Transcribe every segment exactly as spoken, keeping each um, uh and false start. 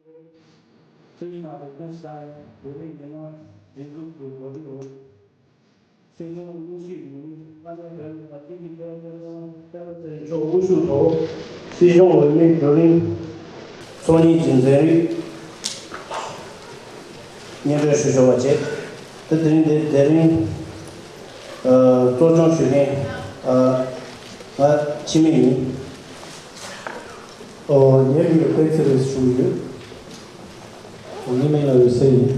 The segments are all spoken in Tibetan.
ཚེ་རིང་ལགས་ཀྱིས་ཁ་ཤས་ཡང་བོད་རིགས་མི་མང་སྒྲིག་འཛུགས་ཀྱི་འགོ་ཁྲིད་འོག་ཤེས་ཡོན་གླུ་གཞས་ཡིན། དཔལ་ལྡན་བོད་རིགས་རང་བཙན་གྱི་དཔལ་འབྱོར་དང་། སྤེན་པ་ཚེ་རིང་མཆོག་དབུ་བཞུགས་ཐོག་སྲིད་གཞུང་འོས་མིའི་བགྲོ་གླེང་ཚོགས་གཉིས་ཀྱི་མཛད་རིམ་སྙན་སྒྲོན་ཞུ་ཆོག་པ་བྱས། ད་དེ་རིང་འདིར་དེ་རིང་ཨ་གཙོ་སྐྱོང་ཞུ་མཁན་ཨ་ང་འཆི་མེད་ཡིན། ཨོ། ངའི་མིང་ལ་དཔལ་ཚེ་རིང་ཞུ་གི་ཡོད། ཨོ། ངའི་མིང་ལ་འོད་ཟེར་ཡིན།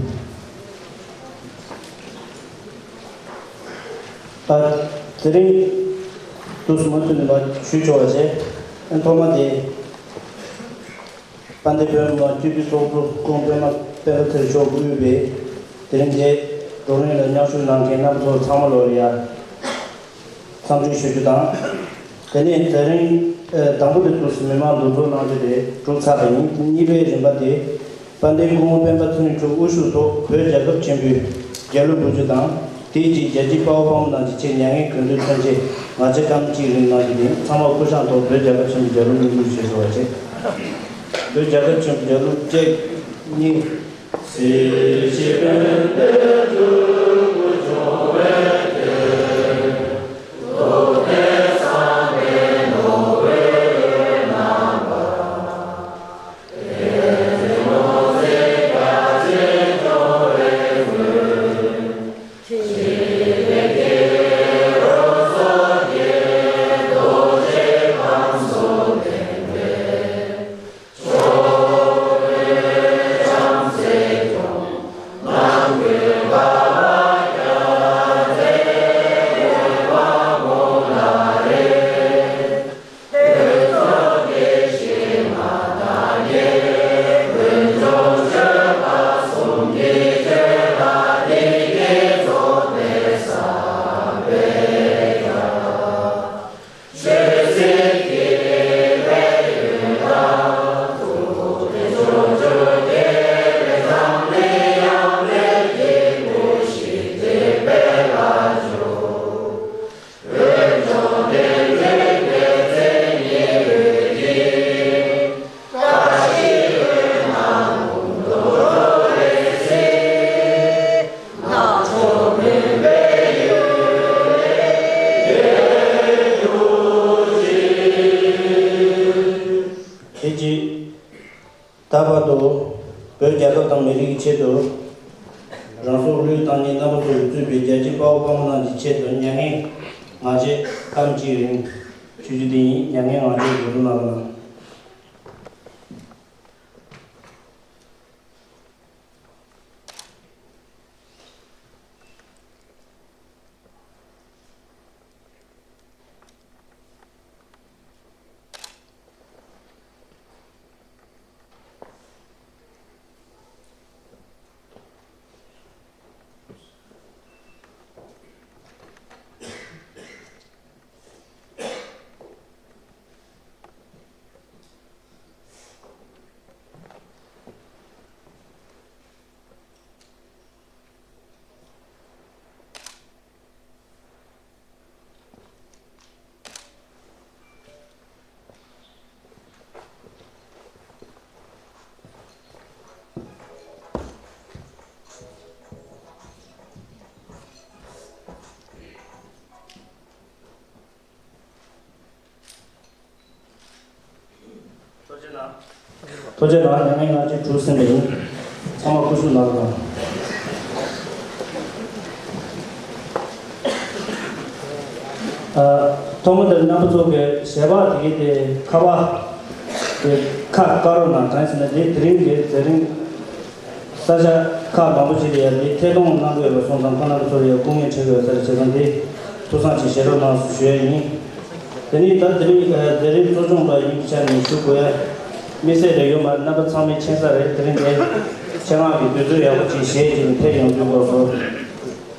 ཨ། དེ་རིང་དུས་སུ་མུ་མཐུད་ནས་མར་ཞུ་ཆོག་པ་བྱས། ཨ། ཐོག་མ་དེ་དཔལ་ལྡན་བོད་མི་མང་སྤྱི་འཐུས་ཚོགས་གཙོ་སྐུ་ངོ་སྤེན་པ་སྤེན་པ་ཚེ་རིང་མཆོག་དབུས་པའི་དེ་རིང་འདིའི་བགྲོ་གླེང་ལ་མཉམ་ཞུགས་གནང་མཁན་རྣམ་པ་ཚོ་ཚང་མ་ལོ་ཡ། འཚམས་འདྲི་ཞུ་རྒྱུ་དང་། དེ་ནས་དེ་རིང་ཨ་དང་པོ་དེ་དུས་སུ་མི་མང་འདུ་འཛོམས་གནང་རྒྱུ་དེ་གྲུབ་ཚར་བ་ཡིན། གཉིས་པའི་རིམ་པ་དེ་དཔལ་ལྡན་སྐུ་ངོ་སྤེན་པ་ཚེ་རིང་མཆོག་དབུ་བཞུགས་ཐོག་བོད་རྒྱལ་ཁབ་ཆེན་པོའི་རྒྱལ་གླུ་འབུལ་རྒྱུ་དང་། དེའི་རྗེས་རྒྱལ་གཅེས་དཔའ་བོ་དཔའ་མོ་རྣམས་ཀྱི་ཆེད་མྱ་ངན་གུས་འདུད་མཚོན་ཆེད་ང་རྒྱལ་སྐར་མ་གཅིག་རིང་གནང་རྒྱུ་ཡིན། ཚང་མ་སྐུ་བཞེངས་ཐོག་བོད་རྒྱལ་ཁབ་ཆེན་པོའི་རྒྱལ་གླུ་འབུལ་འབུལ་ཞུ་ཆོག་པ་བྱས། བོད་རྒྱལ་ཁབ་ཆེན་པོའི་རྒྱལ་གླུ་གཅིག་གཉིས། ད་བར་དུ་བོད་རྒྱལ་ཁབ་དང་མི་རིགས་ཀྱི་ཆེད་དུ་རང་སྲོག་བློས་བཏང་མཁན་རྣམ་པ་ཚོས་གཙོས་པའི་རྒྱལ་གཅེས་དཔའ་བོ་དཔའ་མོ་རྣམས་ཀྱི་ཆེད་དུ་མྱ་ངན་ང་རྒྱལ་སྐར་མ་གཅིག་རིང་ཞུ་རྒྱུ་དེ་ཡིན། མྱ་ངན་ང་རྒྱལ་འགོ་འཛུགས་གནང་རོགས་གནང་། ཐུགས་རྗེ་གནང་། ཐུགས་རྗེ་གནང་། མྱ་ངན་ང་རྒྱལ་གྲུབ་ཟིན་པ་ཡིན། ཚང་མ་སྐུ་གཟུགས་ནང་དུ་ལངས། ཨ། ཐོག་མ་དེར་རྣམ་པ་ཚོ་གི་ཞལ་པར་དེ་གའི་དེ་ཁ་པར་དེ་ཁ་བཀར་རོགས་གནང་། གང་ཡིན་ཟེར་ན་དེ་དེ་རིང་གི་དེ་རིང་ས་ཆ་ཁག་མང་པོ་ཞིག་ལ་ཡང་དེ་ཐད་གཏོང་གནང་གི་ཡོད་པ་སོང་ཙང་ཁོང་རྣམ་པ་ཚོར་ཡང་སྐུ་ངལ་འཕྲད་ཀྱི་ཡོད་ས་རེད། བྱས་ཙང་དེ་ཐུགས་བསམ་ཅིག་བཞེས་རོགས་གནང་ཞུ་ཡ་ཡིན། དེ་ནས་ད་དེ་རིང་ཨ་དེ་རིང་གཙོ་སྐྱོང་པ་ཡིན་པའི་ཆ་ནས་ཞུ་དགོས་ཡ་དམིགས་བསལ་རེ་ཡོད་མ་རེད། རྣམ་པ་ཚང་མས་མཁྱེན་ས་རེད། དེ་རིང་འདི་ཆེད་མངགས་ཀྱི་དུས་ཚོད་ཡག་པོ་ཅིག་བཞེས་བྱས་ནས་ཕེབས་ཡོང་དུས་སྐབས་སུ།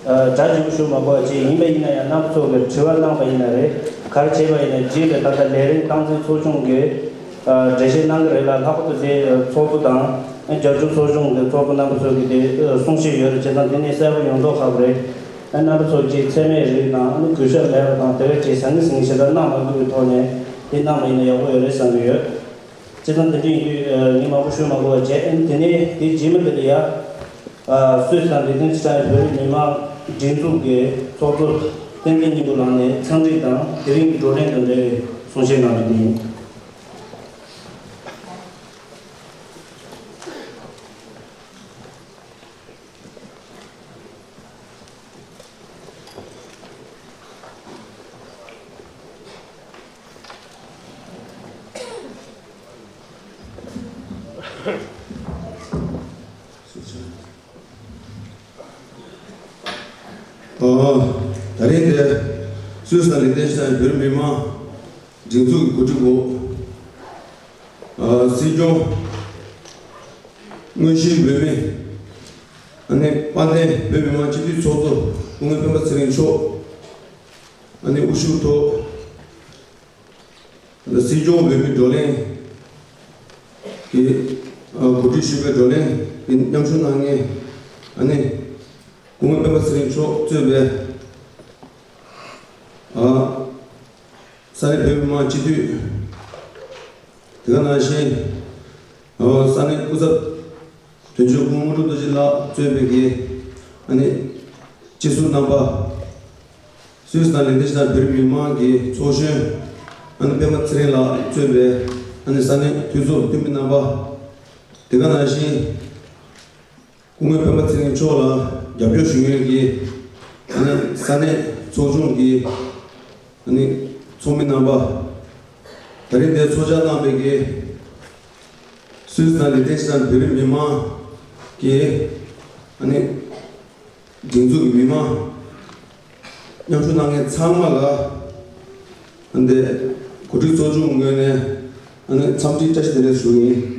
ཨ་གྲ་རྒྱས་པོ་ཞུ་མ་དགོས་པ་ཅིག་ཡིན་པ་ཡིན་ན་ཡང་རྣམ་པ་ཚོ་གིས་དྲི་བ་གནང་པ་ཡིན་ན་རེད། ག་རེ་བྱས་པ་ཡིན་ན་རྗེས་ལ་ད་ལྟ་ལས་རིམ་སྟངས་འཛིན་ཚོགས་ཆུང་གིས་ཨ་འགྲེལ་བཤད་གནང་གི་རེད་ལ། ལྷག་པར་དུ་དེ་ཚོགས་གཙོ་དང་རྒྱབ་ལྗོངས་ཚོགས་ཆུང་གི་ཚོགས་གཙོ་རྣམ་པ་ཚོ་གིས་དེ་གསུང་བཤད་ཡོད་རེད། བྱས་ཙང་དེ་ནས་གསལ་པོ་ཡོང་མདོག་ཁ་པོ་རེད། ཨ་རྣམ་པ་ཚོ་གིས་ཚད་མེད་རིགས་དང་གུས་ཞབས་མེད་པ་དང་དེ་བས་ཀྱི་ཟང་ངེ་ཟིང་ངེ་ཞེ་དྲག་གནང་མ་དགོས་པའི་ཐོག་ནས་དེ་གནང་བ་ཡིན་ན་ཡག་པོ་ཡོད་རེད་བསམ་གྱི་ཡོད། བྱས་ཙང་དེ་འདྲ་ཡིན་དུས་ངས་མང་པོ་ཤོད་མ་དགོས་པ་བྱས། ཨ་ནི་དེ་ནས་དེ་རྗེས་མ་དེ་ལ་ཡ། སུད་སི་དང་ལིག་ཏེན་སི་ཊན་བོད་རིགས་མི་མང་སྒྲིག་འཛུགས་ཀྱི་ཚོགས་གཙོ་བསྟན་འཛིན་སྙིང་པོ་ལགས་ནས་ཚན་རིག་དང་དེ་རིང་གི་བགྲོ་གླེང་དང་འབྲེལ་བའི་གསུང་བཤད་གནང་རྒྱུ་ཡིན། ཨ། ད་རིང་འདིར་སུད་སི་དང་ལིག་ཏེན་སི་ཊན་བོད་རིགས་མི་མང་སྒྲིག་འཛུགས་ཀྱི་གོ་སྒྲིག་འོག་ཨ། སྲིད་སྐྱོང་དངོས་གཞིའི་འོས་མི། ཨ་ནི་དཔལ་ལྡན་བོད་མི་མང་སྤྱི་འཐུས་ཚོགས་གཙོ་སྐུ་ངོ་སྤེན་པ་ཚེ་རིང་མཆོག་ཨ་ནི་དབུ་བཞུགས་ཐོག་ཨ་ནི་སྲིད་སྐྱོང་འོས་མི་བགྲོ་གླེང་གི་ཨ། གོ་སྒྲིག་ཞུས་པའི་བགྲོ་གླེང་གི་མཉམ་ཞུགས་གནང་མཁན་ཨ་ནི་སྐུ་ངོ་སྤེན་པ་ཚེ་རིང་མཆོག་གཙོས་པའི་ཨ། ས་གནས་བོད་མི་མང་སྤྱི་འཐུས། དེ་ག་ནང་བཞིན་ཨ། ས་གནས་སྐུ་ཚབ་དོན་གཅོད་སྐུ་ངོ་དངོས་གྲུབ་རྡོ་རྗེ་ལགས་གཙོས་པའི་གི་ཨ་ནི་སྤྱི་ཟུར་རྣམ་པ། སུད་སི་དང་ལིག་ཏེན་སི་ཊན་བོད་རིགས་མི་མང་གི་ཚོགས་གཞོན་ཨ་ནི་སྤེན་པ་ཚེ་རིང་ལགས་གཙོས་པའི་ཨ་ནི་ས་གནས་འཐུས་ཚོགས་འཐུས་མི་རྣམ་པ། དེ་ག་ནང་བཞིན་སྐུ་ངོ་སྤེན་པ་ཚེ་རིང་མཆོག་ལ་རྒྱབ་སྐྱོར་ཞུ་མཁན་གྱི་ཨ་ནི་ས་གནས་ཚོགས་ཆུང་གི་ཨ་ནི་ཚོགས་མི་རྣམ་པ། ད་རིང་འདིར་ཚོགས་བཅར་གནང་བའི་གི་སུད་སི་དང་ལིག་ཏེན་སི་ཊན་བོད་རིགས་མི་མང་གི་ཨ་ནི་སྒྲིག་འཛུགས་ཀྱི་མི་མང་མཉམ་ཞུགས་གནང་མཁན་ཚང་མ་ལ་ཨ་ནི་འདི་གོ་སྒྲིག་ཚོགས་ཆུང་ངོས་ནས་ཨ་ནི་འཚམས་འདྲི་བཀྲ་ཤིས་བདེ་ལེགས་ཞུ་གི་ཡིན།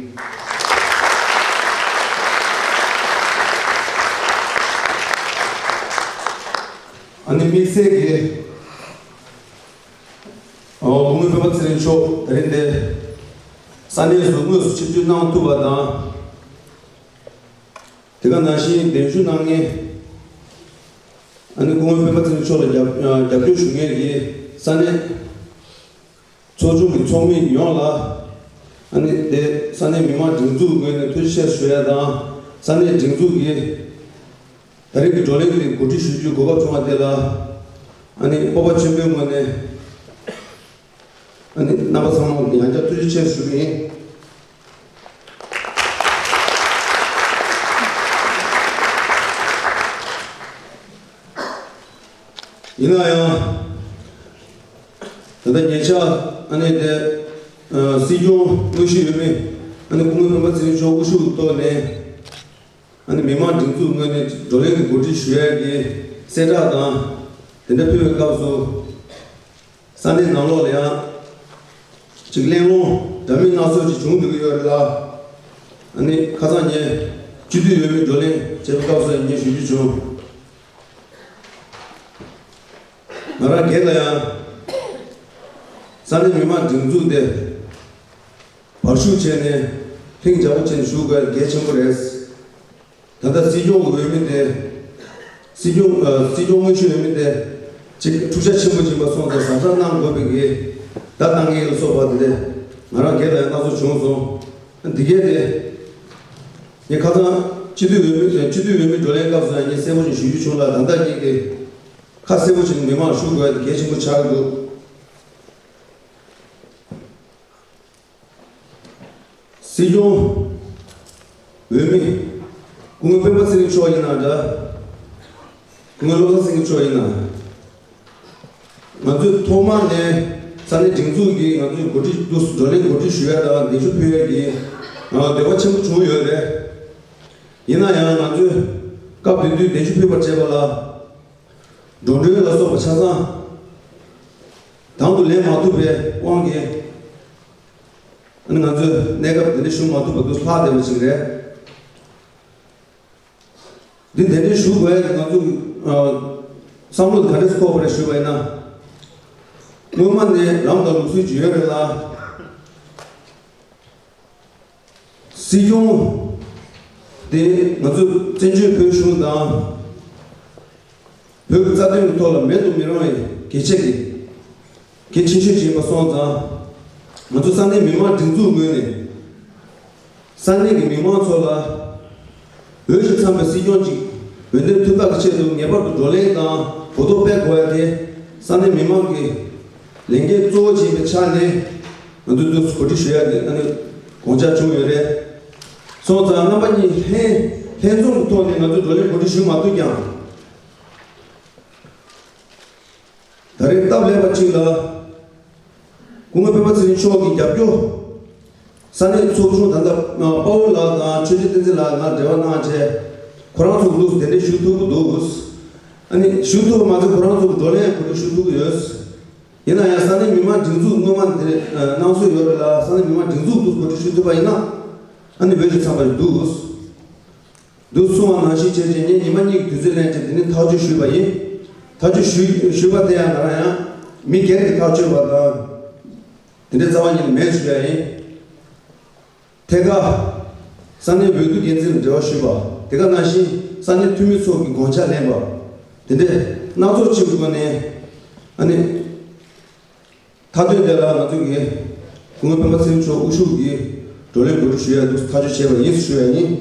ཨ་ནི་དམིགས་བསལ་གྱིས་ཨོ། སྐུ་ངོ་སྤེན་པ་ཚེ་རིང་མཆོག་ད་རིང་འདིར་ས་གནས་སུ་དངོས་སུ་ཆིབས་བསྒྱུར་གནང་ཐུབ་པ་དང་། དེ་ག་ནང་བཞིན་གདན་ཞུ་གནང་མཁན་ཨ་ནི་སྐུ་ངོ་སྤེན་པ་ཚེ་རིང་མཆོག་ལ་རྒྱབ་རྒྱབ་སྐྱོར་ཞུ་མཁན་གྱི་ས་གནས་ཚོགས་ཆུང་གི་ཚོགས་མི་ཡོངས་ལ་ཨ་ནི་དེ་ས་གནས་མི་མང་སྒྲིག་འཛུགས་ངོས་ནས་ཐུགས་རྗེ་ཆེ་ཞུ་ཡ་དང་། ས་གནས་སྒྲིག་འཛུགས་ཀྱི་ད་རེས་ཀྱི་བགྲོ་གླེང་འདི་གོ་སྒྲིག་ཞུ་རྒྱུའི་གོ་སྐབས་བྱུང་བ་དེ་ལ་ཨ་ནི་སྤོབས་པ་ཆེན་པོའི་ངོས་ནས་ཨ་ནི་རྣམ་པ་ཚང་མ་ཡང་བསྐྱར་ཐུགས་རྗེ་ཆེ་ཞུ་གི་ཡིན། ཡིན་ན་ཡང་། ད་ལྟ་ཉེ་ཆར་ཨ་ནི་དེ་ཨ་སྲིད་སྐྱོང་དངོས་གཞིའི་འོས་མི་ཨ་ནི་སྐུ་ངོ་སྤེན་པ་ཚེ་རིང་མཆོག་དབུ་བཞུགས་ཐོག་ནས་ཨ་ནི་མི་མང་སྒྲིག་འཛུགས་ངོས་ནས་བགྲོ་གླེང་གི་གོ་སྒྲིག་ཞུ་ཡས་ཀྱི་གསལ་བསྒྲགས་དང་དེ་འདྲ་ཕུལ་བའི་སྐབས་སུ། ས་གནས་ནང་ལོགས་ལ་ཡང་ཅིག་གླེང་སློང་འདྲ་མིན་སྣ་ཚོགས་ཅིག་བྱུང་འདུག་གི་ཡོད་རེད་ལ། ཨ་ནི་ཁ་སང་ངས་སྤྱི་འཐུས་འོས་མི་བགྲོ་གླེང་བྱས་པའི་སྐབས་སུ་ངས་ཞུ་རྒྱུ་བྱུང་། ང་རང་སྒེར་ལ་ཡང་ས་གནས་མི་མང་སྒྲིག་འཛུགས་དེ་བར་ཞུགས་བྱས་ནས་ལྷིང་འཇགས་པོ་བྱས་ནས་བཞུགས་དགོས་གལ་ཆེན་པོ་རེད། ད་ལྟ་སྲིད་སྐྱོང་གི་འོས་མི་དེ། སྲིད་སྐྱོང་ཨ། སྲིད་སྐྱོང་དངོས་གཞིའི་འོས་མི་དེ་ཅིག་འཁྲུག་ཆ་ཆེན་པོ་ཅིག་ཡིན་པ་སོང་ཙང་གཟབ་གཟབ་གནང་དགོས་པའི་གི་བརྡ་བཏང་གི་ཡོད་ལ་སོགས་པ་དེ་ང་རང་སྒེར་ལ་ཡང་སྣ་ཚོགས་བྱུང་སོང་། འདི་གས་དེ་ངས་ཁ་སང་སྤྱི་འཐུས་འོས་མི་སྤྱི་འཐུས་འོས་མི་བགྲོ་གླེང་སྐབས་སུ་ཡང་ངས་གསལ་པོ་ཅིག་ཞུ་རྒྱུ་བྱུང་ལ། ད་ལྟ་ངས་ཀྱི་ཁ་གསལ་པོ་ཅིག་མི་མང་ཞུ་དགོས་དེ་གལ་ཆེན་པོ་ཆགས་ཀྱི་འདུག་སྲིད་སྐྱོང་འོས་མི་སྐུ་ངོ་སྤེན་པ་ཚེ་རིང་མཆོག་ཡིན་ན་འདྲ། སྐུ་ངོ་བློ་བཟང་སེང་གེ་མཆོག་ཡིན་ན། ང་ཚོས་ཐོག་མ་ནས་ས་གནས་སྒྲིག་འཛུགས་ཀྱིས་ང་ཚོའི་གོ་སྒྲིག་ཏུ་བགྲོ་གླེང་གོ་སྒྲིག་ཞུ་ཡ་དང་གདན་ཞུ་ཕུལ་ཡ་གི་འདོད་པ་ཆེན་པོ་བྱུང་ཡོད་རེད། ཡིན་ན་ཡང་ང་ཚོས་སྐབས་དེ་དུས་གདན་ཞུ་ཕུལ་བར་བྱས་པ་ལ། འགྲོ་གྲོན་ལ་སོགས་པ་ཆ་ཚང་དང་དུ་ལེན་མ་ཐུབ་པའི་དབང་གིས། ཨ་ནི་ང་ཚོས་གནས་སྐབས་དེ་འདྲ་ཞུ་མ་ཐུབ་པ་དུ་ལྷག་བསྡད་པ་ཞིག་རེད། འདི་དེ་འདྲའི་ཞུ་དགོས་ཡ་གི་ང་ཚོ་ཨ། བསམ་བློ་ག་འདྲས་འཁོར་བ་རེད་ཞུས་པ་ཡིན་ན། སྔོན་མ་ནས་ལམ་དང་ལུགས་སྲོལ་ཅིག་ཡོད་རེད་ལ། སྲིད་སྐྱོང་དེ་ང་ཚོ་བཙན་བྱོལ་བོད་གཞུང་དང་བོད་ཀྱི་རྩ་དོན་གྱི་ཐོག་ལ་མེད་དུ་མི་རུང་བའི་གལ་ཆེ་གི་གལ་ཆེ་ཤོས་ཅིག་ཡིན་པ་སོང་ཙང་། ང་ཚོ་ས་གནས་མི་མང་སྒྲིག་འཛུགས་ངོས་ནས་ ས་གནས་ཀྱི་མི་མང་ཚོ་ལ་འོས་ཤིང་འཚམས་པའི་སྲིད་སྐྱོང་ཅིག་འོས་འདེམས་ཐུབ་ཐབས་ཀྱི་ཆེད་དུ་ངེས་པར་དུ་བགྲོ་གླེང་དང་གོ་རྟོགས་སྤེལ་དགོས་ཡ་དེ་ས་གནས་མི་མང་གི་ལས་འགན་གཙོ་བོ་ཅིག་ཡིན་པའི་ཆ་ནས་ང་ཚོས་འདུག་གོ་སྒྲིག་ཞུ་ཡ་གི་ཨ་ནི་དགོངས་འཆར་བྱུང་ཡོད་རེད། སོང་ཙང་རྣམ་པ་གཉིས་ལྷན་ལྷན་འཛོམས་ཀྱི་ཐོག་ནས་ང་ཚོས་བགྲོ་གླེང་གོ་སྒྲིག་ཞུ་མ་ཐུབ་ཀྱང་། ད་རེས་སྟབས་ལེགས་པ་ཅིག་ལ། སྐུ་ངོ་སྤེན་པ་ཚེ་རིང་མཆོག་གི་རྒྱབ་སྐྱོར། ས་གནས་ཚོགས་ཆུང་ད་ལྟ་དཔའ་བོ་ལགས་དང་ཆོས་རྗེ་བསྟན་འཛིན་ལགས་ང་འབྲེལ་བ་གནང་བྱས། ཁོ་རང་ཚོ་ལུགས་དེ་འདྲས་ཞུ་ཐུབ་ཀྱི་འདུག་ཨ་ནི་ཞུ་ཐུབ་པ་མ་ཟད་ཁོ་རང་ཚོ་གི་བགྲོ་གླེང་གོ་སྒྲིག་ཞུ་ཐུབ་ཀྱི་ཡོད། ཡིན་ན་ཡང་ས་གནས་མི་མང་སྒྲིག་འཛུགས་སྔོན་མ་དེ་གནང་སྲོལ་ཡོད་རེད་ལ། ས་གནས་མི་མང་སྒྲིག་འཛུགས་དུ་གོ་སྒྲིག་ཞུ་ཐུབ་པ་ཡིན་ན་ཨ་ནི་འོས་ཤིང་འཚམས་པ་ཞིག་འདུག་འདུག་གསུངས་པ་ནང་བཞིན་བྱས་རྗེས་ངས་ཉི་མ་གཉིས་ཀྱི་དུས་ཚོད་ལེན་བྱས་དེ་ནས་ཐག་གཅོད་ཞུས་པ་ཡིན། ཐག་གཅོད་ཞུས་ཞུས་པ་དེ་ཡང་ང་རང་ཡང་མི་སྒེར་གྱི་ཐག་གཅོད་པ་དང་དེ་འདྲའི་རྩ་བ་ཉིད་ནས་མེད་ཞུ་ཡ་ཡིན། ཐད་ཀར་ས་གནས་འོས་བསྡུ་འགན་འཛིན་ལ་འབྲེལ་བ་ཞུས་པ། དེ་ག་ནང་བཞིན་ས་གནས་འཐུས་མི་ཚོ་གི་དགོངས་འཆར་ལེན་པ། དེ་འདྲའི་སྣ་ཚོགས་ཅིག་གི་སྒོ་ནས་ཨ་ནི། མཐའ་དོན་དེ་ལ་ང་ཚོ་གིས་སྐུ་ངོ་སྤེན་པ་ཚེ་རིང་མཆོག་དབུ་བཞུགས་ཀྱིས་བགྲོ་གླེང་གོ་སྒྲིག་ཞུ་ཡ་འདུག་ཐག་གཅོད་བྱས་པ་ཡིན་ཞུ་ཡ་ཡིན།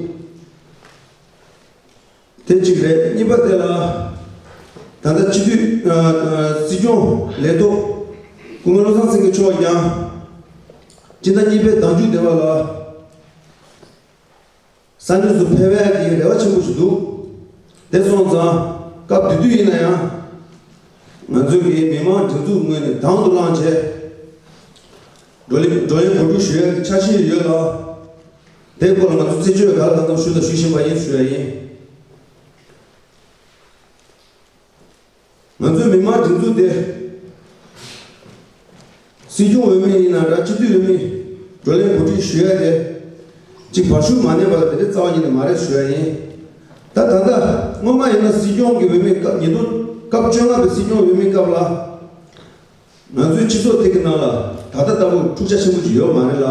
དེ་གཅིག་རེད། གཉིས་པ་དེ་ལ་ད་ལྟ་སྤྱི་འཐུས་ཨ་ཨ་སྲིད་སྐྱོང་ལས་ཐོག་སྐུ་ངོ་བློ་བཟང་སེང་གེ་མཆོག་ཀྱང་སྤྱི་ཟླ་གཉིས་པའི་ཟླ་མཇུག་དེ་བ་ལ། ས་གནས་སུ་ཕེབས་ཡག་གི་རེ་བ་ཆེན་པོ་ཞིག་འདུག་དེ་སོང་ཙང་སྐབས་དེ་དུས་ཡིན་ན་ཡང་ང་ཚོ་གི་མི་མང་སྒྲིག་འཛུགས་ངོས་ནས་དང་དུ་བླངས་བྱས་བགྲོ་གླེང་བགྲོ་གླེང་གོ་སྒྲིག་ཞུ་ཡག་གི་འཆར་གཞི་ཡོད་ལ། དེའི་སྐོར་ལ་ང་ཚོ་རྩད་གཅོད་ག་ལ་གང་འཚམ་ཞུས་དང་ཞུ་བཞིན་པ་ཡིན་ཞུ་ཡ་ཡིན། ང་ཚོའི་མི་མང་སྒྲིག་འཛུགས་དེ་སྲིད་སྐྱོང་འོས་མི་ཡིན་ན་འདྲ་སྤྱི་འཐུས་འོས་མི་བགྲོ་གླེང་གོ་སྒྲིག་ཞུ་ཡ་དེ་གཅིག་བར་ཞུ་མ་གནས་པ་ལ་དེ་འདྲའི་རྩ་བ་ཉིད་ནས་མ་རེད་ཞུ་ཡ་ཡིན། ད་ད་ལྟ་སྔོན་མ་ཡིན་ན་སྲིད་སྐྱོང་གི་འོས་མི་སྐབས་ཉིས་སྟོང་སྐབས་བཅོ་ལྔ་པའི་སྲིད་སྐྱོང་འོས་མི་སྐབས་ལ་ང་ཚོའི་སྤྱི་ཚོགས་དེ་གི་ནང་ལ་ད་ལྟ་ལྟ་བུ་འཁྲུག་ཆ་ཆེན་པོ་ཅིག་ཡོད་མ་རེད་ལ།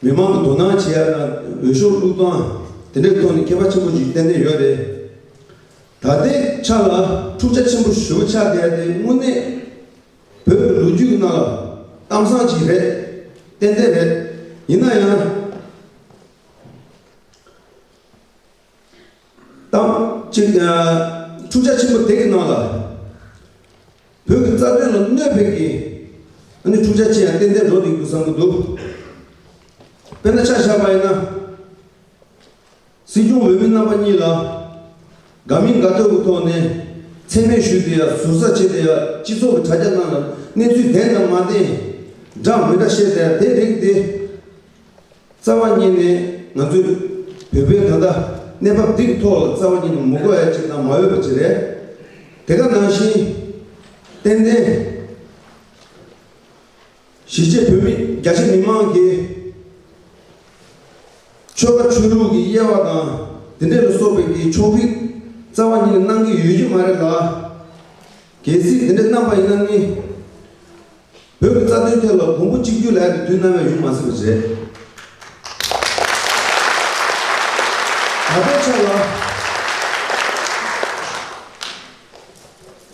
མི་མང་གི་དོ་སྣང་བྱེད་ཡ་དང་འོས་ཤོག་བླུགས་སྟངས་དེ་འདྲའི་ཐོག་ནས་ཁྱད་པར་ཆེན་པོ་ཞིག་ཏན་ཏན་ཡོད་རེད། ད་ལྟའི་ཆ་ལ་འཁྲུག་ཆ་ཆེན་པོ་ཞེ་པོ་ཆགས་བསྡད་ཡ་དེ་དངོས་གནས་བོད་ཀྱི་ལོ་རྒྱུས་ཀྱི་ནང་ལ་གཏམ་བཟང་ཅིག་རེད། ཏན་ཏན་རེད། ཡིན་ན་ཡང་། གཏམ་ཅིག་འཁྲུག་ཆ་ཆེན་པོ་དེ་གི་ནང་ལ། བོད་ཀྱི་རྩ་དོན་ལ་གནོད་པའི་གི་ཨ་ནི་འཁྲུག་ཆ་ཆེ་ཡང་ཏན་ཏན་འགྲོ་བསྡད་འདུག་བསམ་གྱི་འདུག་དཔེར་ན་ཆ་བཞག་པ་ཡིན་ན། སྲིད་སྐྱོང་འོས་མི་རྣམ་པ་གཉིས་ལ་དགའ་མིན་དགའ་ཐོས་ཀྱི་ཐོག་ནས་མཚན་སྨད་ཞུས་བསྡད་ཡ། ཟུར་ཟ་བྱས་བསྡད་ཡ། སྤྱི་ཚོགས་ཀྱི་དྲ་རྒྱ་ནང་ལ་གནས་ཚུལ་བདེན་དང་མ་བདེན་འདྲ་མི་འདྲ་བཤད་བསྡད་ཡ་དེ་རིགས་དེ། རྩ་བ་ཉིད་ནས་ང་ཚོས་བོད་པའི་ད་ལྟ་གནས་བབ་འདི་གི་ཐོག་ལ་རྩ་བ་ཉིད་ནས་མི་གོ་ཡ་ཅིག་དང་མ་འོས་པ་ཅིག་རེད། དེ་ག་ནང་བཞིན་ཏན་ཏན་གཞིས་བྱེས་བོད་མི་རྒྱ་ཆེ་མི་མང་གིས་ཆོལ་ཁ་ཆོས་ལུགས་ཀྱི་དབྱེ་བ་དང་དེ་འདྲ་ལ་སོགས་པའི་གི་ཕྱོགས་རིས་རྩ་བ་ཉིད་ནས་གནང་གི་ཡོད་ཀྱི་མ་རེད་ལ། གལ་སྲིད་དེ་འདྲ་གནང་པ་ཡིན་ན་ནི། བོད་ཀྱི་རྩ་དོན་ཐད་ལ་གོང་བུ་གཅིག་གྱུར་ལབ་ཡ་དེ་དུས་ནམ་ཡང་ཡོང་མ་སྲིད་པ་རེད། ད་ལྟའི་ཆ་ལ་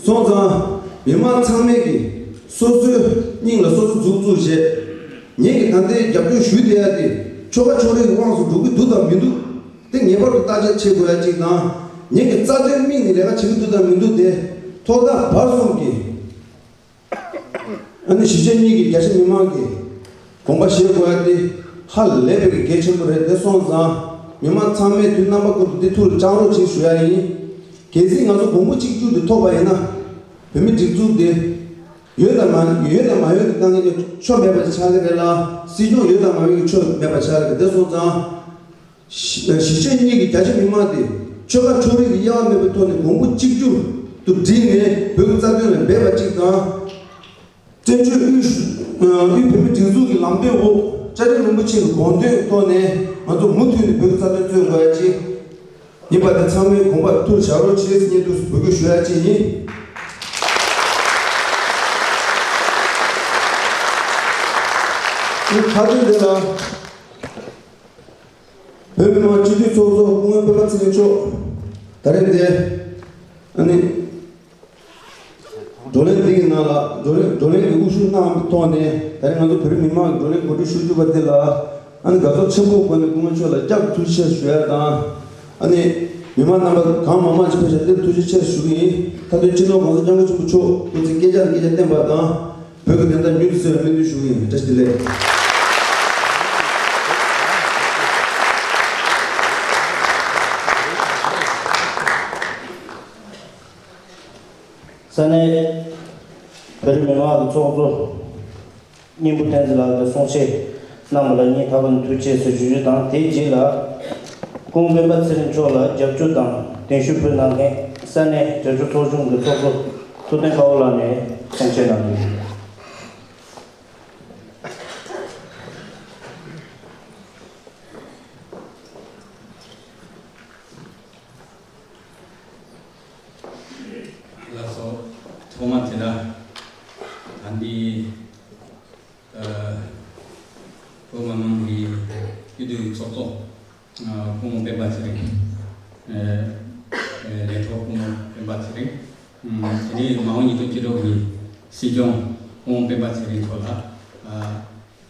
སོང་ཙང་མི་མང་ཚང་མས་ཀྱིས་སོ་སོའི་སྙིང་ལ་སོ་སོ་འཛུགས་འཛུགས་བྱས། ངེད་ཀྱིས་ད་ལྟའི་རྒྱབ་སྐྱོར་ཞུས་བསྡད་ཡ་དེ་ཆོལ་ཁ་ཕྱོགས་རིས་ཀྱི་དབང་དུ་འགྲོ་གི་འདུག་དང་མི་འདུག་དེ་ངེས་པར་དུ་བརྟག་དཔྱད་བྱེད་དགོས་ཡ་གཅིག་དང་། ངེད་ཀྱི་རྩ་དོན་དམིགས་ནས་ལས་ཀ་བྱེད་ཀྱི་འདུག་དང་མི་འདུག་དེ་ཐོག་མཐའ་བར་གསུམ་གྱི། ཨ་ནི་གཞིས་བྱེས་གཉིས་ཀྱི་རྒྱ་ཆེ་མི་མང་གིས་དགོངས་པ་བཞེས་དགོས་ཡ་དེ་ཧ་ལས་པའི་གལ་ཆེན་པོ་རེད། དེ་སོང་ཙང་མི་མང་ཚང་མས་དུས་རྣམ་པ་ཀུན་ཏུ་འདི་ཐུགས་ལ་བཅངས་རོགས་བྱེད་ཞུ་ཡ་ཡིན། གལ་སྲིད་ང་ཚོ་གོང་བུ་གཅིག་གྱུར་དེ་ཐོབ་པ་ཡིན་ན་བོད་མི་སྒྲིག་འཛུགས་དེ་ཡོད་དང་མ་ཡོད་དང་མ་ཡོད་ཀྱི་དཀའ་ངལ་དེ་ཆོ་མེད་པ་ཆགས་ཀྱི་རེད་ལ། སྲིད་སྐྱོང་ཡོད་དང་མ་ཡོད་ཀྱི་ཆོ་མེད་པ་ཆགས་ཀྱི་རེད། དེ་སོང་ཙང་། གཞིས་གཞིས་བྱེས་གཉིས་ཀྱི་རྒྱ་ཆེ་མི་མང་དེ་ཆོལ་ཁ་ཕྱོགས་རིས་ཀྱི་དབྱེ་བ་མེད་པའི་ཐོག་ནས་གོང་བུ་གཅིག་གྱུར་དུ་བསྒྲིལ་ནས་བོད་ཀྱི་རྩ་དོན་ལ་འབད་པ་གཅིག་དང་། བཙན་བྱོལ་དབུས་དབུས་བོད་མིའི་སྒྲིག་འཛུགས་ཀྱི་ལམ་སྟོན་འོག་བཅའ་ཁྲིམས་རིན་པོ་ཆེ་གི་དགོངས་དོན་ཐོག་ནས་ང་ཚོ་མུ་མཐུད་ནས་བོད་ཀྱི་རྩ་དོན་རྩོད་དགོས་ཡ་ཅིག་ཡིན་པ་དེ་ཚང་མས་དགོངས་པ་ཐུགས་བཞག་རོགས་བྱེད་ཟེར་སྙིང་ཐག་པ་འབོད་སྐུལ་ཞུ་ཡ་ཅིག་ཡིན། ཁ་དོན་དེ་ལ། བོད་མི་མང་སྤྱི་འཐུས་ཚོགས་གཙོ་སྐུ་ངོ་སྤེན་པ་ཚེ་རིང་མཆོག་ད་རེས་འདིར་ཨ་ནི་བགྲོ་གླེང་འདི་གི་ནང་ལ་བགྲོ་གླེང་བགྲོ་གླེང་གི་དབུ་བཞུགས་གནང་བའི་ཐོག་ནས་ད་རེས་ང་ཚོ་བོད་རིགས་མི་མང་གི་བགྲོ་གླེང་གོ་སྒྲིག་ཞུ་བཅུག་པ་འདི་ལ་ ཨ་ནི་དགའ་ཚོར་ཆེན་པོའི་སྒོ་ནས་སྐུ་ངོ་མཆོག་ལ་བསྐྱར་ཐུགས་རྗེ་ཆེ་ཞུ་ཡ་དང་། ཨ་ནི་མི་མང་རྣམ་པ་གང་མང་མང་ཅིག་ཕེབས་ཤག་འདིར་ཐུགས་རྗེ་ཆེ་ཞུ་གི་ཡིན། མཐའ་དོན་སྤྱི་ནོར་༸གོང་ས་༸སྐྱབས་མགོན་ཆེན་པོ་མཆོག་སྐུ་ཚེ་བསྐལ་བརྒྱ་ནས་བསྐལ་བརྒྱ་བརྟན་པ་དང་། བོད་ཀྱི་བདེན་མཐའ་མྱུར་དུ་གསལ་བའི་སྨོན་འདུན་ཞུ་གི་ཡིན། བཀྲ་ཤིས་བདེ་ལེགས། ས་གནས་བོད་རིགས་མི་མང་གི་ཚོགས་གཙོ་སྙིང་པོ་བསྟན་འཛིན་ལགས་ཀྱིས་གསུང་བཤད་གནང་བ་ལ་སྙིང་ཐག་པ་ནས་ཐུགས་རྗེ་ཆེ་ཞུ་རྒྱུ་དང་། དེའི་རྗེས་ལ་སྐུ་ངོ་སྤེན་པ་ཚེ་རིང་མཆོག་ལ་རྒྱབ་སྐྱོར་དང་གདན་ཞུ་ཕུལ་གནང་མཁན་ས་གནས་དྲ་གྲོགས་ཚོགས་ཆུང་གི་ཚོགས་གཙོ་ཐུབ་བསྟན་དཔའ་བོ་ལགས་ནས་གསུང་བཤད་གནང་རྒྱུ། ལགས་སོ། ཐོག་མ་དེ་ལ་ད་འདི་ཨ་བོད་མི་མང་གི་སྤྱི་འཐུས་ཚོགས་གཙོ་ཨ་སྐུ་ངོ་སྤེན་པ་ཚེ་རིང་། ཨ་ཨ་ལས་ཐོག་སྐུ་ངོ་སྤེན་པ་ཚེ་རིང་། ཨ་དེ་ནས་མ་འོངས་ཉིན་ཐོ་སྤྱི་ཚོགས་ཀྱི་སྲིད་སྐྱོང་སྐུ་ངོ་སྤེན་པ་ཚེ་རིང་མཆོག་ལ་ཨ།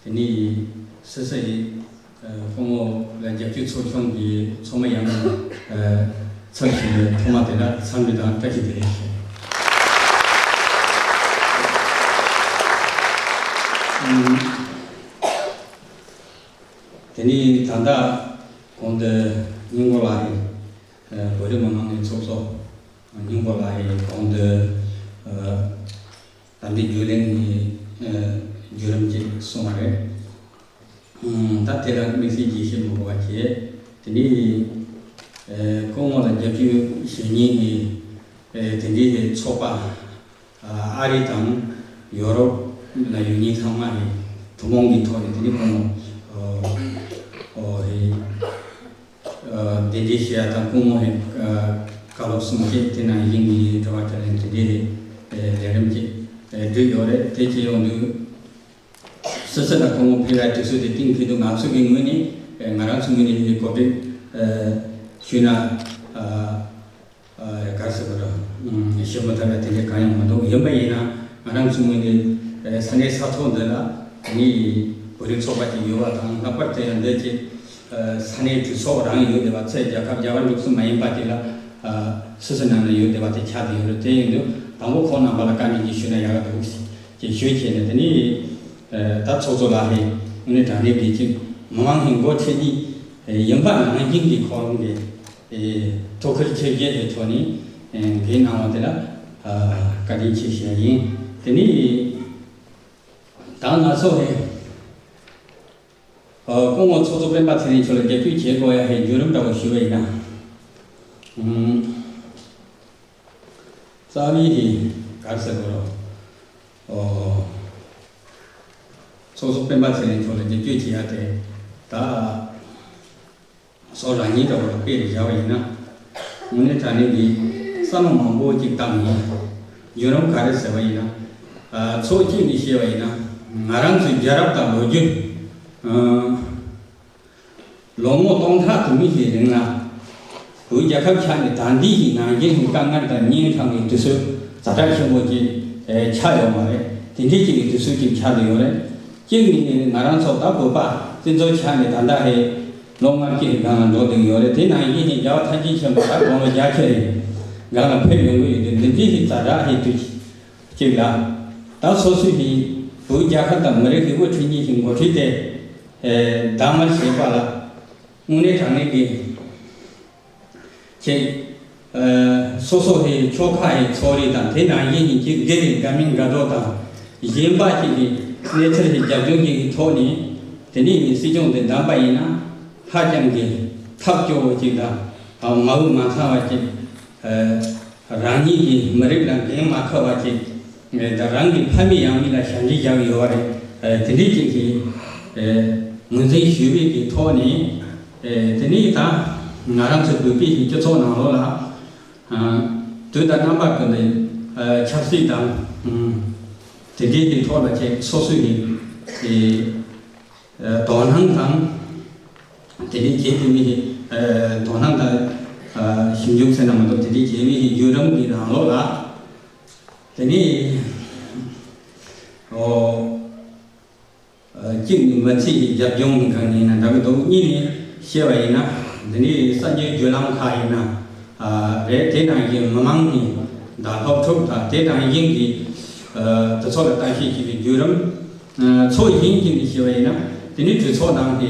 དེ་ནས་སོ་སོ་ཡི་ཨ་སྐུ་ངོ་ལ་རྒྱབ་སྐྱོར་ཚོགས་ཆུང་གི་ཚོགས་མི་ཡང་ཨ་ཚབ་ཞུས་པའི་ཐོག་མ་དེ་ལ་འཚམས་འདྲི་དང་བཀྲ་ཤིས་བདེ་ལེགས་ཞུ། ཨམ་དེ་ནས་ད་ལྟ་གོང་དུ་སྙིང་པོ་ལགས་ཡིན། ཨ་བོད་རིགས་མི་མང་གི་ཚོགས་གཙོ་སྙིང་པོ་ལགས་ཡིན། གོང་དུ་ཨ་ད་ལྟའི་བརྒྱུད་ལས་ནི་ཨ་བརྒྱུད་རིམ་ཅིག་གསུངས་པ་རེད། ཨ་ད་དེ་ལ་དམིགས་བསལ་གྱིས་བཤད་མི་དགོས་པ་བྱས། དེ་ནས་ཨ་སྐུ་ངོ་ལ་རྒྱབ་སྐྱོར་ཞུ་མཁན་གྱི་ཨ་དེ་འདྲའི་ཚོགས་པ་ཨ་ཨ་རི་དང་ཡོ་རོབ་ལ་ཡོད་མཁན་ཚང་མ་ནས་ཐུན་མོང་གི་ཐོག་ནས་དེ་ནས་སྐུ་ངོ་ཨ་ཨོ་ཧེ། ཨ་དེ་འདྲའི་བཤད་ཡ་དང་སྐུ་ངོ་ཧེ་ཨ་བཀའ་སློབ་གསུང་བཤད་དེ་ནང་བཞིན་གྱི་དྲི་བ་དྲིས་ལན་དེ་འདྲའི་ལས་རིམ་ཅིག་ཨ་བསྒྲིགས་ཡོད་རེད། དེ་བྱས་ཡོང་དུས་སོ་སོ་ལ་སྐུ་ངོ་ཕེབས་ཡ་དུས་ཚོད་དེ་གཏན་འཁེལ་འདུག་ང་ཚོ་གི་ངོས་ནས་ཨ་ང་རང་ཚོའི་ངོས་ནས་གོ་སྒྲིག་ཨ་ཞུས་ན་ཨ། ཨ་ག་རེ་ཟེར་དགོས་རེད། ཨ་ཞུ་མི་ཐུབ་པ་དེ་འདྲ་གང་ཡང་མི་འདུག་ཡིན་པ་ཡིན་ན་ང་རང་ཚོའི་ངོས་ནས་ཨ་ས་གནས་ས་ཐོག་འདི་ལ་ངའི་བོད་རིགས་ཚོགས་པ་ཅིག་ཡོད་པ་དང་། ལྷག་པར་དུ་ཡང་འདི་ཅིག་ཨ་ས་གནས་གྲོས་ཚོགས་རང་ཡོད་བསྡད་པ། ཚད་རྒྱལ་ཁབ་རྒྱལ་བ་འབྲུག་གསུམ་མ་ཡིན་པ་དེ་ལ་ཨ་སོ་སོའི་ནང་ན་ཡོད་བསྡད་པ་དེ་ཆགས་བསྡད་ཡོད་རེད། དེ་ཡིན་དུས་དང་པོ་ཁོང་རྣམ་པ་ལ་བཀའ་འདྲི་ཅིག་ཞུས་ན་ཡག་ག་འདུག་ཅེས་ཞུས་བྱས་ནས། དེ་ནས་ཨ་ད་ཚོགས་གཙོ་ལགས་ཧེ་དངོས་གནས་དྲང་གནས་ཀྱི་ཅིག་མི་མང་གི་འགོ་ཁྲིད་མཁན་ཡིན་པ་ནང་བཞིན་གྱི་ཁོ་རང་གི་ཨེ་ཐུགས་ཁུར་ཆེ་བཞེས་ཀྱི་ཐོག་ནས་ཨེ་འགན་གནང་བ་དེ་ལ་ཨ་བཀའ་དྲིན་ཆེ་ཞུ་ཡ་ཡིན། དེ་ནས་ད་ང་ཚོ་ཨེ་ཨ་སྐུ་ངོ་ཚོགས་གཙོ་སྤེན་པ་ཚེ་རིང་མཆོག་ལ་རྒྱབ་སྐྱོར་བྱེད་དགོས་ཡ་ཧེ་བརྒྱུད་རིམ་འདྲ་བོ་ཞུ་བ་ཡིན་ན། ཨུམ། རྩ་བའི་ཧེ་ག་རེ་ཟེར་དགོས་རོ། ཨོ། ཚོགས་གཙོ་སྤེན་པ་ཚེ་རིང་མཆོག་ལ་རྒྱབ་སྐྱོར་བྱེད་ཡ་དེ་ད། སོ་རང་ཉིད་འདྲ་བོ་ལ་དཔེ་རེ་བཞག་པ་ཡིན་ན། དངོས་གནས་དྲང་གནས་ཀྱི་བསམ་བློ་མང་པོ་ཅིག་བཏང་ཡིན། བརྒྱུད་རིམ་ག་རེ་ཟེར་བ་ཡིན་ན། ཨ་ཚོགས་གཅིག་ནས་བཤད་པ་ཡིན་ན། ང་རང་ཚོའི་རྒྱལ་རབས་དང་ལོ་རྒྱུས། ཨ་ལོ་ངོ་སྟོང་ཕྲག་དུ་མའི་ཞིག་རིང་ལ། བོད་རྒྱལ་ཁབ་ཆགས་ནས་ད་ལྟའི་ཞིག་ནང་བཞིན་གྱི་དཀའ་ངལ་དང་གཉན་འཕྲང་གི་དུས་ཚོད་ཛ་དྲག་ཆེན་པོ་ཅིག་ཨེ་ཆགས་ཡོད་མ་རེད། དེ་འདྲའི་ཅིག་གི་དུས་ཚོད་ཅིག་ཆགས་བསྡད་ཡོད་རེད། གཅིག་ནི་ང་རང་ཚོ་ད་བོད་པ་སྤྱི་ཚོགས་ཆགས་ནས་ད་ལྟ་ཧེ་ལོ་ལྔ་བཅུ་ཞིག་སྒང་ལ་འགྲོ་བསྡད་ཡོད་རེད། དེ་ནང་བཞིན་ཞིག་རྒྱལ་བ་ཐམས་ཅད་མཁྱེན་པ་ད་དགུང་ལོ་བརྒྱད་ཅུ་རེ་སྒང་ལ་ཕེབས་ཡོང་གི་ཡོད་དུས། འདི་འདྲའི་ཞིག་ཛ་དྲག་ཧེ་དུས་གཅིག་ལ། ད་སོ་སོའི་ཞིག་བོད་རྒྱལ་ཁབ་དང་མི་རིགས་ཀྱི་དབུ་ཁྲིད་གཉིས་ཀྱི་འགོ་ཁྲིད་དེ་ཨེ་གདམ་ག་བྱེད་པ་ལ་དངོས་གནས་དྲང་གནས་ཀྱི་ཅིག་ཨ་སོ་སོ་ཧེ་ཆོལ་ཁ་ཧེ་ཚོགས་རིགས་དང་དེ་ནང་བཞིན་གྱི་སྒེར་རེ་དགའ་མིན་དགའ་འདོད་དང་གཞན་པ་ཅིག་གི་གནས་ཚུལ་ཧེ་རྒྱབ་ལྗོངས་ཅིག་གི་ཐོག་ནས་དེ་ནས་སྲིད་སྐྱོང་དེ་བདམས་པ་ཡིན་ན་ཧ་ཅང་གི་ཐབས་སྐྱོ་བོ་ཅིག་དང་མ་འོས་མ་འཚམ་པ་ཅིག་ཨ་རང་ཉིད་ཀྱི་མི་རིགས་ལ་འགན་མ་ཁུར་བ་ཅིག་ད་རང་གི་ཕ་མེས་ཡང་མེས་ལ་ཞབས་འདྲེན་བཞག་ཡོད་པ་རེད། དེ་འདྲའི་ཅིག་གི་ངོས་འཛིན་ཞུས་པའི་གི་ཐོག་ནས། ཨེ་དེ་ནས་ད་ང་རང་ཚོའི་བོད་པའི་སྤྱི་ཚོགས་ནང་ལོགས་ལ་ཨ་དུས་དང་རྣམ་པ་ཀུན་ཏུ་ཨ་ཆབ་སྲིད་དང་ཨ་དེ་འདྲའི་གི་ཐོག་ལ་ཅིག་སོ་སོའི་གི་ཨེ་ཨ་དོ་སྣང་དང་དེ་འདྲའི་གལ་ཏེ་མི་ཨ་དོ་སྣང་དང་ཨ་ཞིབ་འཇུག་ཟེར་ན་མི་འདུག་དེ་འདྲའི་གལ་མི་གི་བརྒྱུད་རིམ་གི་ནང་ལོགས་ལ་དེ་ནས་ཨོ། ཨ་ གཅིག་ནི་མི་ཚེ་ཡི་རྒྱབ་ལྗོངས་ནི་གང་ཡིན་ན་འདྲ་གི་འདུག་གཉིས་ནི་བཤད་པ་ཡིན་ན་འདི་ནི་གསར་འགྱུར་བརྒྱུད་ལམ་ཁག་ཡིན་ན་རེད། དེ་ནང་བཞིན་མི་མང་ནི་དང་སློབ་ཕྲུག་དང་དེ་ནང་བཞིན་གྱི་དེ་ཚོ་ལ་ལྟ་ཞིབ་བྱེད་པའི་བརྒྱུད་རིམ། ཚོགས་གཞན་གྱི་ནི་བཤད་པ་ཡིན་ན་དེ་ནི་གྲོས་ཚོགས་ནང་གི་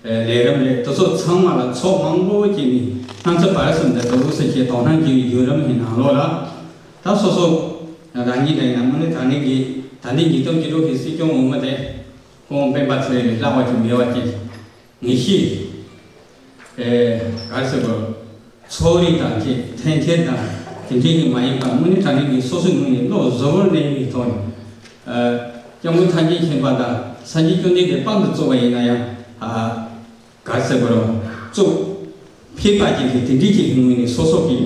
ལས་རིམ་རེད། དེ་ཚོ་ཚང་མ་ལ་ཚོགས་མང་པོ་བྱས་ནས་སྣང་ཚུལ་བར་གསུམ་དུ་དུ་ལུགས་སུ་བྱས་དོ་སྣང་བྱེད་པའི་བརྒྱུད་རིམ་གྱི་ནང་ལོགས་ལ་ད་སོ་སོ་རང་ཉིད་དང་ཡང་ན་དངོས་གནས་དྲང་གནས་ཀྱི་ད་ལྟའི་ཉིས་སྟོང་བཅུ་དྲུག་གི་སྲིད་སྐྱོང་འོས་མི་དེ་ཁོང་སྤེན་པ་ཚེ་རིང་ལས་སླ་བ་ཅིག་མེད་པ་ཅིག་ངེས་ཤེས། ཨེ། ག་རེ་ཟེར་དགོས། ཚོགས་རིགས་དང་བཅས་འཐེན་འཁྱེར་དང་དེ་འདྲའི་ནི་མ་ཡིན་པར་དངོས་གནས་དྲང་གནས་ཀྱི་སོ་སོའི་ངོས་ནས་བློ་གཟུ་བོར་གནས་པའི་ཐོག་ནས། ཨ། སྐྱབས་མགོན་ཐམས་ཅད་མཁྱེན་པ་དང་སངས་རྒྱས་བཅོམ་ལྡན་འདས་དཔང་དུ་བཙུགས་པ་ཡིན་ན་ཡང་། ཨ། ག་རེ་ཟེར་དགོས་རུང་བཙུགས། ཕེབས་པ་ཅིག་གིས་དེ་འདྲའི་ཅིག་གི་ངོས་ནས་སོ་སོ་གི།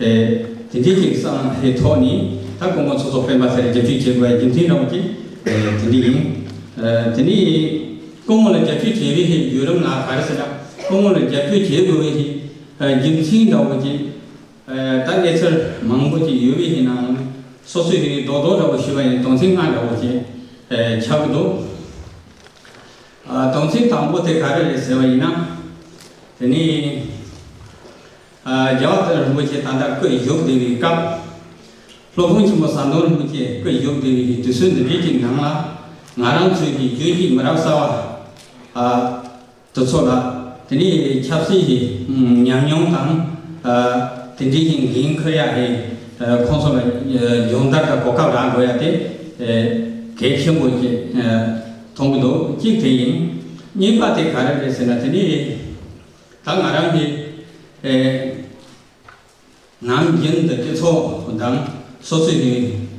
ཨེ། དེ་འདྲའི་ཅིག་བསམ་ཧེ་ཐོག་ནས་ད་སྐུ་ངོ་ཚོགས་གཙོ་སྤེན་པ་ཚེ་རིང་རྒྱབ་སྐྱོར་བྱེད་དགོས་པའི་རྒྱུ་མཚན་འདྲ་བོ་ཅིག་ཨེ། དེ་འདྲ་ཡིན། ཨེ། དེ་ནས་སྐུ་ངོ་ལ་རྒྱབ་སྐྱོར་བྱེད་པའི་ཧེ་བརྒྱུད་རིམ་ལ་ག་རེ་ཟེར་ན་སྐུ་ངོ་ལ་རྒྱབ་སྐྱོར་བྱེད་དགོས་པའི་ཧེ། ཨེ། རྒྱུ་མཚན་འདྲ་བོ་ཅིག་ཨེ། ད་གནས་ཚུལ་མང་པོ་ཅིག་ཡོད་པའི་ཧེ་ནའང་སོ་སོའི་ཧེ་རྡོག་རྡོག་འདྲ་བོ་ཞུས་པ་ཡིན་དོན་ཚན་ལྔ་འདྲ་བོ་ཅིག་ཨེ། ཆགས་ཀྱི་འདུག་ཨ། དོན་ཚན་དང་པོ་དེ་ག་རེ་རེད་ཟེར་བ་ཡིན་ན། དེ་ནི། ཨ། རྒྱལ་བ་རིན་པོ་ཆེ་ད་ལྟ་སྐུ་བཞུགས་བསྡད་པའི་སྐབས། སློབ་དཔོན་ཆེན་པོ་ཟམ་གདོང་རིན་པོ་ཆེ་སྐུ་བཞུགས་བསྡད་པའི་དུས་ཚོད་འདི་འདྲའི་ཅིག་ནང་ལ། ང་རང་ཚོའི་གི་རྒྱུན་གྱི་མི་རབས་གསར་བ། ཨ། དེ་ཚོ་ལ། དེ་ནི་ཆབ་སྲིད་ཀྱི་ཉམས་མྱོང་དང་། ཨ། དེ་འདྲའི་ཅིག་འགན་འཁུར་ཡ་གི། ཨ། ཁོང་ཚོ་ལ། ཨ། སྦྱོང་བརྡར་དང་གོ་སྐབས་རག་དགོས་ཡ་དེ། ཨ། གལ་ཆེན་པོ་ཅིག་ཨ། མཐོང་གི་འདུག་གཅིག་དེ་ཡིན། གཉིས་པ་དེ་ག་རེ་རེད་ཟེར་ན་དེ་ནི། ད་ང་རང་གི། ཨེ། ནམ་རྒྱུན་དུ་སྤྱི་ཚོགས་དང་སོ་སོའི་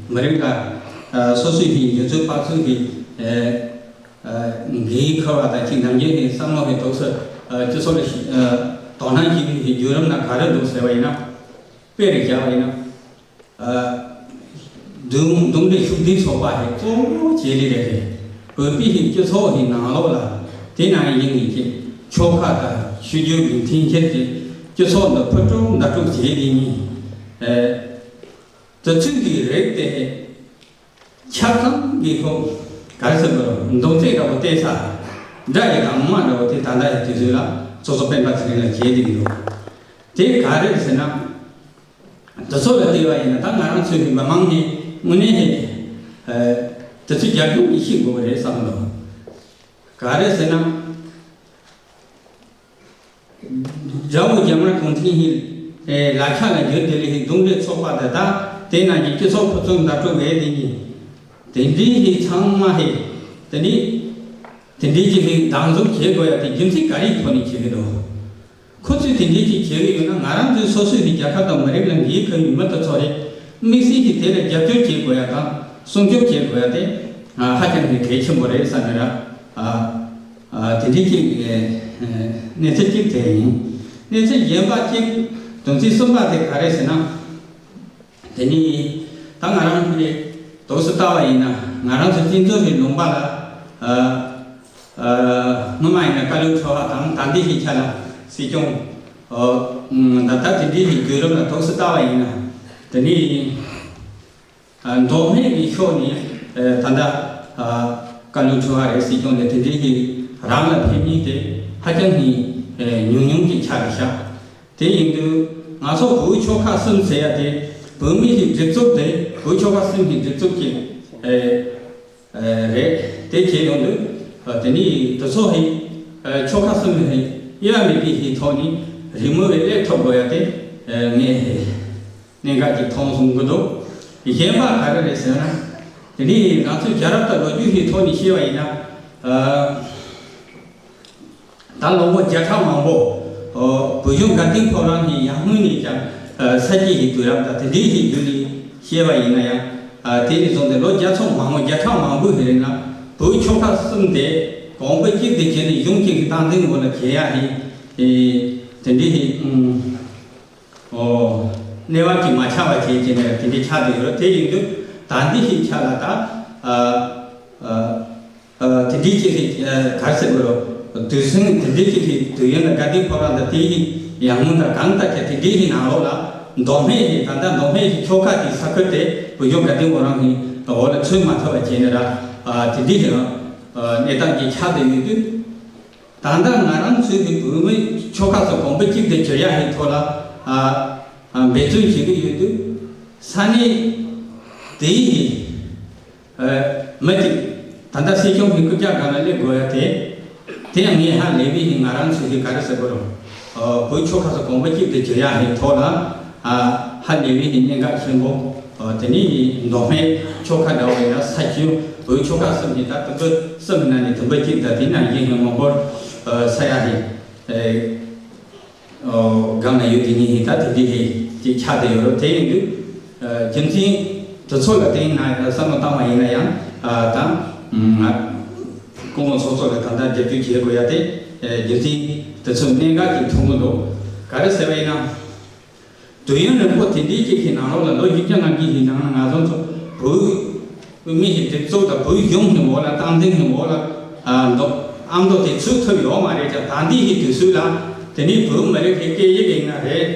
མི་རིགས་ལ། ཨ། སོ་སོའི་འགྱུར་ཚུལ་སྤར་ཚུལ་གྱི། ཨེ། ཨ། འགན་འཁུར་བ་དང་གཅིག་ནམ་རྒྱུན་གྱི་བསམ་བློ་གི་ཐོག་སུ། ཨ། སྤྱི་ཚོགས་ལ་ཞི། ཨ། དོ་སྣང་བྱེད་མཁན་གྱི་བརྒྱུད་རིམ་ལ་ག་རེ་འདུག་ཟེར་བ་ཡིན་ན། དཔེ་རེ་བཞག་པ་ཡིན་ན། ཨ། འདུམ་འདུམ་འགྲིག་ཤུགས་ལྡན་ཚོགས་པ་ཧེ་གཙོ་བོ་བྱེད་ལས་རེད། བོད་པའི་ཧེ་སྤྱི་ཚོགས་ཧེ་ནང་ལོགས་ལ་དེ་ནང་ཡིན་ངེས་ཀྱི་ཆོལ་ཁ་དང་ཆོས་བརྒྱུད་ཀྱི་འཐེན་འཁྱེར་གྱི་སྤྱི་ཚོགས་འདི་ཕུ་དཀྲུག་མདའ་དཀྲུག་བྱེད་ལས་ནི། ཨ། དེ་ཚོའི་གི་རིགས་དེ་ཆ་ཚང་གི་ཧོ་ག་རེ་ཟེར་དགོས་རུང་མདོ་ཚིག་འདྲ་བོ་བལྟས་ས་འདྲ་ཡི་དང་མ་འདྲ་བོ་དེ་ད་ལྟ་ཡི་དུས་ཚོད་ལ་ཚོགས་གཙོ་སྤེན་པ་ཚེ་རིང་ལ་བྱེད་བསྡད་ཀྱི་འདུག་དེ་ག་རེ་ཟེར་ན། དེ་ཚོ་ལ་བལྟས་པ་ཡིན་ན་ད་ང་རང་ཚོའི་མི་མང་ནི་དངོས་གནས་ཧེ། ཨ། དེ་ཚོའི་རྒྱབ་ལྗོངས་ཀྱི་ཤེས་དགོས་པ་རེད་བསམ་གི་འདུག་ག་རེ་ཟེར་ན། དགྲ་བོ་རྒྱ་དམར་གུང་ཁྲན་ཧེ། ཨེ། ལག་ཆ་ལ་འགྱུར་དེ་ལས་ཧེ་རྡུང་རེས་ཚོགས་པ་དེ་དག་དེ་ནང་གི་སྤྱི་ཚོགས་ཕུན་སུམ་ཚོགས་པ་བས་དེ་ཉིད། དེ་འདྲའི་ཧེ་ཚང་མ་ཧེ། དེ་ནི། དེ་འདྲའི་ཅིག་ཧེ་སྡང་ཟུག་བྱེད་དགོས་ཡ་དེ་རྒྱུ་མཚན་ག་རེའི་ཐོག་ནས་བྱེད་ཀྱི་འདུག་ཁོ་ཚོས་དེ་འདྲའི་ཅིག་བྱེད་ཀྱི་ཡོད་ན་ང་རང་ཚོའི་སོ་སོའི་ཧེ་རྒྱལ་ཁབ་དང་མི་རིགས་ལ་འགན་འཁུར་བའི་མི་དེ་ཚོ་རེད། དམིགས་བསལ་གྱིས་དེ་ལ་རྒྱབ་སྐྱོར་བྱེད་དགོས་ཡ་དང་སྲུང་སྐྱོབ་བྱེད་དགོས་ཡ་དེ། ཨ། ཧ་ཅང་གི་གལ་ཆེན་པོ་རེད་བསམ་ནས་ར། ཨ། ཨ། དེ་འདྲའི་ཅིག་ཨེ། གནས་ཚུལ་གཅིག་དེ་ཡིན། གནས་ཚུལ་གཞན་པ་གཅིག་དོན་ཚན་གསུམ་པ་དེ་ག་རེ་ཟེར་ན། དེ་ནི་ད་ང་རང་གི་དུས་སུ་ལྟ་བ་ཡིན་ན་ང་རང་ཚོ་བཙན་བྱོལ་གྱི་ལུང་པ་ལ། ཨ། ཨ། སྔོན་མ་ཡིན་ན་བཀའ་བློན་ཁྲི་པ་དང་ད་ལྟའི་ཧེ་ཆ་ལ་སྲིད་སྐྱོང་། ཨོ། ད་ལྟ་དེ་འདྲའི་ཧེ་བརྒྱུད་རིམ་ལ་དུས་སུ་ལྟ་བ་ཡིན་ན། དེ་ནི། ཨ། མདོ་སྨད་ཀྱི་ཕྱོགས་ནས། ཨ། ད་ལྟ། ཨ། བཀའ་བློན་ཁྲི་པ་རེད་སྲིད་སྐྱོང་ལས་དེ་འདྲའི་གི་རང་ལ་ཕེབས་མཁན་དེ་ཧ་ཅང་གི། ཨ། ཉུང་ཉུང་ཅིག་ཆགས་རེད་ཤག་དེ་ཡིན་དུས་ང་ཚོ་བོད་ཆོལ་ཁ་གསུམ་ཟེར་ཡ་དེ་བོད་མི་གི་སྒྲིག་འཛུགས་དེ་བོད་ཆོལ་ཁ་གསུམ་གྱི་སྒྲིག་འཛུགས་ཀྱི། ཨ། ཨ། རེད། དེ་བྱས་ཡོང་དུས། ཨ། དེ་ནི་དེ་ཚོ་ཧེ། ཨ། ཆོལ་ཁ་གསུམ་ཧེ་དབྱེ་བ་མེད་པའི་ཧེ་ཐོག་ནས་རེས་མོས་སླེབས་ཐུབ་དགོས་ཡ་དེ། ཨ། ངས་ཧེ། གནད་འགག་ཅིག་མཐོང་སོང་གི་འདུག་གཞན་པ་ག་རེ་རེད་ཟེར་ན། དེ་ནི་ང་ཚོའི་རྒྱལ་རབས་དང་ལོ་རྒྱུས་ཀྱི་ཐོག་ནས་བཤད་པ་ཡིན་ན། ཨ། ད་ལོ་ངོ་བརྒྱ་ཕྲག་མང་པོ། ཨོ། བོད་གཞུང་དགའ་ལྡན་ཕོ་བྲང་གི་ཡར་སྔོན་ནས་ཀྱང་། ཨ། ས་སྐྱའི་དུས་རབས་དང་དེ་འདྲའི་ཞིག་བརྒྱུད་ནས་བཤད་པ་ཡིན་ན་ཡང་། ཨ། དེ་ནས་བཟུང་སྟེ་ལོ་བརྒྱ་ཕྲག་མང་པོ་བརྒྱ་ཕྲག་མང་པོའི་རིང་ལ་བོད་ཆོལ་ཁ་གསུམ་དེ་གོང་བུ་གཅིག་ཏུ་གྱུར་ནས་གཞུང་གཅིག་གི་སྟངས་འཛིན་འོག་ལ་གྱེས་ཡ་ཧེ། ཨེ། དེ་འདྲའི་ཧེ། ཨུམ། ཨོ། གནས་བབ་ཀྱིས་མ་ཆགས་པ་བྱས་བྱས་ནས་དེ་འདྲའི་ཆགས་བསྡད་ཡོད་རེད། དེ་ཡིན་དུས་ད་འདི་ཞིག་ཆགས་ལ་ད། ཨ། ཨ། ཨ། དེ་འདྲའི་ཅིག་གི། ཨ། ག་རེ་ཟེར་དགོས་རེད། དུས་ཟིང་དེ་འདྲའི་ཅིག་གི་དུས་ཡུན་ལ་དགའ་ལྡན་ཕོ་བྲང་དང་དེའི་ཡར་སྔོན་དང་གང་ལྟར་ཀྱང་དེ་འདྲའི་ཞིག་ནང་ལོགས་ལ་མདོ་སྨད་ཀྱི་ད་ལྟ་མདོ་སྨད་ཀྱི་ཆོལ་ཁ་དེའི་ས་ཁུལ་དེ་བོད་གཞུང་དགའ་ལྡན་ཕོ་བྲང་གི་འོག་ལ་ཚུད་མ་ཐུབ་པ་བྱས་ནས་ར། ཨ། དེ་འདྲའི་ཞིག་ལ། གནས་སྟངས་ཀྱི་ཆགས་བསྡད་ཡོད་དུས། ད་ལྟ་ང་རང་ཚོའི་གི་བོད་མི་ཆོལ་ཁ་སོགས་གོང་བུ་གཅིག་ཏུ་གྱུར་ཡ་ཧེ་ཐོག་ལ་ཨ་ཨ་འབད་བརྩོན་བྱེད་ཀྱི་ཡོད་དུས། ས་གནས་དེའི་ཨ་མི་གཅིག་ད་ལྟ་སྲིད་སྐྱོང་གི་རྐུབ་བཀྱག་སྒང་ལ་སླེབས་དགོས་ཡ་དེ། དེ་ཡང་ངས་ཧ་ལས་པའི་ཧེ་ང་རང་ཚོའི་གི་ག་རེ་ཟེར་དགོས་རུང་། ཨ་བོད་ཆོལ་ཁ་སོགས་གོང་བུ་གཅིག་ཏུ་གྱུར་ཡ་ཧེ་ཐོག་ལ་ཨ་ཧ་ལས་པའི་ཧེ་གནད་འགག་ཆེན་པོ། ཨ་དེ་ནས་མདོ་སྨད་ཆོལ་ཁ་འདྲ་བོ་ཡིན་ན་ས་ཆུ་བོད་ཆོལ་ཁ་གསུམ་གྱི་ད་དུམ་བུ་གསུམ་གྱི་ནང་ནས་དུམ་བུ་གཅིག་དང་དེ་ནང་བཞིན་ཧེ་མང་པོར་ཨ་ས་ཡ་ཧེ་ཨ་སྒང་ལ་ཡོད་དེ་ཉིད་ཧེ་ད་དེ་འདྲའི་ཧེ་ཅིག་ཆགས་བསྡད་ཡོད་རེད། དེ་ཡིན་དུས་ཨ་རྒྱུ་མཚན་དེ་ཚོ་ལ་བརྟེན་ནས་བསམ་བློ་བཏང་བ་ཡིན་ན་ཡང་ཨ་ད་ང་སྐུ་ངོ་ཚོགས་གཙོ་ལ་ད་ལྟ་རྒྱབ་སྐྱོར་བྱེད་དགོས་ཡ་དེ་ཨ་རྒྱུ་མཚན་དེ་ཚོ་གནད་འགག་ཅིག་མཐོང་གི་འདུག་ག་རེ་ཟེར་བ་ཡིན་ན། དུས་ཡུན་རིང་པོ་དེ་འདྲའི་ཅིག་གི་ནང་ལོགས་ལ་ལོ་བཞི་བཅུ་ལྔ་བཅུ་ཞིག་ནང་ལ་ང་ཚོ་ཚོ་བོད་མི་ཞིག་སྒྲིག་འཛུགས་དང་བོད་གཞུང་གི་འོག་ལ་སྟངས་འཛིན་གྱི་འོག་ལ་ཨ་མདོ་ཨ་མདོ་དེ་ཚུད་ཐུབ་ཡོད་མ་རེད་ཀྱང་ད་འདི་ཞིག་དུས་ཚོད་ལ་དེ་ནས་བོད་མི་རིགས་ཀྱི་སྐད་ཡིག་ཡིན་ན་རེད།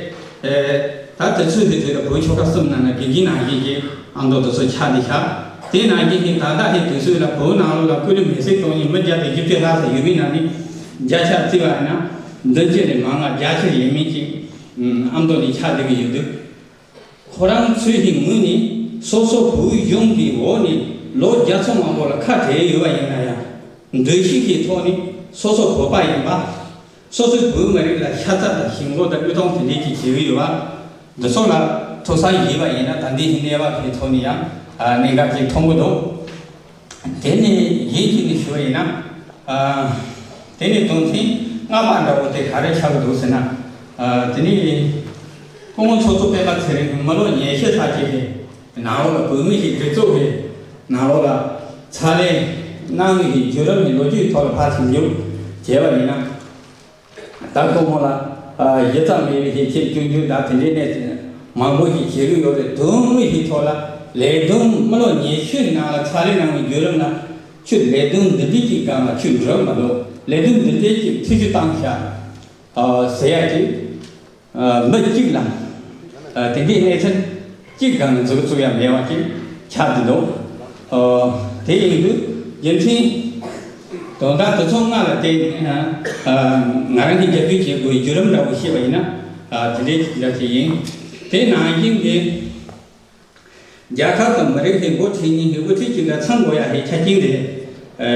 ཨེ་ད་དུས་ཚོད་དེ་དུས་ལ་བོད་ཆོལ་ཁ་གསུམ་ནང་ན་དགེ་རྒན་ནང་བཞིན་གྱི་ཨ་མདོ་དེ་ཚོ་ཆགས་བསྡད་ཤག་དེ་ནང་བཞིན་གྱི་ད་ལྟ་ཞིག་དུས་ཚོད་ལ་བོད་ནང་ལོགས་ལ་སྐུ་ལུས་མེ་སྲེག་གཏོང་མཁན་མི་བརྒྱ་དང་བཞི་བཅུ་ལྷག་ཙམ་ཡོད་པའི་ནང་ནས་བརྒྱ་ཆ་བརྩིས་པ་ཡིན་ན་བདུན་ཅུ་ནས་མང་བ་བརྒྱ་ཆ་ཡས་མས་ཅིག་ཨ་མདོ་ནས་ཆགས་བསྡད་ཀྱི་ཡོད་དུས། ཁོ་རང་ཚོའི་ངོས་ནས་སོ་སོ་བོད་གཞུང་གི་འོག་ནས་ལོ་བརྒྱ་ཚོ་མང་པོ་ལ་ཁ་བྲལ་ཡོད་པ་ཡིན་ན་ཡང་། འདུ་ཤེས་ཀྱི་ཐོག་ནས་སོ་སོ་བོད་པ་ཡིན་པ། སོ་སོའི་བོད་མི་རིགས་ལ་ཤ་ཚ་དང་ཞེན་ཁོག་དང་བློས་གཏོང་དེ་འདྲའི་ཅིག་བྱེད་ཀྱི་ཡོད་པ། འདི་ཚོ་ལ་ཐུགས་བསམ་བཞེས་པ་ཡིན་ན་ད་ལྟའི་གནས་བབ་ཀྱི་ཐོག་ནས་ཡང་གནད་འགག་ཅིག་མཐོང་གི་འདུག་དེ་ནས་ཡིན་གཅིག་ནས་ཞུ་བ་ཡིན་ན། ཨ་དེ་ནས་དོན་ཚན་ལྔ་པ་འདྲ་བོ་དེ་ག་རེ་ཆགས་ཀྱི་འདུག་ཟེར་ན། ཨ་དེ་ནས་སྐུ་ངོ་ཚོགས་གཙོ་སྤེན་པ་ཚེ་རིང་གིས་མི་ལོ་ཉི་ཤུ་ལྷག་ཅིག་གི་ནང་ལོགས་ལ་བོད་མི་ཞིག་སྒྲིག་འཛུགས་ཀྱི་ནང་ལོགས་ལ་ཕྱག་ལས་གནང་བའི་བརྒྱུད་རིམ་གྱི་ལོ་རྒྱུས་ཐོག་ལ་ཕར་ཞིབ་འཇུག་བྱས་པ་ཡིན་ན། ད་སྐུ་ངོ་ལ་ཨ་གཞི་རྩ་མེད་པའི་ཞིག་ཆེད་སྐྱོན་བརྗོད་དང་དེ་འདྲའི་གནས་ཚུལ་མང་པོ་ཞིག་བྱེད་ཀྱི་ཡོད་རེད། དོན་དངོས་ཞིག་ཐོག་ལ་ལས་དོན་མི་ལོ་ཉི་ཤུའི་ནང་ལ་ཕྱག་ལས་གནང་བའི་བརྒྱུད་རིམ་ལ་ཁྱོད་ལས་དོན་འདི་འདྲའི་ཅིག་སྒང་ལ་ཁྱོད་འགྲོ་མ་འདུག་ལས་དོན་འདི་འདྲའི་ཅིག་ཐུགས་ཞིབ་བཏང་ཤག་ཨ་ཟེར་ཡ་ཅིག་ཨ་མི་གཅིག་ལ་ཨ་དེ་འདྲའི་གནས་ཚུལ་གཅིག་སྒང་ལ་འཛུགས་བཙུགས་ཡ་མེད་པ་ཅིག་ཆགས་བསྡད་འདུག་ཨ་དེ་ཡིན་དུས་རྒྱུ་མཚན་དོན་དག་དེ་ཚོ་ལྔ་ལ་བརྟེན་ནས་ཨ་ང་རང་གིས་རྒྱབ་སྐྱོར་བྱེད་དགོས་བརྒྱུད་རིམ་འདྲ་བོ་ཤེས་པ་ཡིན་ན་ཨ་དེ་འདྲའི་ཅིག་འདྲ་ཅིག་ཡིན། དེ་ནང་བཞིན་གྱི་རྒྱལ་ཁབ་དང་མི་རིགས་ཀྱི་འགོ་ཁྲིད་མཁན་གྱི་དབུ་ཁྲིད་ཅིག་ལ་ཚང་དགོས་ཡ་ཧེ་ཆ་རྐྱེན་དེ་ཨ་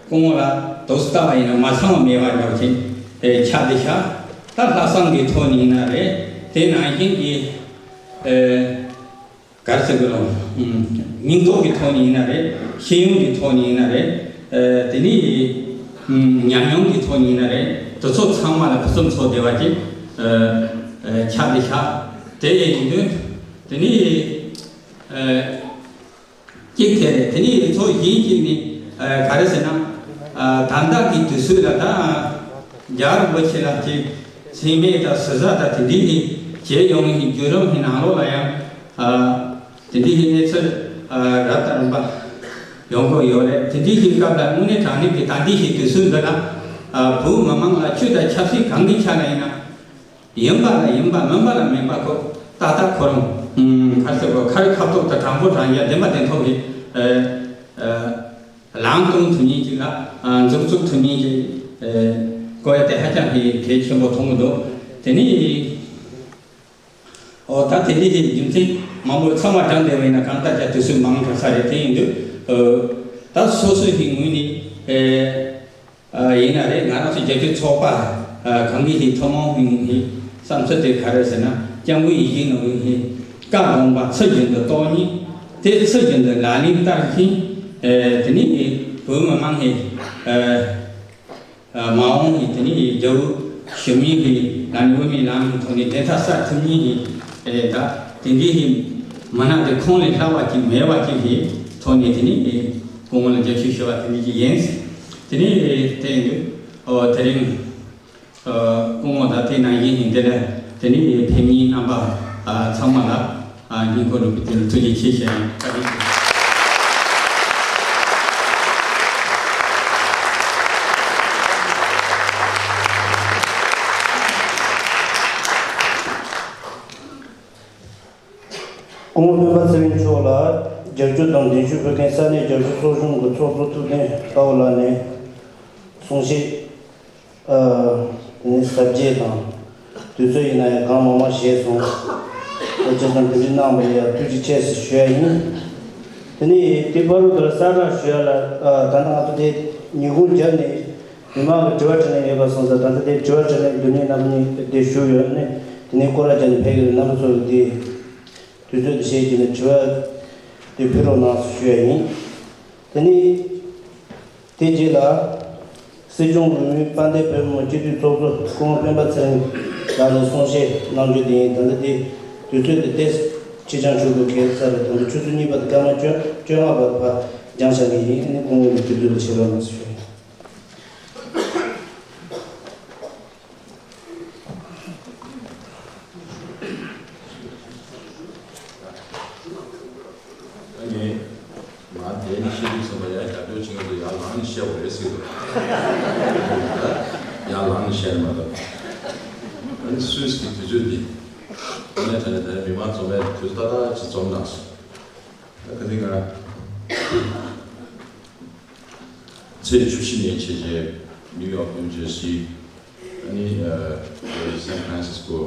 སྐུ་ངོ་ལ་དུས་སུ་ལྟ་བ་ཡིན་ན་མ་ཚང་བ་མེད་པ་འདྲ་བོ་ཅིག་ཨ་ཆགས་བསྡད་ཤག་ད་ལྷག་བསམ་གྱི་ཐོག་ནས་ཡིན་ན་རེད། དེ་ནང་བཞིན་གྱི་ཨ་ག་རེ་ཟེར་དགོས་རུང་། སྙིང་སྟོབས་ཀྱི་ཐོག་ནས་ཡིན་ན་རེད། ཤེས་ཡོན་གྱི་ཐོག་ནས་ཡིན་ན་རེད། ཨ་དེ་ནས་ཨ་ཉམས་མྱོང་གི་ཐོག་ནས་ཡིན་ན་རེད། དེ་ཚོ་ཚང་མ་ལ་ཕུན་སུམ་ཚོགས་བསྡད་པ་ཅིག་ཨ་ཨ་ཆགས་བསྡད་ཤག་དེ་ཡིན་དུས་དེ་ནས་ཨ་གཅིག་དེ་རེད། དེ་ནས་ཚོ་གཞན་གཅིག་ནི་ཨ་ག་རེ་ཟེར་ན། ཨ་ད་ལྟ་གི་དུས་ཚོད་ལ་ད་རྒྱལ་བ་རིན་པོ་ཆེ་ལགས་ཀྱི་མཚན་སྨད་དང་ཟུར་ཟ་དང་དེ་འདྲའི་ནི་བྱས་ཡོང་བའི་བརྒྱུད་རིམ་གྱི་ནང་ལོགས་ལ་ཡང་ཨ་དེ་འདྲའི་ནི་གནས་ཚུལ་ཨ་རབ་དང་རིམ་པ་ཡོང་གི་ཡོད་རེད། དེ་འདྲའི་ཞིག་སྐབས་ལ་དངོས་གནས་དྲང་གནས་ཀྱི་ད་ལྟའི་ཞིག་དུས་ཚོད་འདི་ལ་ཨ་བོད་མི་མང་ལ་ཆོས་དང་ཆབ་སྲིད་གང་གི་ཆ་ལ་ཡིན་ན། ཡིན་པ་ལ་ཡིན་པ་མིན་པ་ལ་མིན་པ་ཁོ་ཏག་ཏག་ཁོ་རང་ཨུམ་ག་རེ་ཟེར་དགོས། ཁ་རི་ཁ་ཐོག་དང་དྲང་པོ་དྲང་ཡ་བདེན་པ་བདེན་ཐོག་གི་ཨ་ཨ་ལམ་སྟོན་ཐུབ་མཁན་ཅིག་ལ་ཨ་འཛུགས་བཙུགས་ཐུབ་མཁན་ཅིག་ཨ་དགོས་ཡ་དེ་ཧ་ཅང་གི་གལ་ཆེན་པོ་མཐོང་གི་འདུག་དེ་ནས་ཨོ་ད་དེ་འདྲའི་རྒྱུ་མཚན་མང་པོ་ཚང་མ་དྲངས་བསྡད་པ་ཡིན་ན་གང་ལྟར་ཀྱང་དུས་ཚོད་མང་དྲགས་ས་རེད། དེ་ཡིན་དུས་ཨ་ད་སོ་སོའི་གི་ངོས་ནས་ཨ། ཨ་ཡིན་ན་རེད། ང་རང་ཚོ་རྒྱལ་སྤྱིའི་ཚོགས་པ་ཨ་གང་གི་ཞིག་ཐུན་མོང་གི་ཞིག་བསམ་ཚུལ་དེ་ག་རེ་ཟེར་ན། སྐྱབས་མགོན་ཡིད་བཞིན་ནོར་བུའི་ཞིག་བཀའ་དགོངས་པ་ཚུལ་བཞིན་དུ་རྟོགས་ནས་དེ་ཚུལ་བཞིན་དུ་ལག་ལེན་བསྟར་ཞིང་། ཨ་དེ་ནས་བོད་མི་མང་གི་ཨ་ཨ་མ་འོངས་ཀྱི་དེ་ནས་རྒྱལ་པོ་ཞུ་མིན་གྱི་ལམ་དབུ་མའི་ལམ་གྱི་ཐོག་ནས་བདེན་མཐའ་གསལ་ཐུབ་མིན་གྱི་ཨེ་ད་དེ་འདྲའི་ཞིག་མི་སྣ་དེ་ཁོང་ལས་ལྷག་པ་ཅིག་མེད་པ་ཅིག་གི་ཐོག་ནས་དེ་ནས་ཨེ་སྐུ་ངོ་ལ་རྒྱབ་སྐྱོར་ཞུ་བ་དེ་འདྲ་ཅིག་ཡིན། དེ་ནས་ཨེ་དེ་ཡིན་དུས་ཨོ་དེ་རིང་ཨ་སྐུ་ངོ་དང་དེ་ནང་བཞིན་ཡིན་དེ་ལས་དེ་ནས་ཨེ་ཕེབས་མཁན་རྣམ་པ་ཨ་ཚང་མ་ལ་ཨ་སྙིང་ཁོང་རུས་པའི་གཏིང་ནས་ཐུགས་རྗེ་ཆེ་ཞུ་ཡ་ཡིན། བཀའ་དྲིན་ཆེ། སྐུ་ངོ་སྤེན་པ་ཚེ་རིང་མཆོག་ལ། རྒྱབ་སྐྱོར་དང་གདན་ཞུ་ཕུལ་མཁན་ས་གནས་རྒྱབ་སྐྱོར་ཚོགས་ཆུང་གི་ཚོགས་གཙོ་ཐུབ་བསྟན་དཔའ་བོ་ལགས་ནས་གསུང་བཤད། ཨ། དེ་ནས་གཟབ་རྒྱས་དང་དུས་ཚོད་ཡིན་ན་ཡང་གང་མང་མང་བཞེས་སོང་། ཨ། བྱས་ཙང་དེ་འདྲ་གནང་བ་ལ་ཡང་ཐུགས་རྗེ་ཆེ་ཟེར་ཞུ་ཡ་ཡིན། དེ་ནས་དེ་བར་དུ་གསལ་བསྒྲགས་ཞུ་ཡ་ལ། ཨ། ད་ལྟ་ང་ཚོ་དེ་ཉིན་གུང་རྒྱབ་ནས་མི་མང་གི་དྲི་བ་དྲིས་ལན་ཡོད་པ་སོང་ཙང་། ད་ལྟ་དེ་དྲི་བ་དྲིས་ལན་བསྡུ་ནས་རྣམ་པ་གཉིས་དེ་ཞུ་ཡོད་ནས། དེ་ནས་སྐོར་ར་བརྒྱབ་ནས་ཕེབས་ཀྱི་རེད། རྣམ་པ་ཚོ་གི་དེ་དུས་ཚོད་དེ་བཤད་ཀྱི་ནས་དྲི་བ་དེ་ཕུལ་རོགས་གནང་ཞུ་ཡ་ཡིན། དེ་ནས་དེ་རྗེས་ལ་སྲིད་སྐྱོང་འོས་མི་དཔལ་ལྡན་བོད་མི་མང་སྤྱི་འཐུས་ཚོགས་གཙོ་སྐུ་ངོ་སྤེན་པ་ཚེ་རིང་ལགས་ནས་གསུང་བཤད་གནང་རྒྱུ་དེ་ཡིན། ད་ལྟ་དེ་དུས་ཚོད་དེ་ཏོག་ཙམ་ཕྱི་འགྱངས་བྱུང་འདུག་གལ་ཆེ་ས་རེད། ད་ལྟ་ཆུ་ཚོད་གཉིས་པ་དང་སྐར་མ་བཅོ་བཅོ་ལྔ་བར་ཕར་འགྱངས་བཞག་གི་ཡིན། ཨ་ནི་སྐུ་ངོ་ནས་དུས་ཚོད་ལ་ཕྱིར་རོགས་གནང་ཞུ་ཡ་ཡིན། ཨ་ནི། ང་དེ་ནི་བཤད་རྒྱུ་ཟེར་བ་ཡང་རྒྱབ་སྐྱོར་བྱེད་མཁན་ཚོ་ཡར་ལངས་ནས་བཤད་པ་རེད་ཟེར་གི་འདུག་ཡར་ལངས་ནས་བཤད་མ་གཏོགས། ཨ་ནི་སུད་སི་གི་དུས་ཚོད་འདི། དངོས་གནས་དྲང་གནས་ད་ནི་མི་མང་འཛོམས་པའི་དུས་ཚོད་ཏག་ཏག་ཅིག་འཛོམས་གནང་སོང་། ད་ག་ནི་ང་ཚེས་བཅུ་བཞི་ནས་བྱས་རྗེས་ནིའུ་ཡོག་ནིའུ་ཇར་སི། ཨ་ནི། ཨ། སན་ཧྥ་རན་སིས་ཀོ།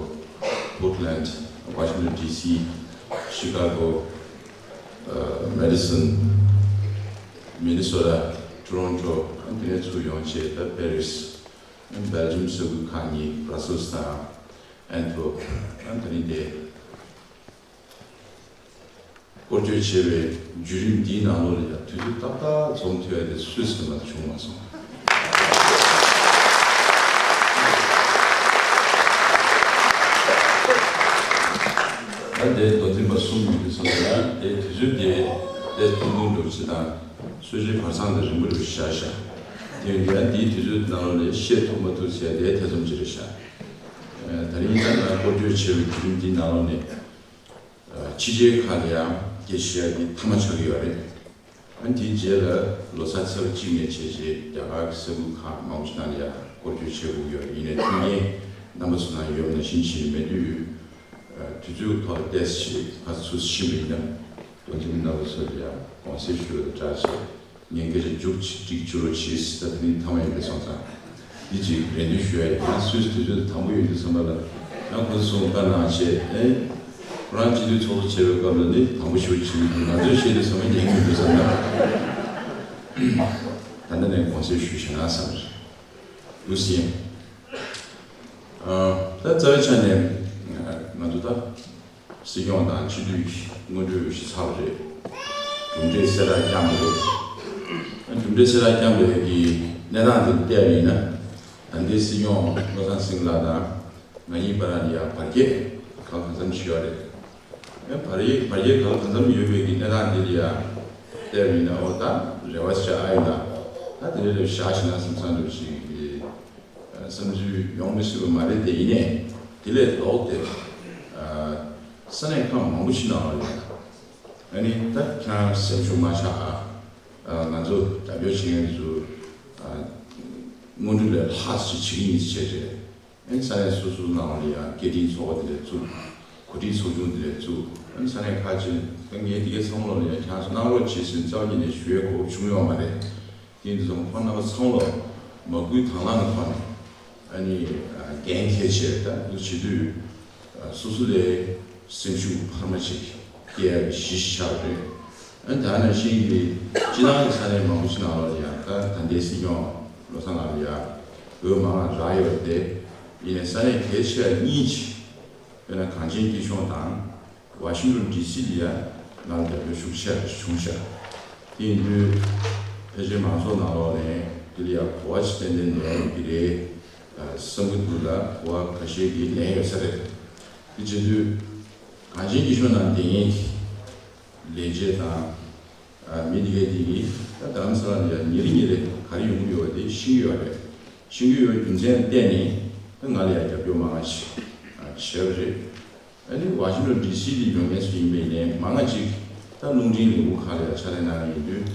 པོར་ཊ་ལེན་ཌ། ཝ་ཤིང་ཊོན་ཌི་སི། ཤི་ཀ་གོ། ཨ། མེ་ཌི་སོན། མི་ནི་སོ་ཊ། ཊོ་རོན་ཊོ། ཨ་ནི་དེ་ནས་ཚུར་ཡོང་བྱས་ད་པེ་རིས། ཨ་ནི་སྦེལ་ཇམ་ས་ཁུལ་ཁག་གཉིས། བྷ་ར་སེལ་སི་དང་ཨན་ཐི་ཝར་པན། ཨ་ནི་དེ་རིང་དེ། སྐོར་སྐྱོད་བྱས་པའི་བརྒྱུད་རིམ་འདིའི་ནང་ལོགས་ལ་ཡང་དུས་ཚོད་ཏག་ཏག་འཛོམས་ཐུབ་ཡ་དེ་སུད་སི་ནས་མ་གཏོགས་བྱུང་མ་སོང་། ད་དེ་མདོ་འཛིན་པ་གསུམ་ཡོད་དུས་ཙམ་ལ་དེ་དུས་ཚོད་དེ་དེ་ཐུང་ཐུང་འགྲོ་ཅིག་དང་། གསོལ་ཇའི་བར་མཚམས་དེ་རིང་པོ་རེ་བཞག་ཤག་དེ་ཡང་འདིའི་དུས་ཚོད་ནང་ལོགས་ལ་བཤད་ཐུབ་མ་ཐུབ་བྱས་དེ་ཐེ་ཚོམ་ཅིག་རེད་ཤག་ད་རིང་ད་ང་སྐོར་སྐྱོད་བྱས་པའི་བརྒྱུད་རིམ་འདིའི་ནང་ལོགས་ནས། ཕྱི་རྒྱལ་ཁག་ལ་ཡང་སྐད་ཆ་བཤད་ཡ་དེ་མཐའ་མ་ཆགས་ཀྱི་ཡོད་རེད། ཨ་ནི་དེའི་རྗེས་ལ་ལོ་གསར་ཚེས་པ་གཅིག་ནས་བྱས་རྗེས་རྒྱ་གར་གྱི་ས་ཁུལ་ཁག་མང་པོ་ཞིག་ནང་ལ་ཡང་སྐོར་སྐྱོད་བྱེད་དགོས་ཀྱི་ཡོད་རེད། ཡིན་ནའི་མཐུན་རྐྱེན་རྣམ་པ་ཚོ་ནང་ཡོད་པ་ནང་བཞིན་བྱས་ནས་མེད་དུས། དུས་ཚོད་ཐོག་ལ་ཏོག་ཙམ་ཕར་ཚུར་ཕྱིན་པ་ཡིན་ན། མདོ་འཛིན་རྣམ་པ་ཚོ་ལ་ཡང་དགོངས་སེལ་ཞུ་བ་དང་སྦྲགས་བྱས། ངས་སྐད་ཆ་མཇུག་ཅིག་ཅིག་བཅུ་རོགས་བྱེད་ཟེར། ད་དེ་ནི་མཐའ་མ་ཡིན་པས་སོང་ཙང་། འདི་ཅིག་རེ་འདུན་ཞུ་ཡ་ཡིན། ང་སུད་སི་དུས་ཚོད་དང་པོ་ཡོད་དུས་ཙམ་པ་ལ། ཡང་ཁོ་ཚོ་གསུང་བཀའ་གནང་བྱས། ཨེ། ཁོ་རང་སྤྱི་འཐུས་ཚོགས་གཙོ་བྱས་པའི་སྐབས་ལ་ནི་དང་པོ་ཞུ་བྱེད་ཀྱི་འདུག་ང་ཚོས་བཤད་དུས་ཙམ་པ་ཉན་གྱི་མི་འདུག་བསམ་ན། ད་ལྟ་ནས་དགོངས་སེལ་ཞུ་ཞེ་ན་བསམ་རེད། འདུག་སེ་ཡིན། ཨ། ད་རྩ་བའི་ཆ་ནས་ང་ཚོ་ད། སྲིད་སྐྱོང་དང་སྤྱི་འཐུས་སྔོན་འགྲོའི་འོས་གཞི་ཚར་བ་རེད། གྲུབ་འབྲས་གསལ་བསྒྲགས་བསྐྱངས་པ་རེད། གྲུབ་འབྲས་གསལ་བསྒྲགས་བསྐྱངས་པའི་གི་གནས་སྟངས་དེ་བལྟས་པ་ཡིན་ན། ད་ལྟའི་སྲིད་སྐྱོང་བློ་བཟང་སེང་གེ་ལགས་དང་ང་གཉིས་བར་ལ་ཡང་བར་ཁྱད་ག་ལ་གང་འཚམ་ཞིག་ཡོད་རེད། ཡང་བར་ཡིག་བར་ཁྱད་ག་ལ་གང་འཚམ་ཡོད་པའི་གི་གནས་སྟངས་དེ་ལ་ཡང་བལྟས་པ་ཡིན་ན། འོ་ད་རེ་བ་ཞིག་ཨ་ཡོད་ན། ད་དེ་འདྲ་ལ་བཞག་ཞིག་ན་བསམ་བསམ་འདྲ་ཞིག་གི་བསམ་ཚུལ་ཡོང་མི་སྲིད་པ་མ་རེད་དེ། ཡིན་ནའི་དེ་ལས་ལྡོག་སྟེ། ཨ། ས་གནས་ཁག་མང་པོ་ཞིག་ནང་ལ་ཡང་། ཨ་ནི་ད་ཁྱེད་རང་སེམས་ཤུགས་མ་ཆག་ཨ། ང་ཚོ་རྒྱབ་སྐྱོར་བྱེད་མཁན་ཚོ། ཨ། སྔོན་འགྲོ་ལས་ལྷག་ཅིག་བྱེད་ཀྱི་ཡིན་ཟེར་བྱས་རེད། ཨ་ནི་ས་གནས་སོ་སོའི་ནང་ལ་ཡང་སྐད་འཕྲིན་ཚོགས་པ་དེ་ལས་བཙུགས། གོ་སྒྲིག་ཚོགས་ཆུང་དེ་ལས་བཙུགས། ཨ་ནི་ས་གནས་ཁག་ཅིག་ད་ངས་དེ་གའི་ཚང་མ་ལོག་ལ་ཡང་ཁྱེད་རང་ཚོ་གནང་རོགས་བྱེད་ཟེར་རྩ་བ་ཉིད་ནས་ཞུ་ཡའི་གོ་སྐབས་བྱུང་ཡོད་མ་རེད། དེ་ཡིན་དུས་ཙམ་ཁོང་རྣམ་པ་ཚང་མ་ལོག་མ་བསྐུལ་དང་བླངས་ཀྱི་ཐོག་ནས། ཨ་ནི་འགན་འཁྱེར་བྱས། ད་འདུ་བྱེད་དུས་སོ་སོ་ལས་སེམས་ཤུགས་འཕར་མ་ཅིག་སྐྱེ་ཡ་གི་གཞི་ཞིག་ཆགས་རེད། ཨ་ནི་ད་ནང་བཞིན་གྱི་སྤྱི་བཏང་གི་ས་གནས་མང་པོ་ཞིག་ནང་ལོགས་ལ་ཡང་ད་ད་ལྟའི་སྲིད་སྐྱོང་བློ་བཟང་ལགས་ལ་ཡང་འོས་མང་རག་ཡོད་རེད་དེ། ཡིན་ནའི་ས་གནས་གལ་ཆེ་བ་གཉིས་ཅིག་དཔེར་ན་གངས་ཅན་སྐྱིད་གཤོངས་དང་ཝ་ཤིང་ཊོན་ཌི་སི་ལ་ཡ་ང་ལ་རྒྱབ་སྐྱོར་ཤུགས་ཆེ་བྱུང་ཤག་དེ་ཡིན་དུས་ཕལ་ཆེར་མང་ཚོགས་ནང་ལོགས་ནས་དེ་ལ་ཡ་གོ་བ་ཅིག་ཏན་ཏན་ལེན་ཡོང་གི་རེད་བསམ་གྱི་འདུག་ལ། གོ་བ་ཁ་ཤས་ཀྱིས་ལེན་ཡོད་ས་རེད། དེ་བྱེད་དུས་གངས་ཅན་སྐྱིད་གཤོངས་ནང་བསྡད་མཁན་གྱི་ལས་བྱེད་དང་། ཨ། མི་དེ་གས་དེ་གིས་ད་རྡ་རམ་ས་ལ་ལ་ཡ་ཉིན་རེ་ཉིན་རེ་ག་རེ་ཡོང་གི་ཡོད་པ་དེ་ཤེས་ཀྱི་ཡོད་རེད། ཤེས་ཀྱི་ཡོད་པའི་རྒྱུ་མཚན་ལ་བརྟེན་ནས་ད་ང་ལ་ཡ་རྒྱབ་སྐྱོར་མང་བ་ཞིག་ཨ། བྱས་པ་རེད། ཨ་ནི་ཝ་ཤིང་ཊོན་ཌི་སི་ལ་ཡོང་མཁན་ཚོ་ཡིན་པ་ཡིན་ནའི་མང་བ་ཅིག་ད་རླུང་འཕྲིན་ལས་ཁུངས་ཁག་ལ་ཡ་ཕྱག་ལས་གནང་མཁན་ཡིན་དུས།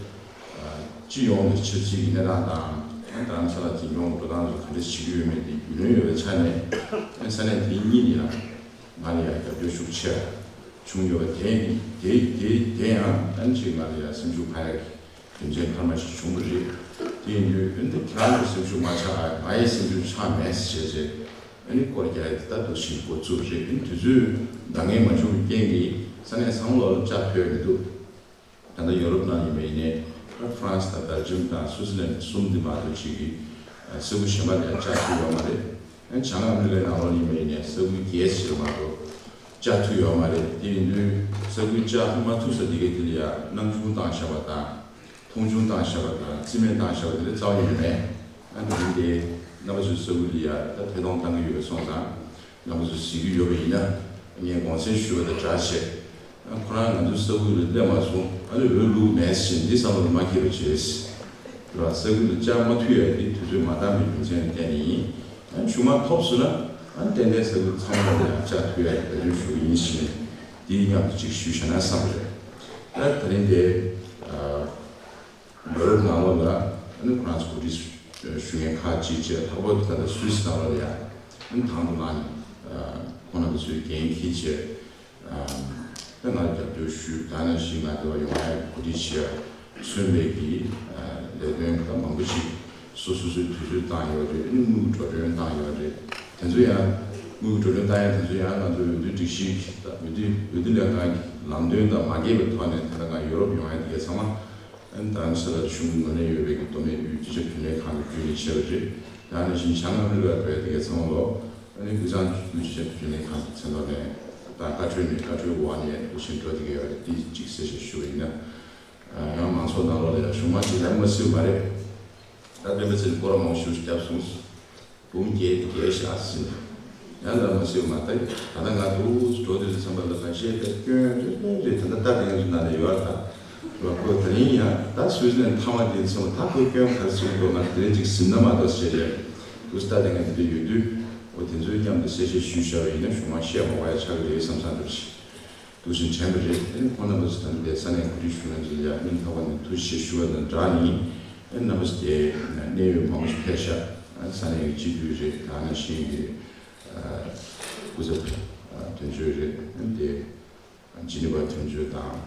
ཨ། སྤྱི་ཡོངས་ཀྱི་ཆབ་སྲིད་ཀྱི་གནས་སྟངས་དང་། ཨ། རྡ་རམ་ས་ལ་འཛིན་སྐྱོང་འགྲོ་སྟངས་ཚོ་ག་འདྲ་བྱེད་ཀྱི་ཡོད་མེད་དེ་རྒྱུས་ལོན་ཡོད་པའི་ཆ་ནས། ཨ། ས་གནས་དེ་གཉིས་ལ་ཡ་ང་ལ་ཡ་རྒྱབ་སྐྱོར་ཤུགས་ཆེ། བྱུང་ཡོད་པ་དེ་དེ་དེ་དེ་ཡང་ཨ་ནི་ཅིག་ང་ལ་ཡང་སེམས་ཤུགས་འཕར་ཡག་གི་རྒྱུ་མཚན་འཕར་མ་ཞིག་བྱུང་བ་རེད། དེ་ཡིན་དུས་ཨ་ནི་ཁྱེད་རང་ཚོ་སེམས་ཤུགས་མ་ཆག་ཨ་ང་ཡི་སེམས་ཤུགས་ཆག་མེད་ཟེར་བྱས་ཨ་ནི་སྐོར་རྒྱག་ཡ་དེ་ད་འདུག་བཞིན་འགོ་བཙུགས་རེད། ཨ་ནི་དུས་ཚོད་འདང་ངེས་མ་བྱུང་བའི་རྐྱེན་གྱིས་ས་གནས་ཚང་མ་ལོག་ལ་བཅའ་ཐུབ་ཡ་མི་འདུག་ད་ལྟ་ཡོ་རོབ་ནང་ཡིན་པ་ཡིན་ནའི་ད་ཧྥ་རན་སི་དང་སྦེལ་ཇམ་དང་སུའུ་ཙི་ལན་གསུམ་འདི་མ་གཏོགས་ཅིག་གིས་ས་ཁུལ་གཞན་པ་ལ་ཡང་བཅའ་ཐུབ་ཡོད་མ་རེད། ཨ་ནི་བྱང་ཨ་མི་རི་ཀའི་ནང་ལོགས་ཡིན་པ་ཡིན་ནའི་ས་ཁུལ་བརྒྱད་ཅིག་ལ་མ་གཏོགས་བཅའ་ཐུབ་ཡོད་མ་རེད། དེ་ཡིན་དུས་ས་ཁུལ་བཅའ་མ་ཐུབ་ས་དེ་གའི་དེ་ལ་ཡང་སྣང་ཆུང་བཏང་བཞག་པ་དང་མཐོང་ཆུང་བཏང་བཞག་པ་དང་རྩིས་མེད་བཏང་བཞག་པ་དེ་འདྲ་རྩ་བ་ཉིད་ནས་མེད། ཨ་ནི་དེ་རིང་དེ་རྣམ་པ་ཚོའི་ས་ཁུལ་ལ་ཡང་ད་ཐད་གཏོང་བཏང་གི་ཡོད་པ་སོང་ཙང་། རྣམ་པ་ཚོས་གཟིགས་ཀྱི་ཡོད་པ་ཡིན་ན་ངས་དགོངས་སེལ་ཞུ་བ་དང་སྦྲགས་བྱས། ཁོ་རང་ང་ཚོའི་ས་ཁུལ་ལ་སླེབས་མ་སོང་ཨ་ནི་འོས་བླུགས་མེད་ཟེར་འདི་བསམ་བློ་མ་འཁྱེར་བ་བྱས། ར་ས་ཁུལ་ལ་བཅའ་མ་ཐུབ་ཡ་དེ་དུས་ཚོད་མ་འདང་བའི་རྒྱུ་མཚན་ལ་བརྟེན་ནས་ཡིན། ཨ་ནི་གཞུག་མ་ཐོབ་སོང་ན་ཨ་ནི་ཏན་ཏན་ས་ཁུལ་ཚང་མ་ལ་ཡང་བཅའ་ཐུབ་ཡ་འབད་བརྩོན་ཞུ་གི་ཡིན་ཞེས་འདི་མཉམ་དུ་ཅིག་ཞུས་བཞག་ན་བསམ་པ་རེད། ད་དེ་རིང་དེ། ཡོ་རོབ་ནང་ལོགས་ལ་ཨ་ནི་ཁོ་རང་ཚོ་གོ་སྒྲིག་ཞུ་མཁན་ཁག་ཅིག་བཅས་ལྷག་པར་དུ་ད་ལྟ་སུད་སི་ནང་ལོགས་ལ་ཡང་ཨ་ནི་དང་དུ་ལངས་ནས་ཁོང་རྣམ་པ་ཚོའི་འགན་འཁྱེར་བྱས་ད་ང་རྒྱབ་སྐྱོར་ཞུས་ད་ནང་བཞིན་ང་འདི་བ་ཡོང་ཡ་གོ་སྒྲིག་བྱས་མཚོན་པའི་གི་ལས་དོན་ད་མང་པོ་ཞིག་སོ་སོ་སོའི་དུས་ཚོད་བཏང་ཡོད་རེད། ཨ་ནི་དངུལ་གྱི་འགྲོ་གྲོན་བཏང་ཡོད་རེད། དེ་ཚོ་ཡང་དངུལ་གྱི་འགྲོ་གྲོན་བཏང་ཡ་དེ་ཚོ་ཡང་ང་ཚོའི་འོས་བསྡུ་སྒྲིག་གཞི་འོས་བསྡུ་འོས་བསྡུ་ལས་ཁང་གི་ལམ་སྟོན་དང་མ་འགལ་བའི་ཐོག་ནས་ད་ལྟ་ང་ཡོ་རོབ་ཡོང་ཡ་དེ་གའི་ཚང་མ། ཨ་ནི་ད་ནི་ས་ལ་གཞུང་གི་ངོས་ནས་ཡོད་པའི་གི་མདོ་སྨད་དབུས་སྤྱི་ཁྱབ་རྒྱུན་ལས་ཁང་གི་བརྒྱུད་ནས་བྱས་པ་རེད། ད་ནི་བཞིན་བྱང་ཨ་མི་རི་ཀ་བོད་དེ་གའི་ཚང་མ་ལོ་ཨ་ནི་དབུས་གཙང་དབུས་སྤྱི་ཁྱབ་རྒྱུན་ལས་ཁང་གི་མཚན་ཐོག་ནས་ད་བཀའ་འཁྲོལ་ནས་བཀའ་འཁྲོལ་འོག་ནས་འདུ་ཤེས་འགྲོ་བསྡད་ཀྱི་ཡོད་རེད། འདི་གཅིག་གསལ་བཤད་ཞུ་བ་ཡིན་ན། ཡང་མང་ཚོགས་ནང་ལོགས་ལ་ཡང་གཞུང་མང་ཅིག་ལབ་མ་སྲིད་པ་རེད། ད་སྤེན་པ་ཚེ་རིང་སྐོར་མང་པོ་ཞིག་བརྒྱབ་སོང་། འབུམ་བརྒྱད་དེ་བརྒྱད་བཞག་ཟིན། ཡང་ལ་མ་ཟེར་མ་ད་ད་ལྟ་ང་འདུག་འགྲོ་དུས་ཙམ་པ་ལ་ཁ་ཤས་དེ་སྐྱོན་རེ་རེ་རེ་ད་ལྟ་ལྟ་དེ་ང་ཚོ་ནང་ལ་ཡོད་ར། ད་ར་ཁོ་ད་ཡིན་ཡང་ད་སུད་སི་ནས་མཐའ་མ་དེ་ཚོ་ད་ཁོ་སྐྱོན་ག་རེ་བྱུང་འདུག་ང་དེ་རིང་ཅིག་ཟིན་ན་མ་གཏོགས་ཟེར་ཡ་འདུག་ད་དེ་ང་དེ་འདྲ་ཡོད་དུས་འོ་དེ་ཚོའི་མཉམ་དུ་གསལ་བཤད་ཞུས་བཞག་པ་ཡིན་ན་གཞུང་མང་བཤད་མ་དགོས་ཡ་ཆགས་ཀྱི་རེད་བསམ་བསམ་འདུག་ཞིག་འདུག་བཞིན་དྲན་པ་རེད། ཨ་ནི་ཁོང་རྣམ་པ་ཚོ་ད་ནི་དེ་ས་གནས་གོ་སྒྲིག་ཞུ་མཁན་ཚོ་ལ་ཡང་སྙིང་ཐག་པ་ནས་ཐུགས་རྗེ་ཆེ་ཞུ་བ་དང་སྦྲགས་ནས་ཨ་ནི་རྣམ་པ་ཚོ་དེ་གནད་ཡོད་མང་པོ་ཞིག་ཕེབས་ཤག་ཨ་ནི་ས་གནས་ཀྱི་སྤྱི་འཐུས་རེད། ད་ནང་བཞིན་གྱི་སྐུ་ཚབ་དོན་གཅོད་རེད། ཨ་ནི་དེ་ཇི་ནི་ཝ་དོན་གཅོད་དང་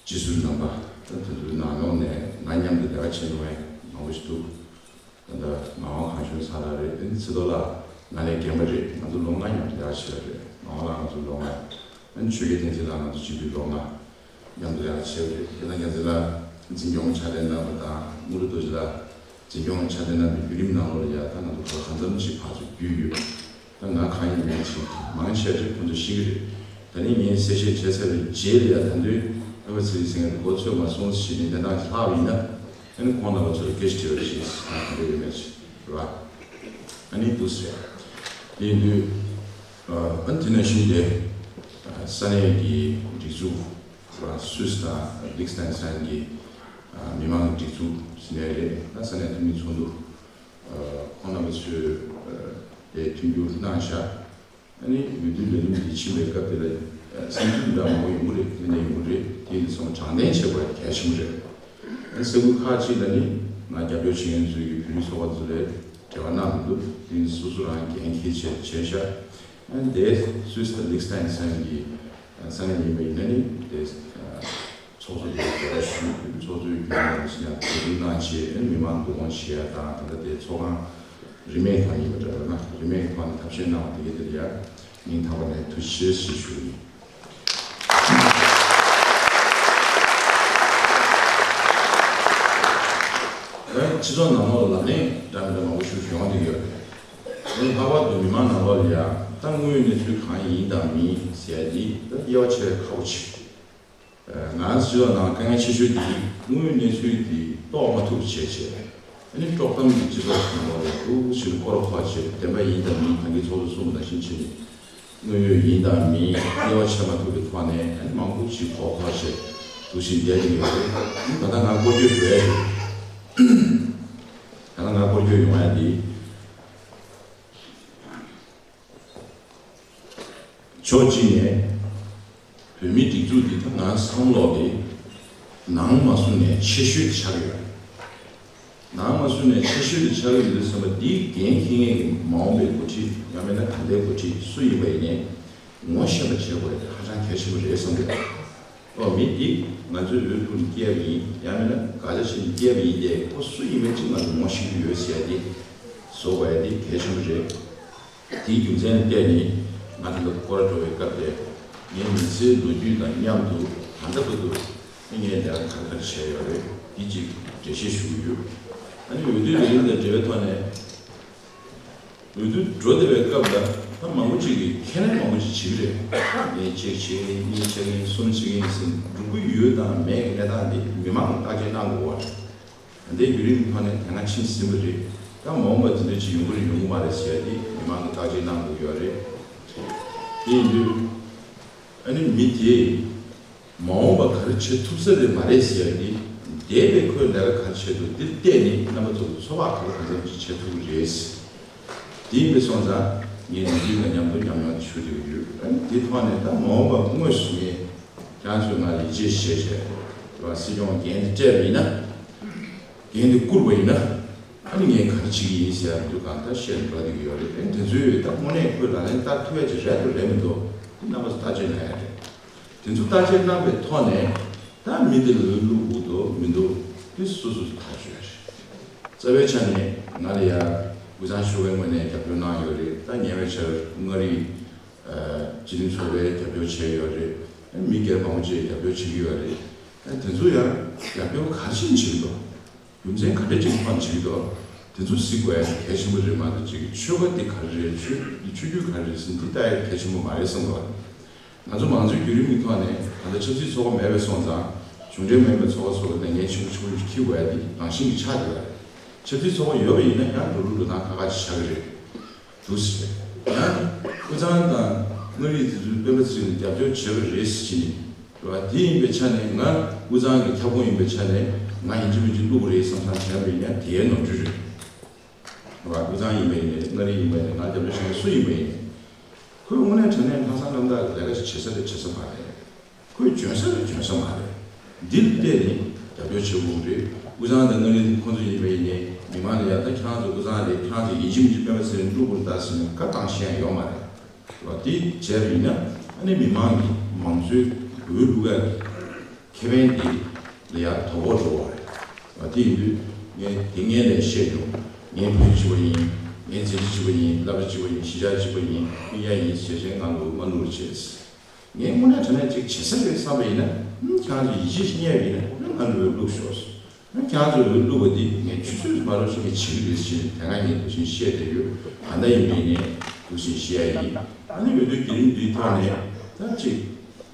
སྤྱི་ཟུར་རྣམ་པ་ད་དེ་ཚོའི་ནང་ལོགས་ནས་ང་མཉམ་དུ་ལས་ཀ་བྱེད་མྱོང་མཁན་མང་པོ་ཞིག་འདུག་ད་ལྟ་ངག་དབང་གངས་ལྗོངས་ཚ་ལགས་རེད། ཨ་ནི་ཚེ་རྡོར་ལགས་ང་ལས་རྒན་པ་རེད། ང་ཚོ་ལོ་ལྔ་མཉམ་དུ་ལས་ཀ་བྱས་པ་རེད། ངག་དབང་ལགས་ང་ཚོ་ལོ་ལྔ། ཨ་ནི་ཆོས་རྒྱལ་བསྟན་འཛིན་ལགས་ང་ཚོ་སྤྱི་འཐུས་ལོ་ལྔ་མཉམ་དུ་ལས་ཀ་བྱས་པ་རེད། དེ་དང་རྒྱལ་མཚན་ལགས་འཛིན་སྐྱོང་ཕྱག་ལས་གནང་བ་དང་དངུལ་ལོ་རྡོ་རྗེ་ལགས་འཛིན་སྐྱོང་ཕྱག་ལས་གནང་བའི་བརྒྱུད་རིམ་ནང་ལོགས་ལ་ཡ་ད་ང་ཚོ་ག་གང་འཚམ་ཅིག་ཕར་ཚུར་བརྒྱུད་ཡོད། ད་ང་གང་ཡིན་མིན་ཅིག་མང་ཆེ་ཆེ་ཁོང་ཚོས་ཤེས་ཀྱི་རེད། ད་ནི་ངས་གསལ་བཤད་བྱས་ཚར་བའི་རྗེས་ལ་ཡ་ད་དུང་ཨ་ཕ་ཚེ་རིང་ཟེར་མཁན་དེ་གོ་ཚོད་མ་སོང་ཞེས་ནས་གནས་སྟངས་ཤིག་ལྷག་པ་ཡིན་ན་ཨ་ནི་ཁོང་རྣམ་པ་ཚོར་སྐད་ཆ་དྲི་བ་ཞིག་ང་གང་འདྲ་ཡོད་མེད་ཅིག་རེད་བ། ཨ་ནི་འདུག་ཟེར། དེ་ཡིན་དུས་ཨ་ནི་དེ་ནང་བཞིན་དེ་ས་གནས་ཀྱི་སྒྲིག་འཛུགས་སུད་སི་དང་ལིག་སི་ཏན་སི་ཏན་གྱི་མི་མང་གི་སྒྲིག་འཛུགས་ཟེར་ནའི་རེད། ད་ས་གནས་འཐུས་མི་ཚོགས་འདུ། ཁོང་རྣམ་པ་ཚོས་དེ་མཐུན་འགྱུར་གནང་བཞག་ཨ་ནི་འོས་བསྡུ་ལས་རིམ་འདི་ཕྱིན་པའི་སྐབས་དེ་ལ་སེམས་འགུལ་འདྲ་མང་པོ་ཡོང་གི་རེད། ཏན་ཏན་ཡོང་གི་རེད། དེ་ཡིན་ཙང་དྲང་བདེན་བྱེད་དགོས་གལ་ཆེན་པོ་རེད། ཨ་ནི་ས་ཁུལ་ཁག་ཅིག་ལ་ནི་ང་རྒྱབ་སྐྱོར་བྱེད་མཁན་ཚོའི་བོད་རིགས་ཚོགས་པ་ཚོ་ལས་འབྲེལ་བ་གནང་མི་འདུག་དེ་ཡིན་སོ་སོ་རང་འགན་འཁྱེར་བྱས་བྱས་ཤག་ཨ་ནི་དེ་སུད་སི་དང་ལིག་སི་ཏན་སི་ཏན་གྱི་ས་གནས་ཡིན་པ་ཡིན་ན་ནི་དེ། ཚོགས་གཙོ་དེ་འབྲེལ་བ་ཞུས། ཚོགས་གཙོའི་རྒྱུན་ལས་ཞིག་ཡང་གྲོས་བསྡུར་གནང་བྱས་མི་མང་བསྡུ་སྐོང་བྱེད་ཡ་དང་ད་ལྟ་དེ་ཚོགས་ཁང་རིན་མེད་ཁང་ཡིན་པ་འདྲ་བ་ན་རིན་མེད་ཁང་ནས་ཐབས་ཤེས་གནང་བ་དེ་གའི་དེ་ལ་ཡང་སྙིང་ཐག་པ་ནས་ཐུགས་རྗེ་ཆེ་ཞུ་གི་ཡིན། ད་སྤྱི་ཚོགས་ནང་ལོགས་ལ་ལབ་གླེང་འདྲ་མི་འདྲ་མང་པོ་ཞིག་ཡོང་བསྡད་ཡོད་རེད། ལྷག་པར་དུ་མི་མང་ནང་ལོགས་ལ་ཡང་ད་དངོས་ཡོད་གནས་ཚུལ་གང་ཡིན་དང་མིན་ཟེར་ཡ་འདི་ད་དབྱེ་བ་ཕྱེ་ཡ་ཁག་པོ་ཆེ། ང་ཚོའི་ནང་དཀའ་ངལ་ཆེ་ཤོས་དེ་དངོས་ཡོད་གནས་ཚུལ་དེ་རྟོགས་མ་ཐུབ་བྱས་བྱས། ཨ་ནི་དཀྲོག་གཏམ་གྱི་སྤྱི་ཚོགས་ནང་ལོགས་ལ་འུ་ཞིག་སྐོར་ཁོག་བྱས་བདེན་པ་ཡིན་དང་མིན་ད་གིན་ཚོགས་གཙོ་གསུངས་པ་ནང་བཞིན་བྱས་ནས་དངོས་ཡོད་ཡིན་དང་མིན་དབྱེ་བ་ཕྱེ་མ་ཐུབ་པའི་ཐོག་ནས་ཨ་ནི་མང་པོ་ཞིག་གོ་ཁོག་བྱས་འདུག་བཞིན་བསྡད་ཀྱི་ཡོད་རེད། ད་ལྟ་ང་སྐོར་སྐྱོད་འགྲོ་ཡ་རེད། ད་ལྟ་ང་སྐོར་སྐྱོད་ཡོང་ཡ་དེ། ཕྱོགས་གཅིག་ནས་བོད་མིའི་སྒྲིག་འཛུགས་འདི་ད་ང་བསམ་བློ་དེ་ནང་མ་སུ་ནས་ཆེ་ཤོས་དེ་ཆགས་ཀྱི་ཡོད། ནང་མ་སུ་ནས་ཆེ་ཤོས་དེ་ཆགས་ཀྱི་ཡོད་དུས་ཙམ་པ་འདིའི་འགན་འཁྱེར་མཁན་གྱི་མ་འོངས་པའི་འགོ་ཁྲིད་ཡང་མིན་ན་ད་ལྟའི་འགོ་ཁྲིད་སུ་ཡིན་པ་ཡིན་ནའི་ ངོ་ཤེས་པ་བྱེད་དགོས་ཡ་དེ་ཧ་ཅང་གལ་ཆེན་པོ་རེད་བསམ་གི་འདུག་ཨོ་མི་འདི་ང་ཚོའི་འོས་བླུགས་ནས་སྐྱེས་པ་ཡིན། ཡང་མིན་ན་དགག་བྱ་བྱས་ནས་སྐྱེས་པ་ཡིན་ཏེ། ཁོ་སུ་ཡིན་མིན་གཅིག་ང་ཚོ་ངོ་ཤེས་ཀྱི་ཡོད་ཟེར་ཡ་དེ་བཟོ་དགོས་ཡ་དེ་གལ་ཆེན་པོ་རེད། དེའི་རྒྱུ་མཚན་ལ་བརྟེན་ནས་ང་ད་ལྟ་སྐོར་ར་འགྲོ་བའི་སྐབས་དེ་ངའི་མི་ཚེའི་ལོ་རྒྱུས་དང་མཉམ་དུ་ད་ལྟ་བར་དུ་ངས་ལས་ཀ་ག་རེ་ག་རེ་བྱས་ཡོད་རེད། འདི་གཅིག་འགྲེལ་བཤད་ཞུ་གི་ཡོད། ཨ་ནི་འོས་བསྡུ་ལས་རིམ་དང་འབྲེལ་བའི་ཐོག་ནས། འོས་བསྡུ་འགྲོ་བསྡད་པའི་སྐབས་ལ་ད་མང་པོ་ཅིག་གིས་ཁས་ལེན་མང་པོ་ཅིག་བྱེད་ཀྱི་རེད། ངས་གཅིག་བྱེད་ཀྱི་ཡིན། གཉིས་བྱེད་ཀྱི་ཡིན། གསུམ་བྱེད་ཀྱི་ཡིན་ཟེར། འགྲུབ་ཀྱི་ཡོད་དང་མེད་ཀྱི་གནས་སྟངས་འདི་མི་མང་གིས་བརྟག་དཔྱད་གནང་དགོས་པ་རེད། ད་ལྟའི་བརྒྱུད་རིམ་གྱི་ཐོག་ནས་དེ་སྔ་ཕྱིན་ཟིན་པ་རེད། ད་མ་འོངས་པ་དེ་འདྲ་ཅིག་ཡོང་གི་རེད་ཡོང་གི་མ་རེད་ཟེར་ཡ་དེ་མི་མང་གིས་བརྟག་དཔྱད་གནང་དགོས་ཀྱི་ཡོད་རེད། དེ་ཡིན་དུས་ཨ་ནི་མི་དེས། མ་འོངས་པ་ག་རེ་བྱེད་ཐུབ་ས་རེད་མ་རེད་ཟེར་ཡ་འདི། འདས་པའི་ཁོས་ལས་ཀ་ག་རེ་བྱས་འདུག་འདིར་བལྟས་ནས་རྣམ་པ་ཚོ་ཚོད་དཔག་ག་ལ་གང་འཚམ་ཅིག་བྱེད་ཐུབ་ཀྱི་རེད། དེ་ཡིན་པ་སོང་ཙང་ངས་ནམ་རྒྱུན་དང་མཉམ་དུ་ཉམས་མྱོང་དེ་ཞུ་བསྡད་ཀྱི་ཡོད། ཨ་ནི་དེ་ཐོག་ནས་ད་མ་འོངས་པ་དངོས་སུ་ངས་ཁྱེད་རང་ཚོའི་ངང་ལ་ཡིད་ཆེས་བྱས་བྱས་རེད་བ། སྲིད་སྐྱོང་འགན་དེ་སྤྲད་པ་ཡིན་ན། འགན་དེ་བསྐུར་བ་ཡིན་ན། ཨ་ནི་ངས་ག་རེ་བྱེད་ཀྱི་ཡིན་ཟེར་ཡ་འདུག་གང་ལྟར་བཤད་འགྲོ་བསྡད་ཀྱི་ཡོད་རེད། ཨ་ནི་དེ་ཚོའི་ད་དངོས་གནས་ཁོས་ལག་ལེན་བསྟར་ཐུབ་ཡ་ཅིག་རེད་འདུག་རེད་མི་འདུག་འདི་རྣམ་པ་ཚོ་བརྟག་དཔྱད་གནང་ཡ་རེད། དེ་ཚོ་བརྟག་དཔྱད་གནང་པའི་ཐོག་ནས་ད་མི་འདི་ལ་འོས་བླུག་དགོས་འདུག་མི་འདུག་འདི་སོ་སོས་ཐག་གཅོད་རེད། རྩ་བའི་ཆ་ནས་ང་ལ་ཡ་དབུས་གཙང་ཆོལ་ཁའི་ངོས་ནས་རྒྱབ་སྐྱོར་གནང་ཡོད་རེད། ད་ཉེ་བའི་ཆར་མངའ་རིས་སྤྱི་མཐུན་ཚོགས་པས་རྒྱབ་སྐྱོར་བྱས་ཡོད་རེད། མི་སྒེར་མང་པོ་ཅིག་རྒྱབ་སྐྱོར་བྱེད་ཀྱི་ཡོད་རེད། དེ་ཚོ་ཡང་རྒྱབ་སྐྱོར་ག་རེ་བྱེད་ཀྱི་འདུག་རྒྱུ་མཚན་ག་འདྲ་ཅིག་ཐོག་ནས་བྱེད་ཀྱི་འདུག་དེ་ཚོ་གཟིགས་དགོས་ཡ་གལ་ཆེན་པོ་རེད་མ་གཏོགས་ཅིག་ཆོལ་ཁ་འདི་ག་རེ་རེད། ཆོས་ཆོས་བརྒྱུད་ག་རེ་རེད་ཟེར་འདི་ལྟ་ཡ་གལ་ཆེན་པོ་མ་རེད་བསམ་གི། ང་ཚོ་མང་གཙོའི་བརྒྱུད་རིམ་གྱི་ཐོག་ནས་ད་ལྟ་ཆབ་སྲིད་ཚོགས་པ་མེད་པ་སོང་ཙང་གཞུང་འབྲེལ་མ་ཡིན་པའི་ཚོགས་པ་ཚོ་ལ་ལས་འགན་ཆེན་པོ་ཆེན་པོ་ཞིག་འཁྱེར་དགོས་ཡ་འདི་རང་བཞིན་གྱིས་ཆགས་བསྡད་ཡོད་རེད། ཆབ་སྲིད་ཚོགས་པ་ཡོད་པ་ཡིན་ན་ཡང་འགྲོ་ལུགས་འགྲོ་སྟངས་ཁག་ཁག་ཅིག་ཆགས་ཀྱི་རེད། འདུག་ཟེར། ཡང་དབུས་གཙང་དང་མངའ་རིས་དེ་ཚོའི་སྤེན་པ་ཚེ་རིང་ལ་རྒྱབ་སྐྱོར་བྱས་པ་རེད་ཟེར་གྱི་ནི། རེད་བ། དེ་ཡིན་པའི་ཆ་ནས་ང་དབུས་གཙང་གི་ཁྱབ་ཁོངས་ཡིན་པའི་ཆ་ནས་ང་ཡིན་གཅིག་མིན་གཅིག་བླུག་གི་རེད་བསམ་བསམ་བྱས་པ་ཡིན་ན་དེའི་ནོར་འཁྲུལ་རེད། རེད་བ། དབུས་གཙང་ཡིན་པ་ཡིན་ནའི་མངའ་རིས་ཡིན་པ་ཡིན་ནའི་ང་རྒྱབ་སྐྱོར་བྱེད་མཁན་སུ་ཡིན་པ་ཡིན་ནའི། ཁོས་དངོས་གནས་དྲང་གནས་ལྷག་བསམ་རྣམ་དག་གི་ལས་ཀ་ཞིག་བྱེད་ས་རེད་བྱེད་ས་མ་རེད། ཁོས་འཇོན་ས་རེད་འཇོན་ས་མ་རེད། འདི་ལ་བལྟས་ནས་རྒྱབ་སྐྱོར་བྱེད་དགོས་ཀྱི་རེད། དབུས་གཙང་དང་མངའ་རིས་ཁོང་ཚོ་ཡིན་པ་ཡིན་ནའི་མི་མང་ལ་ཡ་ད་ཁྱེད་རང་ཚོ་དབུས་གཙང་རེད། ཁྱེད་རང་ཚོ་ཡིན་གཅིག་མིན་གཅིག་སྤེན་པ་ཚེ་རིང་བླུག་དགོས་རེད་ད་ཟེར་ནས་བཀའ་བཏང་ཤེས་ཡ་ཡོད་མ་རེད། རེད་བ། དེ་བྱས་པ་ཡིན་ན་ཨ་ནི་མི་མང་གིས་མང་གཙོའི་འོས་བླུག་ཡ་གི་ཁེ་ཕན་དེ་ལ་ཡ་དོ་ཕོག་འགྲོ་བ་རེད། རེད་བ། དེ་ཡིན་དུས་ངས་དེ་སྔོན་ལ་བཤད་མྱོང་། ངའི་བུ་གཅིག་པ་ཡིན། ངའི་མཛེས་མ་གཅིག་པ་ཡིན། བསླབ་བྱ་གཅིག་པ་ཡིན། གཞིས་ཆགས་གཅིག་པ་ཡིན། སྤུན་ཀྱག་ཡིན་ཟེར་བྱས་ང་ལ་མ་བླུག་རོགས་བྱས། ངས་དངོས་གནས་དྲང་གནས་ཅིག་བྱེད་ས་རེད་བསམ་པ་ཡིན་ན། ཨུམ། ཁྱེད་རང་ཚོ་ཡིད་ཆེས་ཤིག་རྙེད་པ་ཡིན་ན་ང་ལ་འོས་བླུགས་ཤོག་ཨ། ཁྱེད་རང་ཚོ་འོས་བླུགས་པ་འདི་ངས་ཆུད་ཟོས་སུ་མ་རེད་ཞེས་ངས་བྱེད་ཀྱི་རེད་ཟེར་ནས་དེ་སྔ་ངས་འདུག་བཞིན་བཤད་བསྡད་ཡོད། གང་ལྟར་ཡིན་པའི་ནས་འདུག་བཞིན་བཤད་ཡ་ཡིན། ཨ་ནི་འོས་བསྡུ་བརྒྱུད་རིམ་འདིའི་ཐོག་ནས་ད་ཅིག་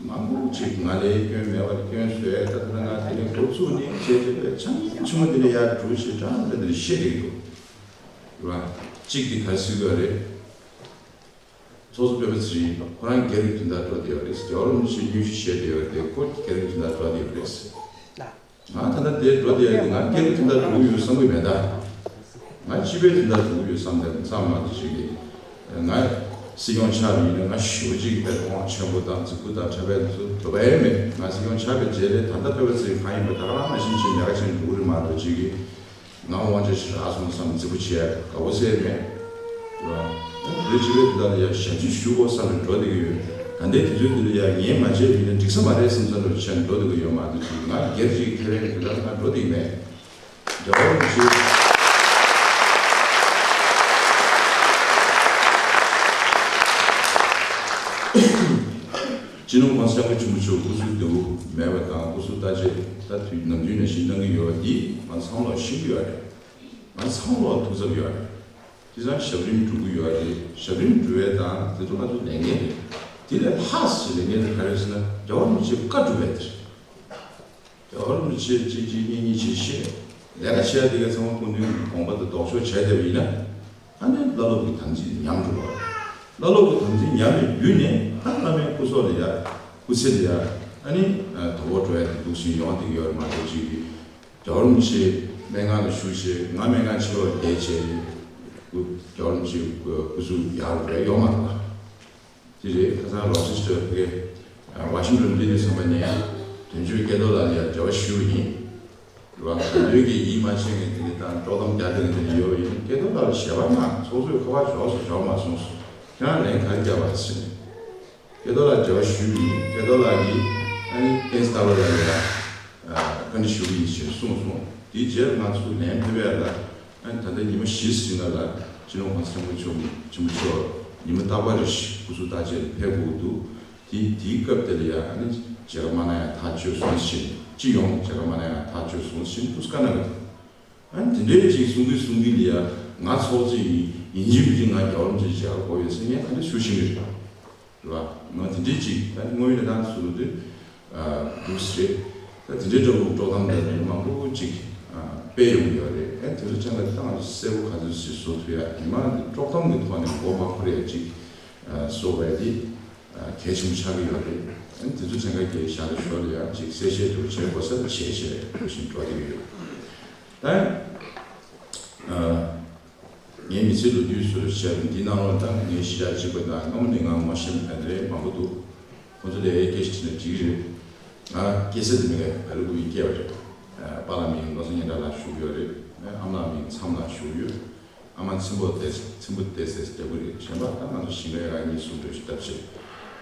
མང་པོ་ཅིག་ང་ལའི་སྐྱོན་མེད་པར་སྐྱོན་བཟོས། ད་ལྟ་ང་དེ་ནས་འགོ་བཙུགས་ནས་བྱས་བྱས་པའི་ཆང་ཆུང་མ་འདི་ནས་ཡར་འགྲོ་ཞེས་དྲང་མོ་འདི་ནས་བཤད་བསྡད་ཡོད། རེད་བ། གཅིག་འདི་ག་རེ་ཟེར་དགོས་རེད། ཚོགས་གཙོ་སྤེན་པ་ཚེ་རིང་ཁོ་རང་སྒེར་གྱི་དོན་དག་འགྲོ་བསྡད་ཡོད་རེད། རྒྱལ་བ་རིན་པོ་ཆེ་སྙན་ཞུ་བཞེས་བསྡད་ཡོད་རེད། ཁོ་སྒེར་གྱི་དོན་དག་འགྲོ་བསྡད་ཡོད་རེད། ང་ད་ལྟ་དེར་འགྲོ་བསྡད་ཡོད་དེ་ང་སྒེར་གྱི་དོན་དག་འགྲོ་གི་ཡོད་བསམ་གྱི་མེད་ད། ང་སྤྱི་པའི་དོན་དག་འགྲོ་གི་ཡོད་བསམ་དེ་བསམ་མ་གཏོགས་ཅིག་གི། ང་སྲིད་སྐྱོང་ཆགས་པ་ཡིན་ན་ང་ཞེ་པོ་ཅིག་གི་དབང་ཆེན་པོ་དང་རྫིག་པོ་དང་འཁྲབ་པའི་དུ་འགྲོ་བ་ཡང་མེད། ང་སྲིད་སྐྱོང་ཆགས་པའི་རྗེས་ལས་ད་ལྟ་སྤེན་པ་ཚེ་རིང་གང་ཡིན་པ་ད་ག་རང་ནང་བཞིན་ཅིག་ལས་ཀ་བྱེད་འགྲོ་གི་རེད་མ་གཏོགས་ཅིག་གི། ང་དབང་ཆ་ཞིག་རག་སོང་བསམ་རྫིག་པོ་བྱས་དགའ་བོ་ཟེར་མེད། རེད་བ། བོད་སྤྱི་པའི་དོན་དག་ལ་ཡང་ཞབས་ཕྱི་ཞུ་དགོས་བསམ་ནས་འགྲོ་བསྡད་ཀྱི་ཡོད། ད་ལྟའི་དུས་ཚོད་འདི་ལ་ཡང་ངས་མ་བྱས་པ་ཡིན་ན་འགྲིག་ས་མ་རེད་བསམ་བསམ་འདྲ་བྱས་ནས་འགྲོ་བསྡད་ཀྱི་ཡོད་མ་གཏོགས་ཅིག་ང་སྒེར་གྱི་ཁེ་ཕན་གྱི་དོན་དག་ལ་ང་འགྲོ་བསྡད་ཀྱི་མེད། རྒྱལ་བ་རིན་པོ་ཆེ། སྤྱི་ནོར་༸གོང་ས་༸སྐྱབས་མགོན་ཆེན་པོ་མཆོག་སྐུ་གཟུགས་བདེ་པོ་མེད་པ་དང་སྐུ་གཟུགས་བརྟག་དཔྱད་ད་དུས་ནམ་རྒྱུན་ནང་བཞིན་གནང་གི་ཡོད་པ་འདི་ང་ཚང་མ་ལོག་ཤེས་ཀྱི་ཡོད་རེད། ང་ཚང་མ་ལོག་ཐུགས་འཚབ་ཡོད་རེད། དེ་ཙང་ཞབས་རིམ་སྒྲུབ་ཀྱི་ཡོད་རེད། ཞབས་རིམ་སྒྲུབ་པའི་དང་དེ་ཚོ་ང་ཚོ་ལས་འགན་རེད། དེ་ལས་ལྷག་ཞིག་ལས་འགན་དེ་ག་རེ་ཟེར་ན་རྒྱལ་བ་རིན་པོ་ཆེའི་བཀའ་སྒྲུབ་པའི་དེ་རེད། རྒྱལ་བ་རིན་པོ་ཆེ་གཅིག་གཅིག་གཉིས་གཉིས་བྱེད་ཤེས། ལས་ཀ་བྱེད་ཡ་དེ་ག་ཚང་མ་སྐུ་མདུན་དགོངས་པ་དང་ལྡོག་ཕྱོགས་བྱས་བསྡད་པ་ཡིན་ན། ཨ་ནི་བླ་སློབ་ཀྱི་དམ་ཚིག་ཉམས་འགྲོ་བ། བླ་སློབ་ཀྱི་དམ་ཚིག་ཉམས་པའི་བརྒྱུད་ནས་ད་བླ་མའི་སྐུ་སྲོག་ལ་ཡ། སྐུ་ཚེ་ལ་ཡ། ཨ་ནི་དོ་ཕོག་འགྲོ་ཡ་དེ་འདུག་བཞིན་ཡོང་བསྡད་ཀྱི་ཡོད་རེད་མ་གཏོགས་ཅིག་གི། རྒྱལ་བ་རིན་པོ་ཆེ་སྨན་ཁང་ལ་བཞུགས་བྱས་ང་སྨན་ཁང་ཕྱི་ལོགས་བསྡད་བྱས། རྒྱལ་བ་རིན་པོ་ཆེ་སྐུ་གཟུགས་ཡག་རུ་རེད་ཡོང་མ་རེད་པ། དེ་རེད། ཁ་སང་ལོག་ཅི་ཞིག་ཕ་གི་ཝ་ཤིང་ཊོན་ལྡི་ལི་ཚོགས་པ་ནས་དོན་གཅོད་སྐལ་རྡོར་ལགས་ལ་ཡང་འབྲེལ་བ་ཞུས་པ་ཡིན། རེད་བ། དོན་གཅོད་ཀྱིས་ཡིད་མ་ཆེས་མཁན་དེ་འདྲ་དང་དཀྲོག་གཏམ་རྒྱག་མཁན་དེ་འདྲ་ཡོད་པ་ཡིན། སྐལ་རྡོར་ལགས་ལ་ཞལ་པར་གནང་། ཚོགས་གཙོས་ཁ་པར་འབྱོར་སོང་འབྱོར་མ་སོང་། ཁྱེད་རང་ལན་ག་རེ་བརྒྱབ་པ་ཟེར་ནས། སྐལ་རྡོར་ལགས་འབྲེལ་བ་ཞུས་པ་ཡིན། སྐལ་རྡོར་ལགས་ཀྱིས་ཨ་ནི་བསྟན་འཛིན་སྟག་ལོ་ལགས་ལ་ཡང་བཀའ་འདྲི་ཞུ་གི་ཡིན་ཞེས་གསུངས་སོང་། དེའི་རྗེས་ང་ཚོ་ལན་ཕེབས་ཡ་ལ་ཨ་ནི་ད་ལྟ་ཉི་མ་བཞི་ཟིན་ན་ལ་སྤྱི་ནོར་༸གོང་ས་༸སྐྱབས་མགོན་ཆེན་པོ་མཆོག་ཉི་མ་རྟག་པར་རེ་བཞིན་སྐུ་གཟུགས་བརྟག་དཔྱད་ལ་ཕེབས་དགོས་ཀྱི་འདུག་དེ་དེའི་སྐབས་དེ་ལ་ཡང་ཨ་ནི་མཇལ་ཁ་མ་གནང་ཡ་ཐག་ཆོད་སོང་ཞེས། སྤྱི་ཡོངས་མཇལ་ཁ་མ་གནང་ཡ་ཐག་ཆོད་སོང་ཞེས་ཏུས་བཀའ་གནང་གི་འདུག་ཨ་ནི་དེ་འདྲའི་ཅིག་གསུང་གི་གསུང་གི་ལ་ཡ་ང་ཚོགས་ཅིག་ཡིན་ཡིན་གཅིག་མིན་གཅིག་ང་རྒྱལ་བ་རིན་པོ་ཆེ་མཇལ་ཁ་དགོས་ཡོད་ཟེར་ངས་ག་འདྲ་ཞུ་ཤེས་ཀྱི་རེད། རེད་བ། ང་དེ་འདྲའི་ཅིག་ད་དངོས་ཡོད་གནས་སྟངས་སུ་དེ་འདུག་སེ་རེད། ད་དེ་འདྲའི་དཀྲོག་དཀྲོག་གཏམ་དེ་ནས་མང་པོ་ཅིག་སྤེལ་ཡོང་གི་ཡོད་རེད། ཨ་དེ་ཚོ་ཅང་ག་ཏང་གསལ་པོ་ག་ཚོད་ཅིག་བཟོ་ཐུབ་ཡ་ཉི་མ་དཀྲོག་གཏམ་གི་ཐོག་ནས་མགོ་མ་འཁོར་ཡ་ཅིག་བཟོ་བ་དེ་གལ་ཆེན་པོ་ཆགས་ཀྱི་ཡོད་རེད། ཨ་དེ་ཚོ་ཅང་ག་གི་ཞར་དུ་ཞོར་དུ་ཡང་ཅིག་གསལ་བཤད་དུ་བྱེད་དགོས་ས་དུ་བྱེད་བྱེད་བཞིན་འགྲོ་བསྡད་ཀྱི་ཡོད། ད། ངའི་མི་ཚེའི་ལོ་རྒྱུས་སུ་བཤད་པ་འདི་ནང་ལོགས་ད་ངའི་གཞིས་ཆགས་གཅིག་པ་དང་སྔ་མོ་ནས་ང་ངོ་ཤེས་པ་དེ་འདྲའི་མང་པོ་འདུག་ཁོང་ཚོ་ལ་སྐད་ཆ་དྲིས་ན་འགྲིག་གི་རེད། ང་སྐྱེས་ས་དེ་མི་ག་བལ་པོ་ཡི་སྐྱེས་པ་རེད། པཱ་ལགས་མིང་བློ་བཟང་སྙན་གྲགས་ལགས་ཞུ་གི་ཡོད་རེད། ཨ་མ་ལགས་མིང་མཚམས་ལགས་ཞུ་གི་ཡོད། ཨ་མ་ཚེམ་པོ་བསྡད་ཚེམ་པོ་བསྡད་ཟེར་རྒྱ་བོ་རེད། གཞན་པ་ད་ང་ཚོ་ཞིང་ཁ་ཡ་ག་གཉིས་གསུམ་འདྲ་ཞིག་བཏབ་བྱས་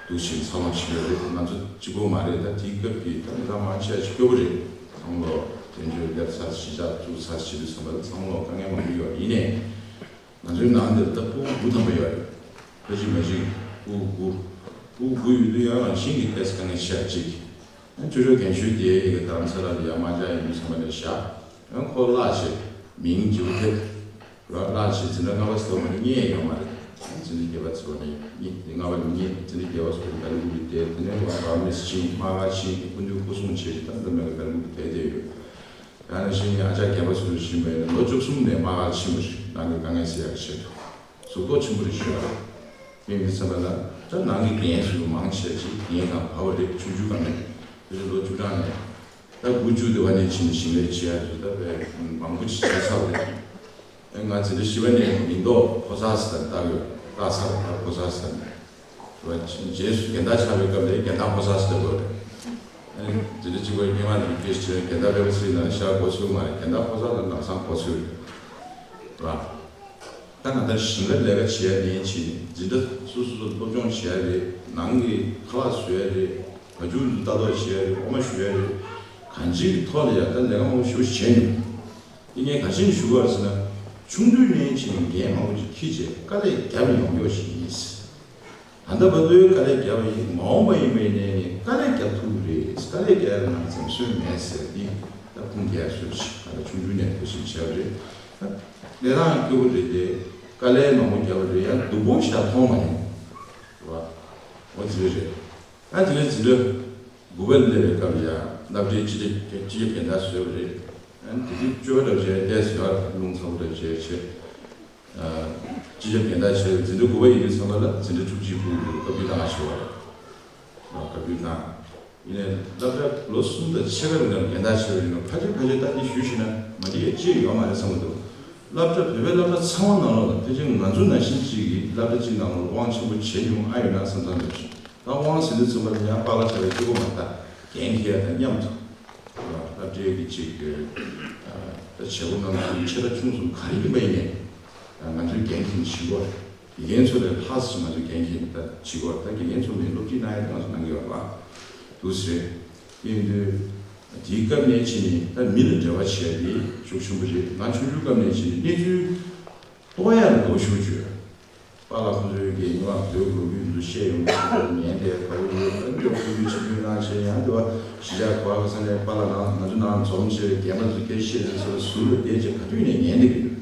འདུག་ཞིང་ཚ་མ་ཞིག་ཡོད་རེད། ང་ཚོ་གཅིག་པོ་མ་རེད། ད་དེའི་སྐབས་ཀྱི་ད་མི་ཚང་མང་ཆེ་བ་སྐྱོ་པོ་རེད། ཚང་མ་ལོ་དོན་གཅོད་སླེབས་ཚར་གཞིས་ཆགས་བཙུགས་ཚར་བྱེད་དུས་ཙམ་པ་ད་ཚང་མ་ལོ་དཀའ་ངལ་མང་པོ་ཡོད། ཡིན་ནའི་ང་ཚོའི་ནང་འདིར་ད་ཕྲུ་གུ་དགུ་ཐམ་པ་ཡོད་རེད། ཕ་གཅིག་མ་གཅིག་ཕྲུ་གུ་དགུ། ཕྲུ་གུ་དགུ་ཡོད་དུས་ཡང་རང་བཞིན་གྱི་ཏོག་ཙམ་དཀའ་ངལ་ཆེ་བ་གཅིག་ཨ་ཅོ་ཅོ་རྒན་ཤོས་དེ་ཡི་གེ་རྡ་རམ་ས་ལ་ལ་ཡར་དམག་རྒྱག་ཡིན་དུས་ཙམ་པ་ནས་བཞག་ཡང་ཁོ་བརླག་བྱས་མིང་བརྗེ་པོ་ཐེབས། བརླག་བྱས་འཛིན་གྲྭ་ལྔ་པ་ཟེར་བ་ནས་རྙེད་ཡོད་མ་རེད། འཛིན་གྲྭ་བརྒྱད་པ་ཟེར་བ་ནས་རྙེད། ལྔ་པ་ནས་རྙེད། འཛིན་གྲྭ་བརྒྱད་པ་ཟེར་བ་ནས་བལ་པོ་ལ་བསྡད། དེ་ནས་ང་རང་མི་ཕྱིན་དམག་སྒར་ཕྱིན། སྐུ་མདུན་སྐུ་སྲུང་བྱས་ཏེ་ད་ལྟ་མེད་པའི་བལ་པོ་ལ་བསྡད་བསྡད་ཡོད། ཡང་ན་གཞན་ཨ་ཅག་རྒན་པ་ཚོ་ལ་ཕྱིན་པ་ཡིན་ན་ལོ་བཅུ་གསུམ་ནས་དམག་སྒར་ཕྱིན་པ་རེད། ནང་གི་དཀའ་ངལ་སེལ་ཡག་གི་ཆེད་དུ། གཟུགས་མདོག་ཆེན་པོ་རེད་ཞུ་ཡ་རེད། དེ་ཡིན་ཙམ་པ་ལ་ད་ནང་གི་རྒན་ཚོ་མང་ཆེ་ཅིག་རྒན་དང་བབ་པ་རེད། ཆུང་ཆུང་སྒང་ནས་དེ་ཚོ་ལོ་བཅུ་གྲངས་ནས་ད་དགུ་བཅུ་དེ་བ་ནས་ཕྱིན་ནས་ཞིང་ལས་བྱེད་ཡ་ཚོ་ད་དཔེ་མང་པོ་ཅིག་བྱས་ཚར་བ་རེད། ཨེ་ང་འཛིན་གྲྭ་བཞི་པ་ནས་མིང་འདོགས་ཕོ་གསར་ཟེར་ད་བཏགས་ཡོད། བཏགས་ཚར་བ་ད་ཕོ་གསར་ཟེར་ནས། རྗེས་སུ་རྒན་བདག་ཆགས་པའི་སྐབས་ལ་རྒན་བདག་ཕོ་གསར་ཟེར་དགོས་རེད། ཨ་ནི་འཛིན་གྲྭ་གཅིག་པ་སྔོན་མ་དེ་སྐད་ཆ་རྒན་བདག་དཔེ་ཚིག་ན་ཤར་གོ་ཚུལ་མ་རེད། རྒན་བདག་ཕོ་གསར་ལ་ལམ་སང་གོ་ཚུལ་རེད། ད་ང་ད་ཞིང་ལ་ལས་ཀ་བྱེད་ཡ་ནས་ཕྱིན། འཛིན་གྲྭ་སོ་སོ་སོ་སློབ་སྦྱོང་བྱེད་ཡ་རེད། ནང་གི་ཁ་ལག་བཟོ་ཡ་རེད། བ་ཕྱུགས་ལྟ་རྟོག་བྱེད་ཡ་རེད། འོ་མ་བཞོ་ཡ་རེད། གང་ཅིའི་ཐོག་ལ་ཡ་ད་ལས་ཀ་མང་པོ་ཞེ་པོ་བྱས་མྱོང་། འདི་ངས་ག་རེ་བྱས་ནས་ཞུ་དགོས་རེད་ཟེར་ན། ཆུང་དུས་ནས་ཕྱིན་རྒན་མང་པོ་ཅིག་ཁྱེར་བྱས་དཀའ་ལས་བརྒྱབ་ཡོང་ཡོད་ཞིག་ཡིན། ད་ལྟ་བར་དུ་དཀའ་ལས་བརྒྱབ་པ་ཡིན། མ་འོངས་པ་ཡིན་པ་ཡིན་ནའི་ངས་དཀའ་ལས་བརྒྱབ་ཐུབ་ཀྱི་རེད། དཀའ་ལས་བརྒྱབ་ཡ་ལ་ང་འཛེམ་ཟོན་མེད་ཟེར་འདི་ད་ཁུངས་སྐྱེལ་ཡ་བཟོས་ཤིག་ད་ལྟ་ཆུང་ཆུང་ནས་དེ་བཞིན་བྱས་པ་རེད། ད་གནས་སྟངས་སྐྱོ་པོ་རེད་དེ། དཀའ་ལས་མང་པོ་བརྒྱབ་པ་རེད། ཡང་སྡུག་པོ་ཞེ་དྲག་མཐོང་མ་མྱོང་། རེད་བ། འོ་དེ་འདྲ་རེད། ཨ་དེ་ནས་འཛིན་གྲྭ་དགུ་པ་སླེབས་པའི་སྐབས་ལ་ཡང་སློབ་གྲྭའི་སྤྱི་ཁྱབ་སྤྱི་ཁྱབ་རྒན་བདག་བཟོས་པ་རེད། ཨ་དེ་དུས་སྐྱོ་བ་འདྲ་བྱས་ཏོག་ཙམ་ཡར་རླུང་ཚ་པོ་འདྲ་བྱས་བྱས། ཨ་སྤྱི་ཁྱབ་རྒན་བདག་བྱས། འཛིན་གྲྭ་དགུ་པ་ཡིན་དུས་ཙམ་པ་ལ་འཛིན་གྲྭ་བཅུ་གཅིག་པུ་གི་བཀའ་བརྒྱུད་བཏང་བ་ཞིག་ཡོད་རེད། ཨ་བཀའ་བརྒྱུད་བཏང་། ཡིན་ནའི་སློབ་གྲྭ་ལོ་གསུམ་དང་ཕྱེད་ཀ་རིང་ལ་རྒན་བདག་བྱས་པ་ཡིན་ན་ཕལ་ཆེར་ཕལ་ཆེར་ལྟ་ཅི་ཞུས་ཤེ་ན་མ་འགྲིག་ཡ་ཅི་ཡོད་མ་རེད་བསམ་གྱི་འདུག་སློབ་གྲྭ་བོད་པའི་སློབ་གྲྭ་ཚང་མ་ནང་ལོགས་ལ་ཕལ་ཆེར་ང་ཚོ་ནང་བཞིན་གཅིག་གིས་སློབ་གྲྭ་གཅིག་ནང་ལོགས་དབང་ཆེན་པོ་བྱས་མྱོང་ཨ་ཡོད་ན་བསམ་བསམ་འདུག་ད་དབང་ཟེར་དུས་ཙམ་པ་ལ་ཡང་པཱ་ལགས་ཟེར་བའི་གཅིག་པོ་མ་རེད། ད་འགན་འཁྱེར་ཡ་དང་མཉམ་དུ་སློབ་གྲྭའི་གི་གཅིག་གི་ད་བྱེད་སྒོ་ནང་དུ་ཆེ་ཕྲ་ཆུང་གསུམ་ག་རེ་ཡིན་པ་ཡིན་ནའི་ང་ཚོའི་འགན་འཁྱེར་ནས་བྱེད་དགོས་རེད། དགེ་རྒན་ཚོ་ལས་ལྷག་ཙམ་ང་ཚོས་འགན་འཁྱེར་ད་བྱེད་དགོས། ད་དགེ་རྒན་ཚོ་མིན་སློབ་ཁྲིད་གནང་ཡ་ད་ང་ཚོ་གནང་གི་ཡོད་རེད་བ། འདུག་སེ་རེད། དེ་ཡིན་དུས་དེའི་སྐབས་ནས་ཕྱིན་ནས་ད་མི་ལ་འབྲེལ་བ་བྱས་ཏེ་ཤུགས་ཆེན་པོ་རེད། ང་ཆུང་ཆུང་སྐབས་ནས་ཕྱིན་ནས་གནས་ཚུལ་རྟོགས་ཡ་ལ་དགའ་པོ་ཞེ་པོ་བྱོས། པཱ་ལགས་ཁོང་ཚོའི་གི་ཉི་མ་བོད་ལོ་རྒྱུས་འདུ་བཤད་ཡོང་དུས་ཉན་དེ་དགའ་པོ་ཡོད། ད་འདི་བ་ཁོང་ཚོའི་ཆིབས་བསྒྱུར་གནང་བྱས་ཡང་འདི་བ་གཞིས་ཆགས་ག་བ་ག་ས་ནས་པཱ་ལགས་ནང་ང་ཚོ་ནང་འཛོམས་བྱས་རྒན་པ་ཚོ་སྐད་བཤད་དེ་ཚོ་ཟུར་ལ་བསྡད་བྱས་ག་དུས་ནས་ཉན་བསྡད་ཀྱི་ཡོད།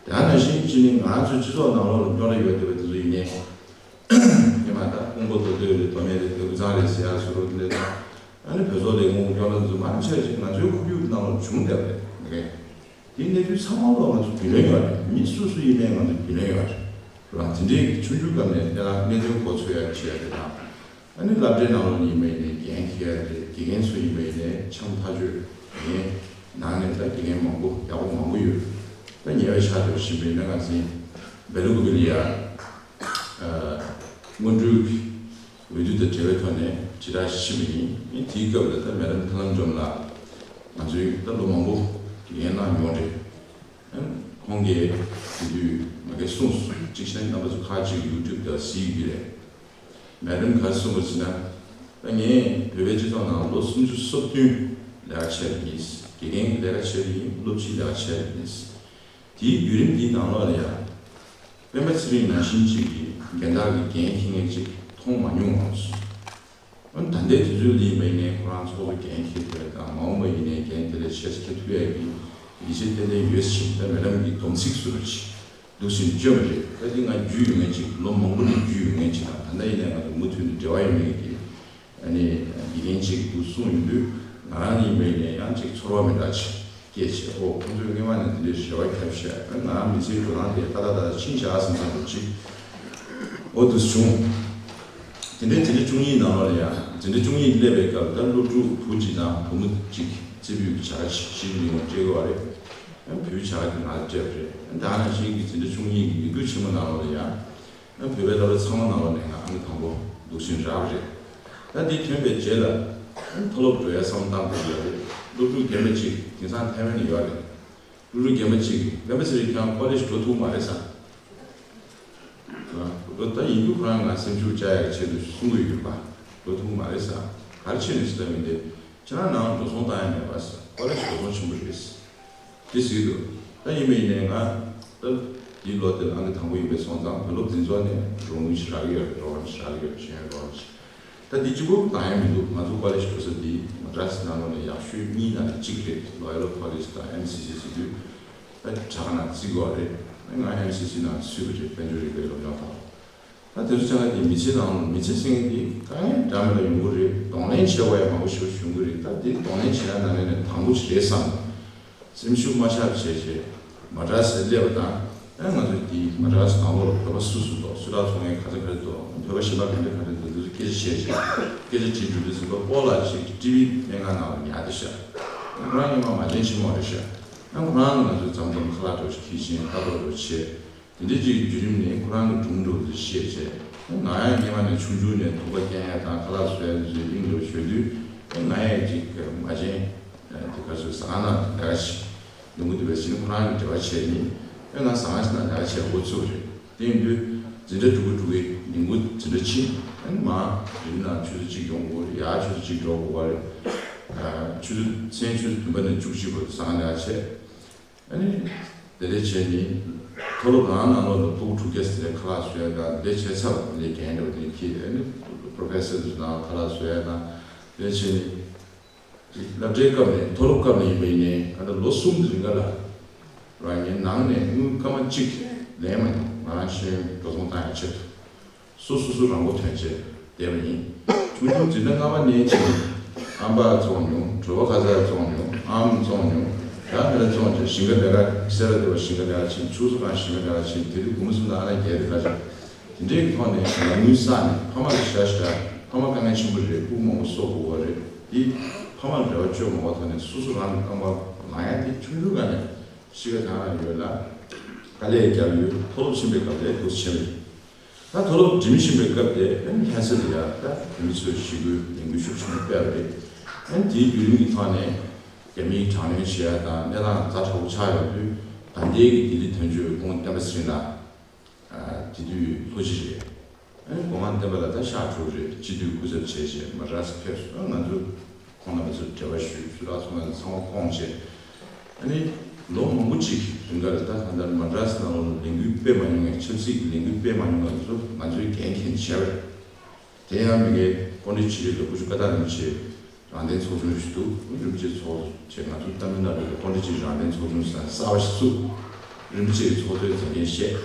དེ་ནང་བཞིན་ཅི་ནི་ང་ཚོའི་སྤྱི་ཚོགས་ནང་ལོགས་ལ་སྐྱོ་ར་ཡོད་བསྡད་པ་དེ་ཚོ་ཡིན་ནའི། ཉི་མ་ད་ཀོང་པོ་རྡོ་སྟོད་རེད། མདོ་སྨད་རེད། དགའ་ཚང་རེད་ཟེར་ཡག་བཟོ་འདྲ་དེ་འདྲ་དང་། ཨ་ནི་བོད་སོག་ལས་ཁུངས་སྐྱོ་ར་འཛུལ་མང་ཆེ་ཞིག་ང་ཚོའི་ཁོར་ཡུག་ནང་ལ་བྱུང་བསྡད་པ་རེད། དེ་གནས་ཚུལ་ཚང་མ་ལོག་ང་ཚོ་རྒྱུས་ལོན་ཡོད་རེད། མི་སུ་སུ་ཡིན་ནའི་ང་ཚོ་རྒྱུས་ལོན་ཡོད་རེད། རང་དེ་འདྲའི་ཆུང་ཆུང་སྐབས་ནས་དེ་ལ་གནད་དོན་གོ་ཚོད་ཡག་བྱེད་ཡག་དེ་དང་། ཨ་ནི་སློབ་གྲྭའི་ནང་ལོགས་ཡིན་པ་ཡིན་ནའི་འགན་འཁྱེར་ཡག་རེད། དགེ་རྒན་ཚོ་ཡིན་པ་ཡིན་ནའི་འཆམ་ཐག་ཆོད་ངའི་ནང་ནས་ད་དགེ་རྒན་མང་པོ་ཡག་པོ་མང་པོ་ཡོད། ད་ཉེ་བའི་ཆར་དུ་ཕྱིན་པ་ཡིན་ན་ང་ཚོའི་བེ་ལུ་ཀུ་པི་ལི་ཡ་སྔོན་འགྲོའི་འོས་བསྡུ་དང་འབྲེལ་བའི་ཐོག་ནས་དྲིལ་བསྒྲགས་ཕྱིན་པ་ཡིན། དེའི་སྐབས་ལ་ད་མེ་ཌམ་ཐར་ལམ་སྒྲོལ་མ་ལགས་ང་ཚོའི་ད་ལོ་མང་པོ་འགན་གནང་མྱོང་རེད། ཁོང་གིས་དེ་དུས་ང་གིས་གསུངས་སོང་། གཅིག་བྱས་ན་རྣམ་པ་ཚོ་ཁག་ཅིག་ཡུ་ཊུབ་དང་གཟིགས་ཀྱི་རེད། མེ་ཌམ་ག་རེ་གསུངས་པ་ཟེར་ན། ད་ངས་བོད་པའི་སྤྱི་ཚོགས་ནང་ལོ་སུམ་ཅུ་སོ་བདུན་ལས་ཀ་བྱས་པ་ཡིན། དགེ་རྒན་གྱི་ལས་ཀ་བྱས་པ་ཡིན། སློབ་སྤྱིའི་ལས་ཀ་བྱས་པ་ཡིན། དེའི་བརྒྱུད་རིམ་འདིའི་ནང་ལོགས་ལ་ཡང་། སྤེན་པ་ཚེ་རིང་ནང་བཞིན་ཅིག་གི་འགན་བདག་གི་འགན་འཁྱེར་མཁན་ཅིག་མཐོང་མ་མྱོང་བ་སོང་། ཨ་ནི་ད་ལྟའི་དུས་ཚོད་འདི་ཡིན་པ་ཡིན་ནའི་ཁོ་རང་ཚོགས་གཙོ་འགན་འཁྱེར་དེ་དང་མ་འོངས་པ་ཡིན་ནའི་འགན་དེ་ལས་ཆེ་ས་འཁྱེར་ཐུབ་ཡག་གི་ཡིད་ཆེས་ཏན་ཏན་ཡོད་ཕྱིན། ད་མེ་ཌམ་གྱི་སྡོམ་ཚིག་བཟོ་འདྲ་ཅིག་འདུག་ཕྱིན་བསྐྱོན་པ་རེད། ད་འདི་ང་རྒྱུས་ཡོད་མཁན་ཅིག་ལོ་མང་པོ་ནས་རྒྱུས་ཡོད་མཁན་ཅིག་དང་། ད་ལྟ་ཡིན་ནའི་ང་ཚོ་མུ་མཐུད་ནས་འབྲེལ་བ་ཡོད་མཁན་གྱི་ཨ་ནི་དགེ་རྒན་ཅིག་འདུག་གསུངས་ཡོང་དུས། ང་རང་ཡིན་པ་ཡིན་ནའི་ཡང་ཅིག་ཚོར་བ་མི་འདྲ་ཅིག་སྐྱེས་བྱས། ཨོ་ཁོང་ཚོས་སྔོན་མ་ནས་འདི་འདྲའི་རེ་བ་བརྒྱབ་བཞག་ང་རང་མི་ཚེའི་འགྲོ་སྟངས་དེ་ཏག་ཏག་ཏག་ཏག་ཕྱིན་བཞག་བསམ་བསམ་འདྲ་ཅིག་ཨོ་འདུག་བྱུང་། དེ་འདྲའི་འཛིན་གྲྭ་བཅུ་གཉིས་ནང་ལོགས་ལ་ཡང་། འཛིན་གྲྭ་བཅུ་གཉིས་སླེབས་པའི་སྐབས་ད་སློབ་ཕྲུག་བུ་གཅིག་དང་བུ་མོ་གཅིག་རྩེ་ཕུད་ཀྱི་བྱ་དགའ་ཞིག་ལེན་དགོས་སྤྲད་དགོས་པ་རེད། ཡང་བུའི་བྱ་དགའ་དེ་ང་ལ་སྤྲད་པ་རེད། ཡང་ད་ནང་བཞིན་གྱི་འཛིན་གྲྭ་བཅུ་གཉིས་ཀྱི་མི་འགུལ་ཆེན་མོ་ནང་ལོགས་ལ་ཡང་། ཡང་བོད་པའི་སློབ་གྲྭ་ཚང་མ་ནང་ལོགས་ནས་ང་ཨང་ཀི་དང་པོ་འདུག་ཕྱིན་རག་པ་རེད། ད་འདི་ཐོན་པའི་རྗེས་ལ་ཡང་མཐོ་སློབ་འགྲོ་ཡའི་བསམ་བློ་བཏང་དགོས་ཡོད་རེད། སློབ་ཕྲུག་རྒན་པ་གཅིག་དེང་སང་ཐའེ་ཝན་ནས་ཡོད་རེད། སློབ་ཕྲུག་རྒན་པ་གཅིག་གིས། སྤེན་པ་ཚེ་རིང་ཁྱེད་རང་ཀོ་ལེཇ་འགྲོ་ཐུབ་མ་རེད་ཟེར། ཨ་ད་ཡིན་རྒྱུ་ཁོ་རང་ང་སེམས་ཤུགས་བཅག་ཡག་ཆེད་དུ་གསུང་གི་ཡོད་པ། འགྲོ་ཐུབ་མ་རེད་ཟེར། ག་རེ་བྱས་ནས་ཟེར་ལབ་ཡིན་ཏེ། ཁྱེད་རང་ནང་འགྲོ་སོང་བཏང་ཡ་མེད་པ་ཟེར། ཀོ་ལེཇ་འགྲོ་སོང་ཆེན་པོ་རེད་ཟེར། དེ་ཟེར་གྱི་འདུག་ད་ཡིན་པ་ཡིན་ནའི་ང་ད་འདི་ལོ་དེར་ཨང་ཀི་དང་པོ་ཡིན་པའི་སོང་ཙང་། བོད་སློབ་འཛིན་ཚོགས་ནས་རོགས་དངུལ་ཞིག་རག་གི་ཡོད་རེད། རོགས་རམ་ཞིག་རག་གི་ཡོད་རེད། ཤེས་ཡོན་རོགས་རམ་ཞིག་ད་འདི་གཅིག་པོ་བཏང་ཡ་མི་འདུག་ང་ཚོ་ཀོ་ལེཇ་འགྲོ་ས་འདི་མ་ཌ་རཱས་ནང་ལོགས་ནས་ཡག་ཤོས་གཉིས་ནང་ནས་གཅིག་རེད། ལོ་ཡ་ལ་ཀོ་ལེཇ་དང་ཨེམ་སི་སི་ཟེར་དུས། ད་དྲ་ཁ་ནང་བརྩི་དགོས་རེད། ང་ཨེམ་སི་སི་ནང་ཚུད་པ་རེད། དཔལ་འབྱོར་རིག་པའི་སློབ་སྦྱོང་ཐོག་ད་དེ་ཚོ་ཆ་ལ་དེ་མི་ཚེ་ནང་མི་ཚེ་ཟེར་མཁན་དེ་དཀའ་ངལ་འདྲ་མི་འདྲ་ཡོང་གི་རེད། གདོང་ལེན་བྱེད་དགོས་ཡ་མང་པོ་ཞིག་བྱུང་གི་རེད། ད་དེ་གདོང་ལེན་བྱེད་ཡ་ནང་ནས་དང་པོ་ཅིག་རེད་བསམ། སེམས་ཤུགས་མ་ཆག་བྱས་བྱས་མ་ཌ་རཱས་སླེབས་པ་དང་། ཨ་ང་ཚོ་དེ་མ་ཌ་རཱས་ནང་ལོགས་ལ་བོད་པ་སུ་སུ་འདུག་སུ་དྲག་ཚོང་མཁན་ག་ཚོད་ག་ཚོད་འདུག་བོད་པ་གཞན་པ་ག་འདྲ་ག་འདྲ་འདུག་འདི་ཚོ་སྐད་ཆ་བཤད་བྱས། སྐད་ཆ་བྱེད་འགྲོ་དུས་ཙམ་པ་སྤོ་ལགས་ཅིག་ཊི་ཝི་སྨན་ཁང་ནང་ལ་ཉར་བསྡད་ཤག་ཁོ་རང་སྔོན་མ་མ་བྱན་ཆེན་མོ་རེད་ཤག་ཨ་ཁོ་རང་ང་ཚོའི་འཛོམས་འཛོམས་ཁ་ལག་འདྲ་བོ་ཞིག་ཁྱེར་ཕྱིན། ལྟ་རྟོག་འདྲ་བོ་བྱས། དེ་འདྲའི་ཅིག་བརྒྱུད་རིམ་ནས་ཁོ་རང་གི་སྒྲུང་འདྲ་བོ་དེ་བཤད་བྱས། ང་ཡང་སྔོན་མ་ནས་ཆུང་ཆུང་ནས་ཐུག་པ་རྐྱང་ཡ་དང་ཁ་ལག་བཟོ་ཡ་དེ་ཚོའི་གླིང་འདྲ་བོ་བྱོས་དུས། ང་ཡང་ཅིག་མ་བྱན་དེ་ག་ཚོད་ཟ་ཁང་ནང་ལས་ཀ་བྱེད་ལས་འགུལ་དེ་བས་ཕྱིན། ཁོ་རང་གི་འབྲེལ་བ་བྱས་ནས་ཨེ་ང་ཟ་ཁང་ཞིག་ནང་ལས་ཀ་བྱེད་འགོ་ཚུགས་རེད། དེ་ཡིན་དུས་འཛིན་གྲྭ་དྲུག་པ་དྲུག་པའི་ལས་འགུལ་འཛིན་གྲྭ་ཕྱིན། ཨེ་མ་རིམ་ནང་ཆུ་ཚོད་གཅིག་ཡོང་དགོས་རེད། ཡར་ཆུ་ཚོད་གཅིག་འགྲོ་དགོས་པ་རེད། ཆུ་ཚོད་མཚན་ཆུ་ཚོད་བདུན་པ་ནས་བཅུ་གཅིག་བར་དུ་ཟ་ཁང་ལས་ཀ་བྱས། ཨ་ནི། དེ་འདྲ་བྱས་ནས། མཐོ་སློབ་རང་ནང་ལོགས་ལ་ཕྲུ་གུ་དྲུག་བརྒྱ་ཙམ་ལ་ཁ་ལག་བཟོ་ཡ་དང་། དེ་འདྲ་བྱས་ཚར་བ་ལས་འགན་འདྲ་བ་དེ་འཁྱེར། ཨ་ནི། པྲོ་ཕེ་སར་ཚོ་ནང་ཁ་ལག་བཟོ་ཡ་དང་། དེ་འདྲ་བྱས་ནས། སློབ་གྲྭའི་སྐབས་ནས། མཐོ་སློབ་སྐབས་ནས་ཡིན་པ་ཡིན་ནའི། ད་ལྟ་ལོ་གསུམ་དེ་རིང་ག་ལ། རང་ཉིད་ནང་ནས་དངུལ་སྐར་མ་གཅིག་ལེན་མ་མྱོང་། ང་རང་ཤེས་ཡོན་འགྲོ་སོང་བཏང་ཡ་ཆེད་དུ། སོ་སོ་སོ་རང་མགོ་ཐོན་བྱས་བསྡད་པ་ཡིན། ཆུང་ཆུང་འཛིན་གྲྭ་ལྔ་པ་ནས་བྱས་ནས་ཨམ་པ་བཙོང་མྱོང་། གྲོད་པ་ཁ་ཚ་བཙོང་མྱོང་། ཨམ་བཙོང་མྱོང་། ད་དེ་འདྲ་བཙོང་བྱས་ཞིང་ཁ་ལས་ཀ་སེ་ར་སྡེ་བ་ཞིང་ཁ་ལས་ཀ་ཕྱིན། ཆུ་བཟོ་ཁང་ཞིང་ཁ་ལས་ཀ་ཕྱིན། དེ་དུས་དགུང་ལོ་གསུམ་དང་ཨ་ན་བརྒྱད་རེད་ད་ཆ། དེ་འདྲའི་ཐོག་ནས་ང་དངུལ་བསགས་ནས་ཕ་མ་ལ་ཞག་ཞག་ཕ་མ་དཀའ་ངལ་ཆེན་པོ་རེད། ཕྲུ་གུ་མང་པོ་གསོ་དགོས་པ་རེད། དེ་ཕ་མ་ལ་རེ་བ་བཅོལ་མ་དགོས་ཐོག་ནས་སོ་སོ་རང་གི་རྐང་པ་ལངས་ཡ་དེ་ཆུང་ཆུང་སྒང་ནས་གཤིས་ཀ་དེ་ཡོད་ལ། དཀའ་ལས་རྒྱབ་ཡོད། མཐོ་སློབ་ཕྱིན་པའི་སྐབས་ལ་འདུག་སེ་བྱས་པ་རེད། ད་མཐོ་སློབ་འགྲིམ་བཞིན་པའི་སྐབས་དེ་ཨ་ནི་ལྷ་ས་ལ་ཡ་ད་བོད་མི་ཚོས་ཞི་རྒོལ་ལས་འགུལ་ཤུགས་ཆེན་པོ་སྤེལ་བ་རེད། ཨ་ནི་དེའི་བརྒྱུད་རིམ་གྱི་ཐོག་ནས་རྒྱ་མིའི་དྲག་གནོན་བྱེད་ཡ་དང་གནས་སྟངས་ཛ་དྲག་པོ་ཆགས་ཡོང་དུས། ད་ལྟའི་གི་ལྡི་ལི་དོན་གཅོད་སྐུ་ངོ་བསྟན་པ་ཚེ་རིང་ལགས། ཨ་དེ་དུས་ལྷོ་སྤྱི་རེད། ཨ་ནི་སྒོ་མང་བསྟན་པ་ལགས་ད་ཤག་དྲུག་རེད། སྤྱི་འཐུས་སྐུ་ཚབ་བྱས་བྱས་མ་ཌ་རཱས་ཕེབས་སོང་། ཨ་ང་ཚོ་ཁོང་རྣམ་པ་ཚོར་འབྲེལ་བ་ཞུས། སུ་རག་ཚོང་ལ་ཚང་མ་སྐོང་བྱས། ཨ་ནི་ལོ་མང་པོ་ཅིག་རིང་ག་ལ་ད་གང་ལྟར་མ་ཌ་རཱས་ནང་ལོགས་ལ་ལས་འགུལ་སྤེལ་མ་མྱོང་བའི། ཆབ་སྲིད་ཀྱི་ལས་འགུལ་སྤེལ་མ་མྱོང་བ་ཚོ་ང་ཚོའི་འགན་འཁྱེར་བྱས་པ་རེད། དེ་ཡང་མི་ངན་ཀོང་སྤྲུལ་ཆོས་རིག་ལ་སྐུ་ཞབས་བཀའ་བཏགས་རིན་པོ་ཆེ་རང་བདེན་ཚོགས་ཆུང་ཞིག་འདུག་རིན་པོ་ཆེ་ཚོགས་ཆེད་ང་ཚོ་ཏཱ་མིལ་ནཱ་ཌུ་ལ་ཀོང་སྤྲུལ་ཆོས་རིག་རང་བདེན་ཚོགས་ཆུང་ཟེར་གསར་པ་ཞིག་བཙུགས། རིན་པོ་ཆེ་གི་ཚོགས་གཙོས་མཛད་འཕྲིན་བཤད།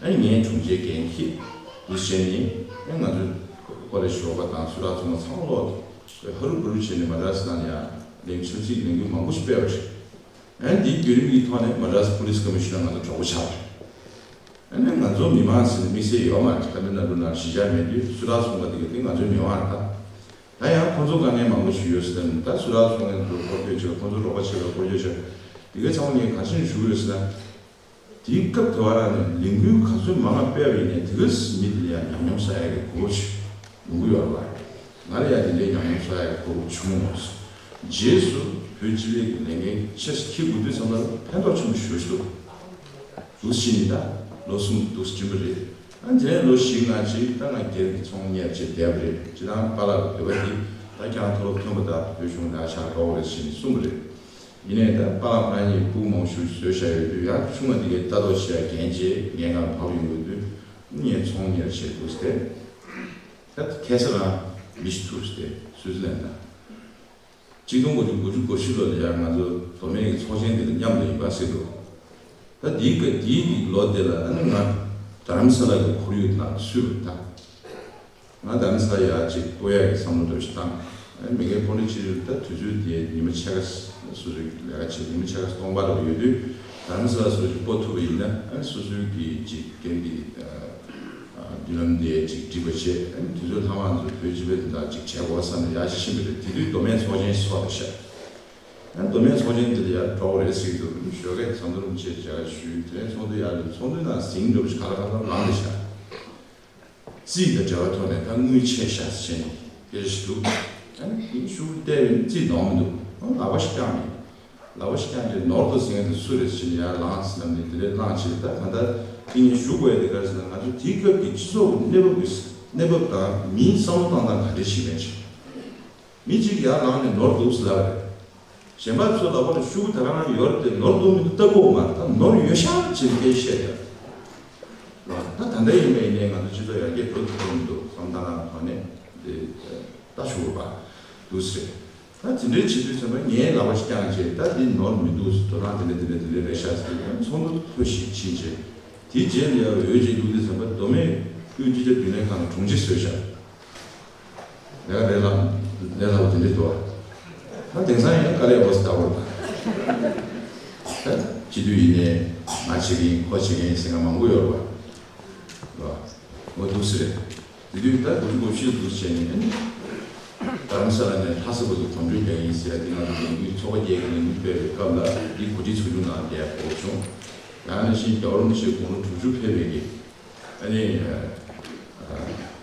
ཨ་ནི་ངས་དྲུང་ཆེའི་འགན་འཁྱེར་འདུག་བྱས་ནས། ཨ་ང་ཚོ་ཀོ་ལེ་ཇི་ཞོགས་པ་དང་སུ་རག་ཚང་མ་ཚང་མ་ལོག་ཧ་རུ་བུ་རུ་བྱས་ནས་མ་ཌ་རཱས་ནང་ལ་ཡ་ལས་ཆབ་སྲིད་ལས་འགུལ་མང་པོ་ཞིག་སྤེལ་བ་རེད། ཨ་ནི་དེའི་བརྒྱུད་རིམ་གྱི་ཐོག་ནས་མ་ཌ་རཱས་པུ་ལིས་ཀོ་མི་ཤི་ནར་ང་ཚོ་གྲོགས་པོ་ཆགས་པ་རེད། ཨ་ནི་ང་ཚོ་མི་མང་ཟེར་ནས་དམིགས་བསལ་ཡོད་མ་རེད། ཏཱ་མིལ་ནཱ་ཌུ་ནང་གཞིས་ཆགས་མེད་དུས་སུ་རག་ཚང་མ་དེ་ག་དེ་ང་ཚོའི་མི་མང་རེད་ད། ད་ཡང་ཁོང་ཚོ་དཀའ་ངལ་མང་པོ་ཞིག་ཡོད་ཟེར་ནས། ད་སུ་རག་ཚང་མ་ཚོ་སྐོར་སྐྱོད་བྱས། ཁོང་ཚོ་རོགས་པ་བྱེད་པའི་སྐོར་སྐྱོད་བྱས། དེ་གའི་ཚང་མ་ངས་ག་རེ་བྱས་ནས་ཞུ་གི་ཡོད་ཟེར་ན། དེའི་སྐབས་དེ་བར་ནས་ལས་འགུལ་ག་ཚོད་མང་བ་སྤེལ་བ་ཡིན་ནའི་དེ་གའི་མི་དེ་ལ་ཡང་ཉམས་མྱོང་བསགས་ཡག་གི་གོ་སྐབས་ཤིག་ཡོང་གི་ཡོད་རེད་པ། ང་ལ་ཡང་དེ་འདྲའི་ཉམས་མྱོང་བསགས་ཡག་གི་གོ་སྐབས་བྱུང་མྱོང་སོང་། རྗེས་སུ་བོད་སྤྱི་པའི་གི་ལས་འགན་ཆེ་ས་འཁྱེར་དགོས་དུས་ཙམ་པ་ལ་ཕན་ཐོགས་ཆེན་པོ་ཞེ་པོ་ཞིག་འདུག་འདུག་སེ་བྱས་ནས་ད་ལོ་གསུམ་འདུག་སེ་འགྲིམས་པ་རེད། ཨ་དེ་ནས་ལོ་བཞི་ལྔ་ཅིག་ད་ང་སྒེར་གྱི་ཚོང་གཉེར་བྱས་བསྡད་པ་རེད། སྤྱིར་བཏང་པཱ་ལགས་ཀྱི་འདོད་པ་འདི་ད་ཁྱེད་རང་མཐོ་སློབ་ཐོན་པ་དང་བོད་གཞུང་ལ་ཆ་འགྲོ་བ་རེད་ཟེར་ནས་གསུངས་པ་རེད། ཡིན་ནའི་ད་པཱ་ལགས་ཁོ་རང་གཉིས་སྤུ་གུ་མང་པོ་ཞིག་བཟོས་བཞག་ཡོད་དུས། ཡང་ཆུང་བ་འདི་གའི་ལྟ་རྟོག་བྱེད་ཡ་འགན་བྱས་ངའི་སྒང་བབས་ཡོང་གི་དུས། ངས་ཚོང་གཉེར་བྱེད་འདུག་ཟེར་ཏེ། ད་ཁ་སང་རང་མི་ཤི་ཐུབ་སྟེ་སུའི་ཙི་ལན་དང་། གཅིག་སྟོང་དགུ་བརྒྱ་དགུ་བཅུ་གོ་བཞི་ལོ་ལ་ཡང་ང་ཚོ་མདོ་སྨད་ཀྱི་ཚོགས་ཆེན་འདི་ལ་མཉམ་དུ་ཡིན་པ་ཟེར་འདུག་ད་དེའི་སྐབས་དེའི་གི་ལོ་དེ་ལ་ཨ་ནི་ང་དྷ་རམ་ས་ལ་གི་ཁོར་ཡུག་ནང་ཚུད་པ་དང་། ང་དྷ་རམ་ས་ལ་ཡར་ཅིག་སྤོ་ཡག་གི་བསམ་བློ་འདྲ་ཞིག་བཏང་། ཨ་ནི་མི་རྒན་ཕོ་ལི་ཕྱི་རུ་ད་དུས་ཚོད་དེའི་ཉི་མ་ཕྱེད་ཀ་སོ་སོའི་ལས་ཀ་བྱེད། ཉི་མ་ཕྱེད་ཀ་སྟོང་པ་འདྲ་བོ་ཡོད་དུས། དྷ་རམ་ས་ལ་སོ་སོ་ཅིག་སྤོ་ཐུབ་པ་ཡིན་ན། ཨ་ནི་སོ་སོའི་གི་ཅིག་སྒེར་གྱི་མདུན་ལམ་དེ་ཅིག་འགྲིག་པ་བྱས། ཨ་ནི་དུས་ཚོད་ལྷག་མ་ཚོ་བོད་སྤྱི་པའི་དོན་དག་ཅིག་བྱས་དགོས་བསམ་ནས་ཡར་ཕྱིན་པ་རེད། དེ་དུས་མདོ་སྨད་ཚོགས་ཆེན་ཚོགས་པ་ཤག་ཨ་ནི་མདོ་སྨད་ཚོགས་ཆེན་དེ་ལ་ཡར་འགྲོ་དགོས་རེད་ཟེར་གྱི་འདུག་ཞོགས་ཀས་ཚང་འཛོམས་བྱས་བྱ་བ་ཞུས། དེ་ནས་ཚོགས་འདུ་ཡར་ལ། ཚོགས་འདུའི་ནང་ཟིང་འགྲོ་ཞིག་ག་ལ་ག་ལ་ལངས་ཏེ་ཤག་རྩིས་དང་འབྲེལ་བ་ཐོག་ནས་ད་དངུལ་ཆད་ཤག་ཟེར་ནས་སྐད་ཆ་ཞིག་འདུག་ཨ་ནི་དེའི་ཤུགས་བལྟས་པས་རྩིས་ནོར་མི་འདུག་ཨ་ལག་པ་ཞིག་བརྐྱངས་ནས། ལག་པ་ཞིག་བརྐྱངས་ཏེ་ནོར་འདུག་ཟེར་མཁན་དེ་སུ་རེད་ཟེར་ནས་ཡར་ལངས་ཟེར་ནས་དེ་འདྲའི་གནང་བྱས། ད་གང་ལྟར་དེ་ངས་ཞུ་དགོས་ཡ་དེ་ག་རེ་ཟེར་ན། ང་ཚོ་དེའི་སྐབས་ཀྱི་སྤྱི་ཚོགས་ཀྱི་གནས་བབ་ཀྱི་གནས་བབ་དང་མིའི་བསམ་བློ་བཏང་སྟངས་ག་འདྲ་ཞིག་མེད་ཅིང་། མི་གཅིག་ཡར་ལངས་ནས་ནོར་འདུག་ཟེར་ལབ་རེད། གཞན་པ་ཚོ་ལག་པ་ལ་ཤོག་བུ་ད་ག་རང་ཡོད་རེད་དེ། ནོར་འདུག་མི་འདུག་ལྟ་དགོས་མ་རེད། ད་ནོར་ཡོད་ཤག་ཅེས་སྐད་ཆ་བཤད་ཡོད་རེད། ད་ད་ལྟ་ཡིན་པ་ཡིན་ནའི་ང་ཚོ་སྤྱི་ཚོགས་ཡར་རྒྱས་འགྲོ་ཐུབ་ཀྱི་མི་འདུག་བསམ་བློ་བཏང་སྟངས་ཐོག་ནས་དེ་ལྟ་ཞུ་དགོས་པ་འདུག་ཟེར། ད་དེ་འདྲའི་བྱེད་དུས་ཙམ་པ་ངས་ལག་པ་ཞིག་བརྐྱངས་བྱས། ད་འདི་ནོར་མི་འདུག་དོ་སྣང་དེ་འདྲ་དེ་འདྲ་དེ་འདྲ་རེད་ཤག་ཟེར་ཏེ་ཚོགས་འདུ་ཕུལ་ཞིག་ཕྱིན་བྱས། དེའི་རྗེས་ལ་ཡང་འོས་ཅིག་བླུགས་དུས་ཙམ་པ་མདོ་སྨད་དབུས་སྤྱི་ཁྱབ་རྒྱུན་ལས་ཁང་ལ་དྲུང་ཆེ་བཟོས་ཤག་ལས་ཀ་ལས་སླ་ལས་སླ་པོ་དེ་འདྲ་འདུག་ད་དེང་སང་ཡང་དཀའ་ལས་འོ་ཙམ་ལྟ་བུ་རེད། ད་སྤྱི་འཐུས་ཡིན་ནའི་ང་བྱེད་ཀྱི་ཡིན། ཁོ་བྱེད་ཀྱི་ཡིན་ཟེར་མཁན་མང་པོ་ཡོད་རེད་པ། འོ་འདུག་སེ་རེད། དེ་དུས་ད་དགུ་བཅུ་གོ་བཞི་འདུག་བྱས་ནས། ཨ་ནི་རྡ་རམ་ས་ལ་ནས་ལྷ་ས་བར་དུ་གོམ་བགྲོད་རྒྱག་ཡིན་ཟེར་ཡ་དེ། ང་ཚོ་ལས་འགུལ་ཚོགས་པ་བརྒྱད་ཀྱི་ལས་འགུལ་སྤེལ་བའི་སྐབས་ལ་འདི་གོ་སྒྲིག་ཚོགས་ཆུང་ནང་བསྡད་དགོས་བྱུང་། ཡང་ན་ཕྱིན་རྒྱལ་བ་རིན་པོ་ཆེ་དགུང་ལོ་དྲུག་ཅུ་ཕེབས་པའི་གི། ཨ་ནི། ཨ།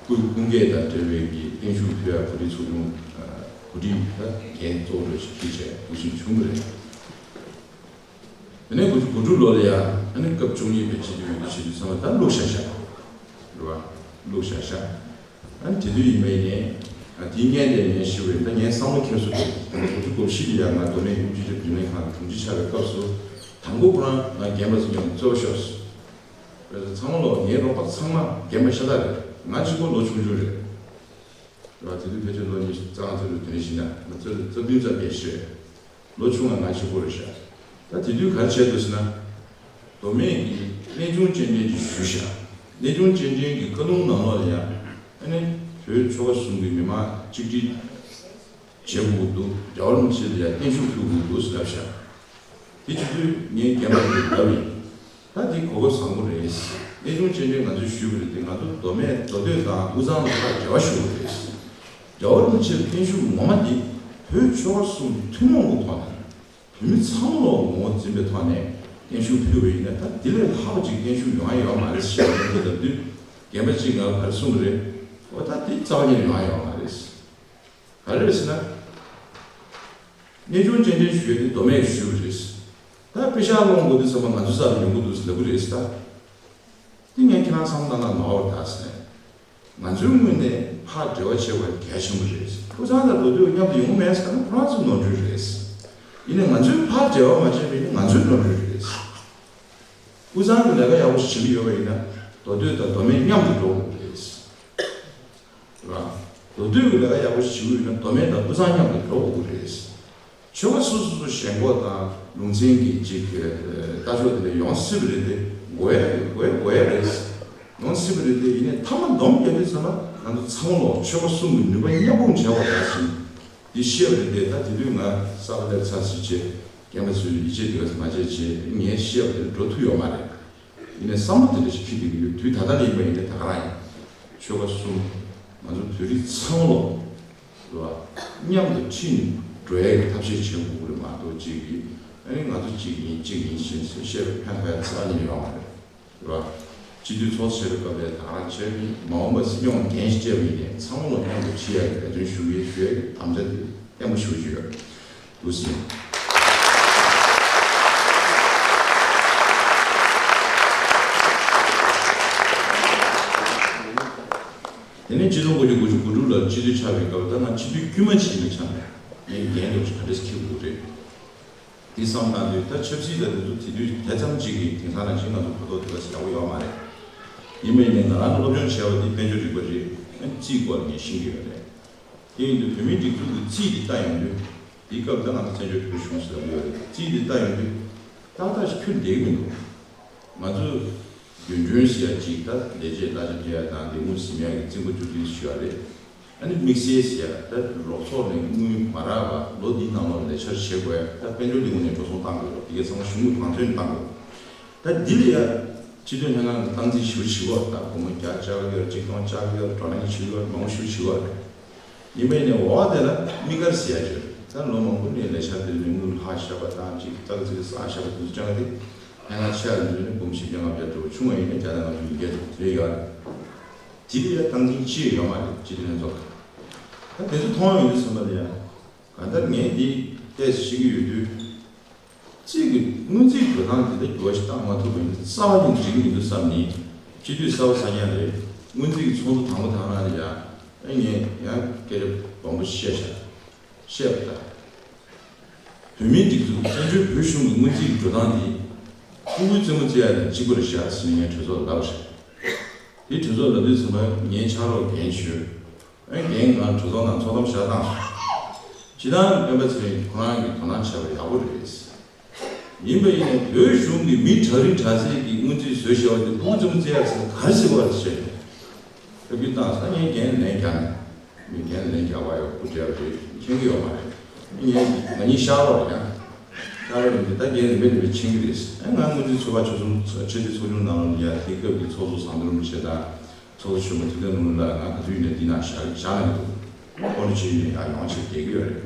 སྐུ་སྐུ་འགྱེད་དང་འབྲེལ་བའི་གི་བརྟན་བཞུགས་ཕུལ་ཡ་གོ་སྒྲིག་ཚོགས་ཆུང་། ཨ། གོ་སྒྲིག་ད་འགན་གཙོ་བོ་ཞིག་ཕུལ་བྱས་འདུག་སེ་བྱུང་བ་རེད། དེ་ནས་དགུ་བཅུ་གོ་དྲུག་ལོ་ལ་ཡ། ཨ་ནི་སྐབས་བཅུ་གཉིས་པའི་སྤྱི་འཐུས་ཀྱི་ཆེད་དུ་ཚང་མ་ད་བླུགས་བཞག་བཞག་རེད་བ། བླུགས་བཞག་བཞག་ཨ་ནི་དེ་དུས་ཡིན་པ་ཡིན་ནའི། ཨ། དེའི་སྔོན་དེ་ངས་ཞུ་བའི། ད་ངའི་བསམ་བློ་ཁྱེར་སོ་དེ། ད་ནི་དགུ་བཅུ་གོ་བཞི་ལ་ཡ་ང་མདོ་སྨད་དབུས་སྤྱི་ཁྱབ་རྒྱུན་ལས་ཁང་གི་དྲུང་ཆེ་ཆགས་པའི་སྐབས་སུ། དང་པོ་ཁོ་རང་ང་རྒན་པ་ཚོ་མཉམ་དུ་རྩོད་པ་ཤོར་སོང་། བྱས་ཙང་ཚང་མ་ལོ། ངའི་རོགས་པ་ཚང་མ་རྒན་པ་ཤ་སྟག་རེད། ང་གཅིག་པོ་ལོ་ཆུང་ཆུང་རེད། རེད་བ། དེ་དུས་ཕལ་ཆེར་ལོ་ཉི་ཤུ་རྩ་ལྔ་རྩ་དྲུག་དེ་འདྲ་ཞིག་ན། ང་རྩ་རྩ་བདུན་ཙམ་ཡིན་ཞེས། ལོ་ཆུང་བ་ང་གཅིག་པོ་རེད་ཤག་ད་དེ་དུས་ག་རེ་བྱས་འདུག་ཟེར་ན། མདོ་སྨད་ཀྱི་གནས་ཆུང་སྤྱན་འདྲེན་གྱིས་ཞུས་ཤག་གནས་ཆུང་སྤྱན་འདྲེན་གྱི་བཀའ་ལུང་ནང་ལོགས་ལ་ཡ། ཨ་ནི་བོད་ཆོལ་ཁ་གསུམ་གྱི་མི་མང་གཅིག་སྒྲིལ་བྱེད་དགོས་ཀྱི་འདུག་རྒྱལ་བ་རིན་པོ་ཆེ་ལ་ཡ་བརྟན་བཞུགས་ཕུལ་དགོས་ཀྱི་འདུག་ཟེར་ལབ་ཤག་དེ་བྱེད་དུས་ངས་རྒན་པ་དེ་ལ་ལབ་ཡིན། ད་འདི་གོ་སྐབས་བཟང་པོ་རེད། གནས་ཆུང་སྤྱན་འདྲེན་ང་ཚོས་ཞུས་པ་རེད་དེ། ང་ཚོ་མདོ་སྨད་མདོ་སྟོད་དང་དབུས་གཙང་ལ་ཕར་འབྲེལ་བ་ཞུ་དགོས་རེད། རྒྱལ་བ་རིན་པོ་ཆེ་ལ་བརྟན་བཞུགས་ངོ་མ་འདི་བོད་ཆོལ་ཁ་གསུམ་ཐུན་མོང་གི་ཐོག་ནས། བོད་མི་ཚང་མ་ལ་ངོ་བོ་འཛིན་པའི་ཐོག་ནས་བརྟན་བཞུགས་ཕུལ་བ་ཡིན་ན། ད་འདི་ལས་ལྷག་པ་ཅིག་བརྟན་བཞུགས་ཡོང་ཡ་ཡོད་མ་རེད་ཞེས་ལབ་དུས། རྒན་པ་གཅིག་ང་ལ་ག་རེ་གསུངས་པ་རེད། འོ་ད་འདི་རྩ་བ་ཉིད་ནས་ཡོང་ཡ་ཡོད་མ་རེད། ག་རེ་རེད་ཟེར་ན། གནས་ཆུང་སྤྱན་འདྲེན་ཞུ་ཡ་དེ་མདོ་སྨད་ཀྱིས་ཞུས་པ་རེད། ད་པེ་ཤག་སློང་དགོས་དུས་ཙམ་པ་ང་ཚོའི་རྩ་ལ་ཡོང་གི་འདུག་ཟེར་ལབ་ཀྱི་རེད་ཟེར། ད་དེ་ངས་ཁྱེད་རང་བསམ་བློ་བཏང་ན་ནོར་བ་རེད་ད་ཟེར་ནས། ང་ཚོའི་ངོས་ནས་ཕར་འབྲེལ་བ་བྱེད་དགོས་གལ་ཆེན་པོ་རེད། དབུས་གཙང་དང་མདོ་སྟོད་མཉམ་དུ་ཡོང་གི་མེད་ཟེར་ན་ཁོ་རང་ཚོའི་ནོར་འཁྲུལ་རེད། ཡིན་ནའི་ང་ཚོས་ཕར་འབྲེལ་བ་མ་བྱས་པ་ཡིན་ན་ང་ཚོའི་ནོར་འཁྲུལ་རེད། དབུས་གཙང་གི་ལས་ཀ་ཡག་པོ་ཞིག་བྱེད་ཀྱི་ཡོད་པ་ཡིན་ན་མདོ་སྟོད་དང་མདོ་སྨད་མཉམ་དུ་འགྲོ་དགོས་རེད། རེད་བ། མདོ་སྟོད་ཀྱི་ལས་ཀ་ཡག་པོ་ཞིག་བྱེད་དགོས་ཡོད་ན་མདོ་སྨད་དང་དབུས་གཙང་མཉམ་དུ་འགྲོ་དགོས་ཀྱི་རེད། ཆོལ་ཁ་སོ་སོ་སོ་ཞེན་ཁོག་དང་ལུང་ཚན་གྱི་ཅིག་ལྟ་ཕྱོགས་དེ་འདྲ་ཡོང་སྲིད་པ་རེད་དེ། དགོས་ཡ་དགོས་ཡ་དགོས་ཡ་རེད། ཡོང་སྲིད་པ་རེད་དེ། ཡིན་ནའི་མཐའ་མ་སྡོམ་རྒྱག་དུས་ཙམ་པ་ང་ཚོ་ཚང་མ་ལོ་ཆོལ་ཁ་གསུམ་གྱི་ནུས་པ་མཉམ་སྤུངས་བྱས་པ་འདྲ་ཞིག་འདི་ཤེས་པ་རེད་དེ། ད་དེ་དུས་ང་གསར་པ་སླེབས་ཚར་ཟིན་བྱས་རྒན་པ་ཚོས་ཡིད་ཆེས་དེ་ག་ཚོད་མ་བྱས་བྱས་ངས་ཤེས་པ་དེ་འགྲོ་ཐུབ་ཡོད་མ་རེད། ཡིན་ནའི་བསམ་བློ་དེ་འདྲ་ཞིག་འཁྱེར་བསྡད་ཀྱི་ཡོད། དུས་ད་ལྟ་ལ་ཡིན་པ་ཡིན་ནའི་ད་ག་རང་ཡིན། ཆོལ་ཁ་གསུམ་ང་ཚོ་བོད་རིགས་ཚང་མ་ལོ། རེད་བ། མཉམ་དུ་ཁྲིད་ནས་འགྲོ་ཡ་གི་ཐབས་ཤེས་བྱེད་དགོས་ཀྱི་རེད་མ་གཏོགས། གཅིག་གིས་ཨ་ནི་ང་ཚོ་གཅིག་ཡིན་གཅིག་ཡིན་ཞེས་བཤད་པའི་ཕན་ཐོགས་ཡ་རྩ་བ་ཉིད་ནས་ཡོད་མ་རེད། རེད་བ། སྤྱི་འཐུས་ཚོགས་ཆེ་བའི་སྐབས་ལ་ད་ག་རང་བྱས་ནས་མ་འོངས་པ་སྲིད་སྐྱོང་འགན་ཞིག་སྤྲད་པ་ཡིན་ནའི་ཚང་མ་ལོ་མཉམ་དུ་ཁྲིད་ཡ་གི་འབད་བརྩོན་ཞུ་གི་ཡོད་ཞུ་ཡ་གི་དམ་བཅའ་དེ་བརྟན་པོ་ཞུ་གི་ཡོད། འདུག་སེ། ནས་ཆིག་སྟོང་དགུ་བརྒྱ་དགུ་བཅུ་གོ་དྲུག་ལ་སྤྱི་འཐུས་ཆགས་པའི་སྐབས་ད་ང་སྤྱི་འཐུས་དཀྱུས་མ་ཕྱིན་པའི་ཆ་ནས་ངས་འགན་འདྲ་པོ་ཞིག་ག་འདྲས་འཁྱེར་དགོས་རེད། དེ་བསམ་བཏང་དུས་ད་ཆབ་སྲིད་ལ་དེ་ཚོ་དེ་དུས་དེ་ཙམ་གཅིག་གི་དེང་སང་ནང་བཞིན་ང་ཚོ་གོ་རྟོགས་དེ་ག་ཞིག་ཡག་པོ་ཡོད་མ་རེད། ཡིན་པ་ཡིན་ནའི་ང་རང་སློབ་སྦྱོང་བྱས་པ་དེ་དཔལ་འབྱོར་རིག་པ་རེད། རྩིས་སྐོར་ངས་ཤེས་ཀྱི་ཡོད་རེད། དེ་ཡིན་དུས་བོད་མིའི་སྒྲིག་འཛུགས་ཀྱི་རྩིས་དེ་ལྟ་ཡོང་དུས་དེའི་སྐབས་ད་ང་ཚོ་བཙན་བྱོལ་བོད་གཞུང་ཟེར་བ་ཡོད་རེད། རྩིས་དེ་ལྟ་ཡོང་དུས་ཏག་ཏག་ཞིག་ཁྱོན་བསྡད་ཀྱི་མི་འདུག་ང་ཚོ་རྒྱུན་གྲོན་ཟེར་ཡ་གཅིག་ད་ལས་བྱེད་གླ་ཆ་སྤྲད་ཡ་དང་ལས་ཁུངས་ཟིན་ཡ་གི་རྩིས་འགོ་བཅུ་བདུན་ཞུ་ཡ་རེད། ཨ་ནི་དམིགས་བསལ་ཟེར་ཡ་ད་རོགས་ཚོགས་ནས་དངུལ་མ་རག་པ་ལོ་འདིའི་ནང་ལོགས་ལས་འཆར་བྱེད་དགོས་ཡ་ད་དཔལ་འབྱོར་ལས་ཁུངས་ནས་འགྲོ་སོང་བཏང་དགོས་རོགས་དེ་གའི་ཚང་མ་གཞུང་གི་གང་ཚོད་ནས་བཏང་དགོས། ད་འདི་ལ་ཡ་སྤྱི་འཐུས་ལྷན་ཁང་གི་སྟངས་འཛིན་ཞུ་བྱེད་པ་ད་སྒོར་མོ་བརྒྱ་བཅག་གི་ཡོད་གཅིག་སྟོང་བཅག་གི་ཡོད་ཌོ་ནེ་ཊི་བྱེད་ཀྱི་ཡོད་མང་པོ་ཞུ་བྱེད་ཀྱི་ཡོད་རེད། ཡིན་པ་ཡིན་ནའི་འོག་དེ་ལ་དམིགས་བཀར་ཟེར་ཡ་ཅིག་ཡོད་རེད། ད་ལོ་མང་པོ་ནས་ལས་འཆར་དེ་ནས་དངུལ་ལྷག་བཞག་པ་དང་ཅིག་ཙག་ཙིག་བསགས་བཞག་པ་དེ་ཚོ་ཅང་དེ་ལྷན་ཁང་ཆེ་བ་དེ་ཚོ་ནས་འབུམ་བཞི་བརྒྱ་ལྔ་བརྒྱ་འགྲོ་ཆུང་བ་ཡིན་ན་བརྒྱ་དང་ལྔ་བཅུ་ཉིས་བརྒྱ་འགྲོ་དེ་ཡོད་རེད། དེ་ལ་ཡ་སྟངས་འཛིན་ཅི་ཡང་ཡོད་མ་རེད་སྤྱི་འཐུས་ལྷན་ཚོགས་ལ། ད་དེ་ཚོ་མཐོང་ཡོང་དུས་ཙམ་པ་ལ་ཡ། གང་ལྟར་ངས་འདི་ཏོག་ཙམ་ཤེས་ཀྱི་ཡོད་དུས། རྩིས་ཀྱི་སྔོན་རྩིས་འགྲོ་སྟངས་དེ་ལ་འགྱུར་བ་ཞིག་བཏང་མ་ཐུབ་པ་ཡིན་ན་རྩ་བ་ནས་འགྲིག་མི་འདུག་བསམ་ནས་སྤྱི་འཐུས་གསར་པ་ཚང་མ་རེད། སྔོན་རྩིས་ཀྱི་ཚོགས་འདུ་དང་པོ་དང་པོ་ལ་ཡ་ཨ་ངས་ཡང་སྐད་ཆ་མང་པོ་བཤད་ཤག་བཤད་པ་ལྟར། བོད་མིའི་སྒྲིག་འཛུགས་བཙན་བྱོལ་བོད་གཞུང་གི་སྔོན་རྩིས་ཀྱི་འགྲོ་སྟངས་འདི་ཕྲུ་གུའི་རྩེད་མོ་རྩེ་ཡ་དང་གཅིག་པ་རེད་ཤག་ཟེར་ནས་ངས་གྲོས་ཚོགས་ལ་ལབ་པ་རེད། དེ་གྲོས་ཚོགས་ལབ་དུས་ཚང་མ་ངའི་ཕྱག་རོགས་རྒན་ཞུས། ཨེ་རྒན་ང་གྲོས་ཚོགས་ནང་ཚོགས་གཏམ་བཞག་བཏང་སོང་། སྤྱིར་བཏང་སྤེན་པ་ཚེ་རིང་ཁོ་རང་གིས་དོ་སྣང་བྱས་པ་ཡག་པོ་རེད། ཡིན་པ་ཡིན་ནའི་བོད་གཞུང་གི་མི་དྲག་རིགས་དྲག་རྩལ་གྱི་སྔོན་རྩིས་བཟོས་བཞག་པ་དེ་ཕྲུ་གུ་རྩེད་མོ་རྩེ་ཡག་ཚོ་ག་རེ་བྱེད་པ་རེད་ཟེར་ནས་བཀའ་བཀྱོན་བཏང་སོང་། ངས་རྒན་ལན་རྒྱག་ནས་མི་རྒན་ལན་རྒྱག་པ་ཡག་པོ་འདྲ་བ་རེད་མཁྱེན་གྱི་ཡོད་མ་རེད། ངས་ང་གཉིས་ཤག་རོགས་ཡང་ཤག་རོགས་ཡིན་དེ་ད་རྒན་རིམ་པས་རིམ་པས་མཁྱེན་གྱི་རེད། ཨ་ང་སྔོན་རྩིས་ཚོགས་པ་ཆོལ་གསུམ་ཆོས་སྲིད་ཚོགས་ཆུང་ནང་ལ་ཡ་དེ་སྐབས་ཀྱི་ཚོགས་གཙོ་ཟམ་གདོང་རིན་པོ་ཆེ་དང་། ཚོགས་གཙོ་གཞོན་པ་ཐུབ་བསྟན་ལྷུན་གྲུབ་ལགས་ང་ག་དུས་ཡིན་ནའི་འདི་ན་བཞག་བཞག་གནང་གི་འདུག་ཁོང་ཁྲོ་ཆེ་ཡིན་ནའི་ཡང་ཡོང་བྱེད་བསྡད་ཀྱི་ཡོད་རེད།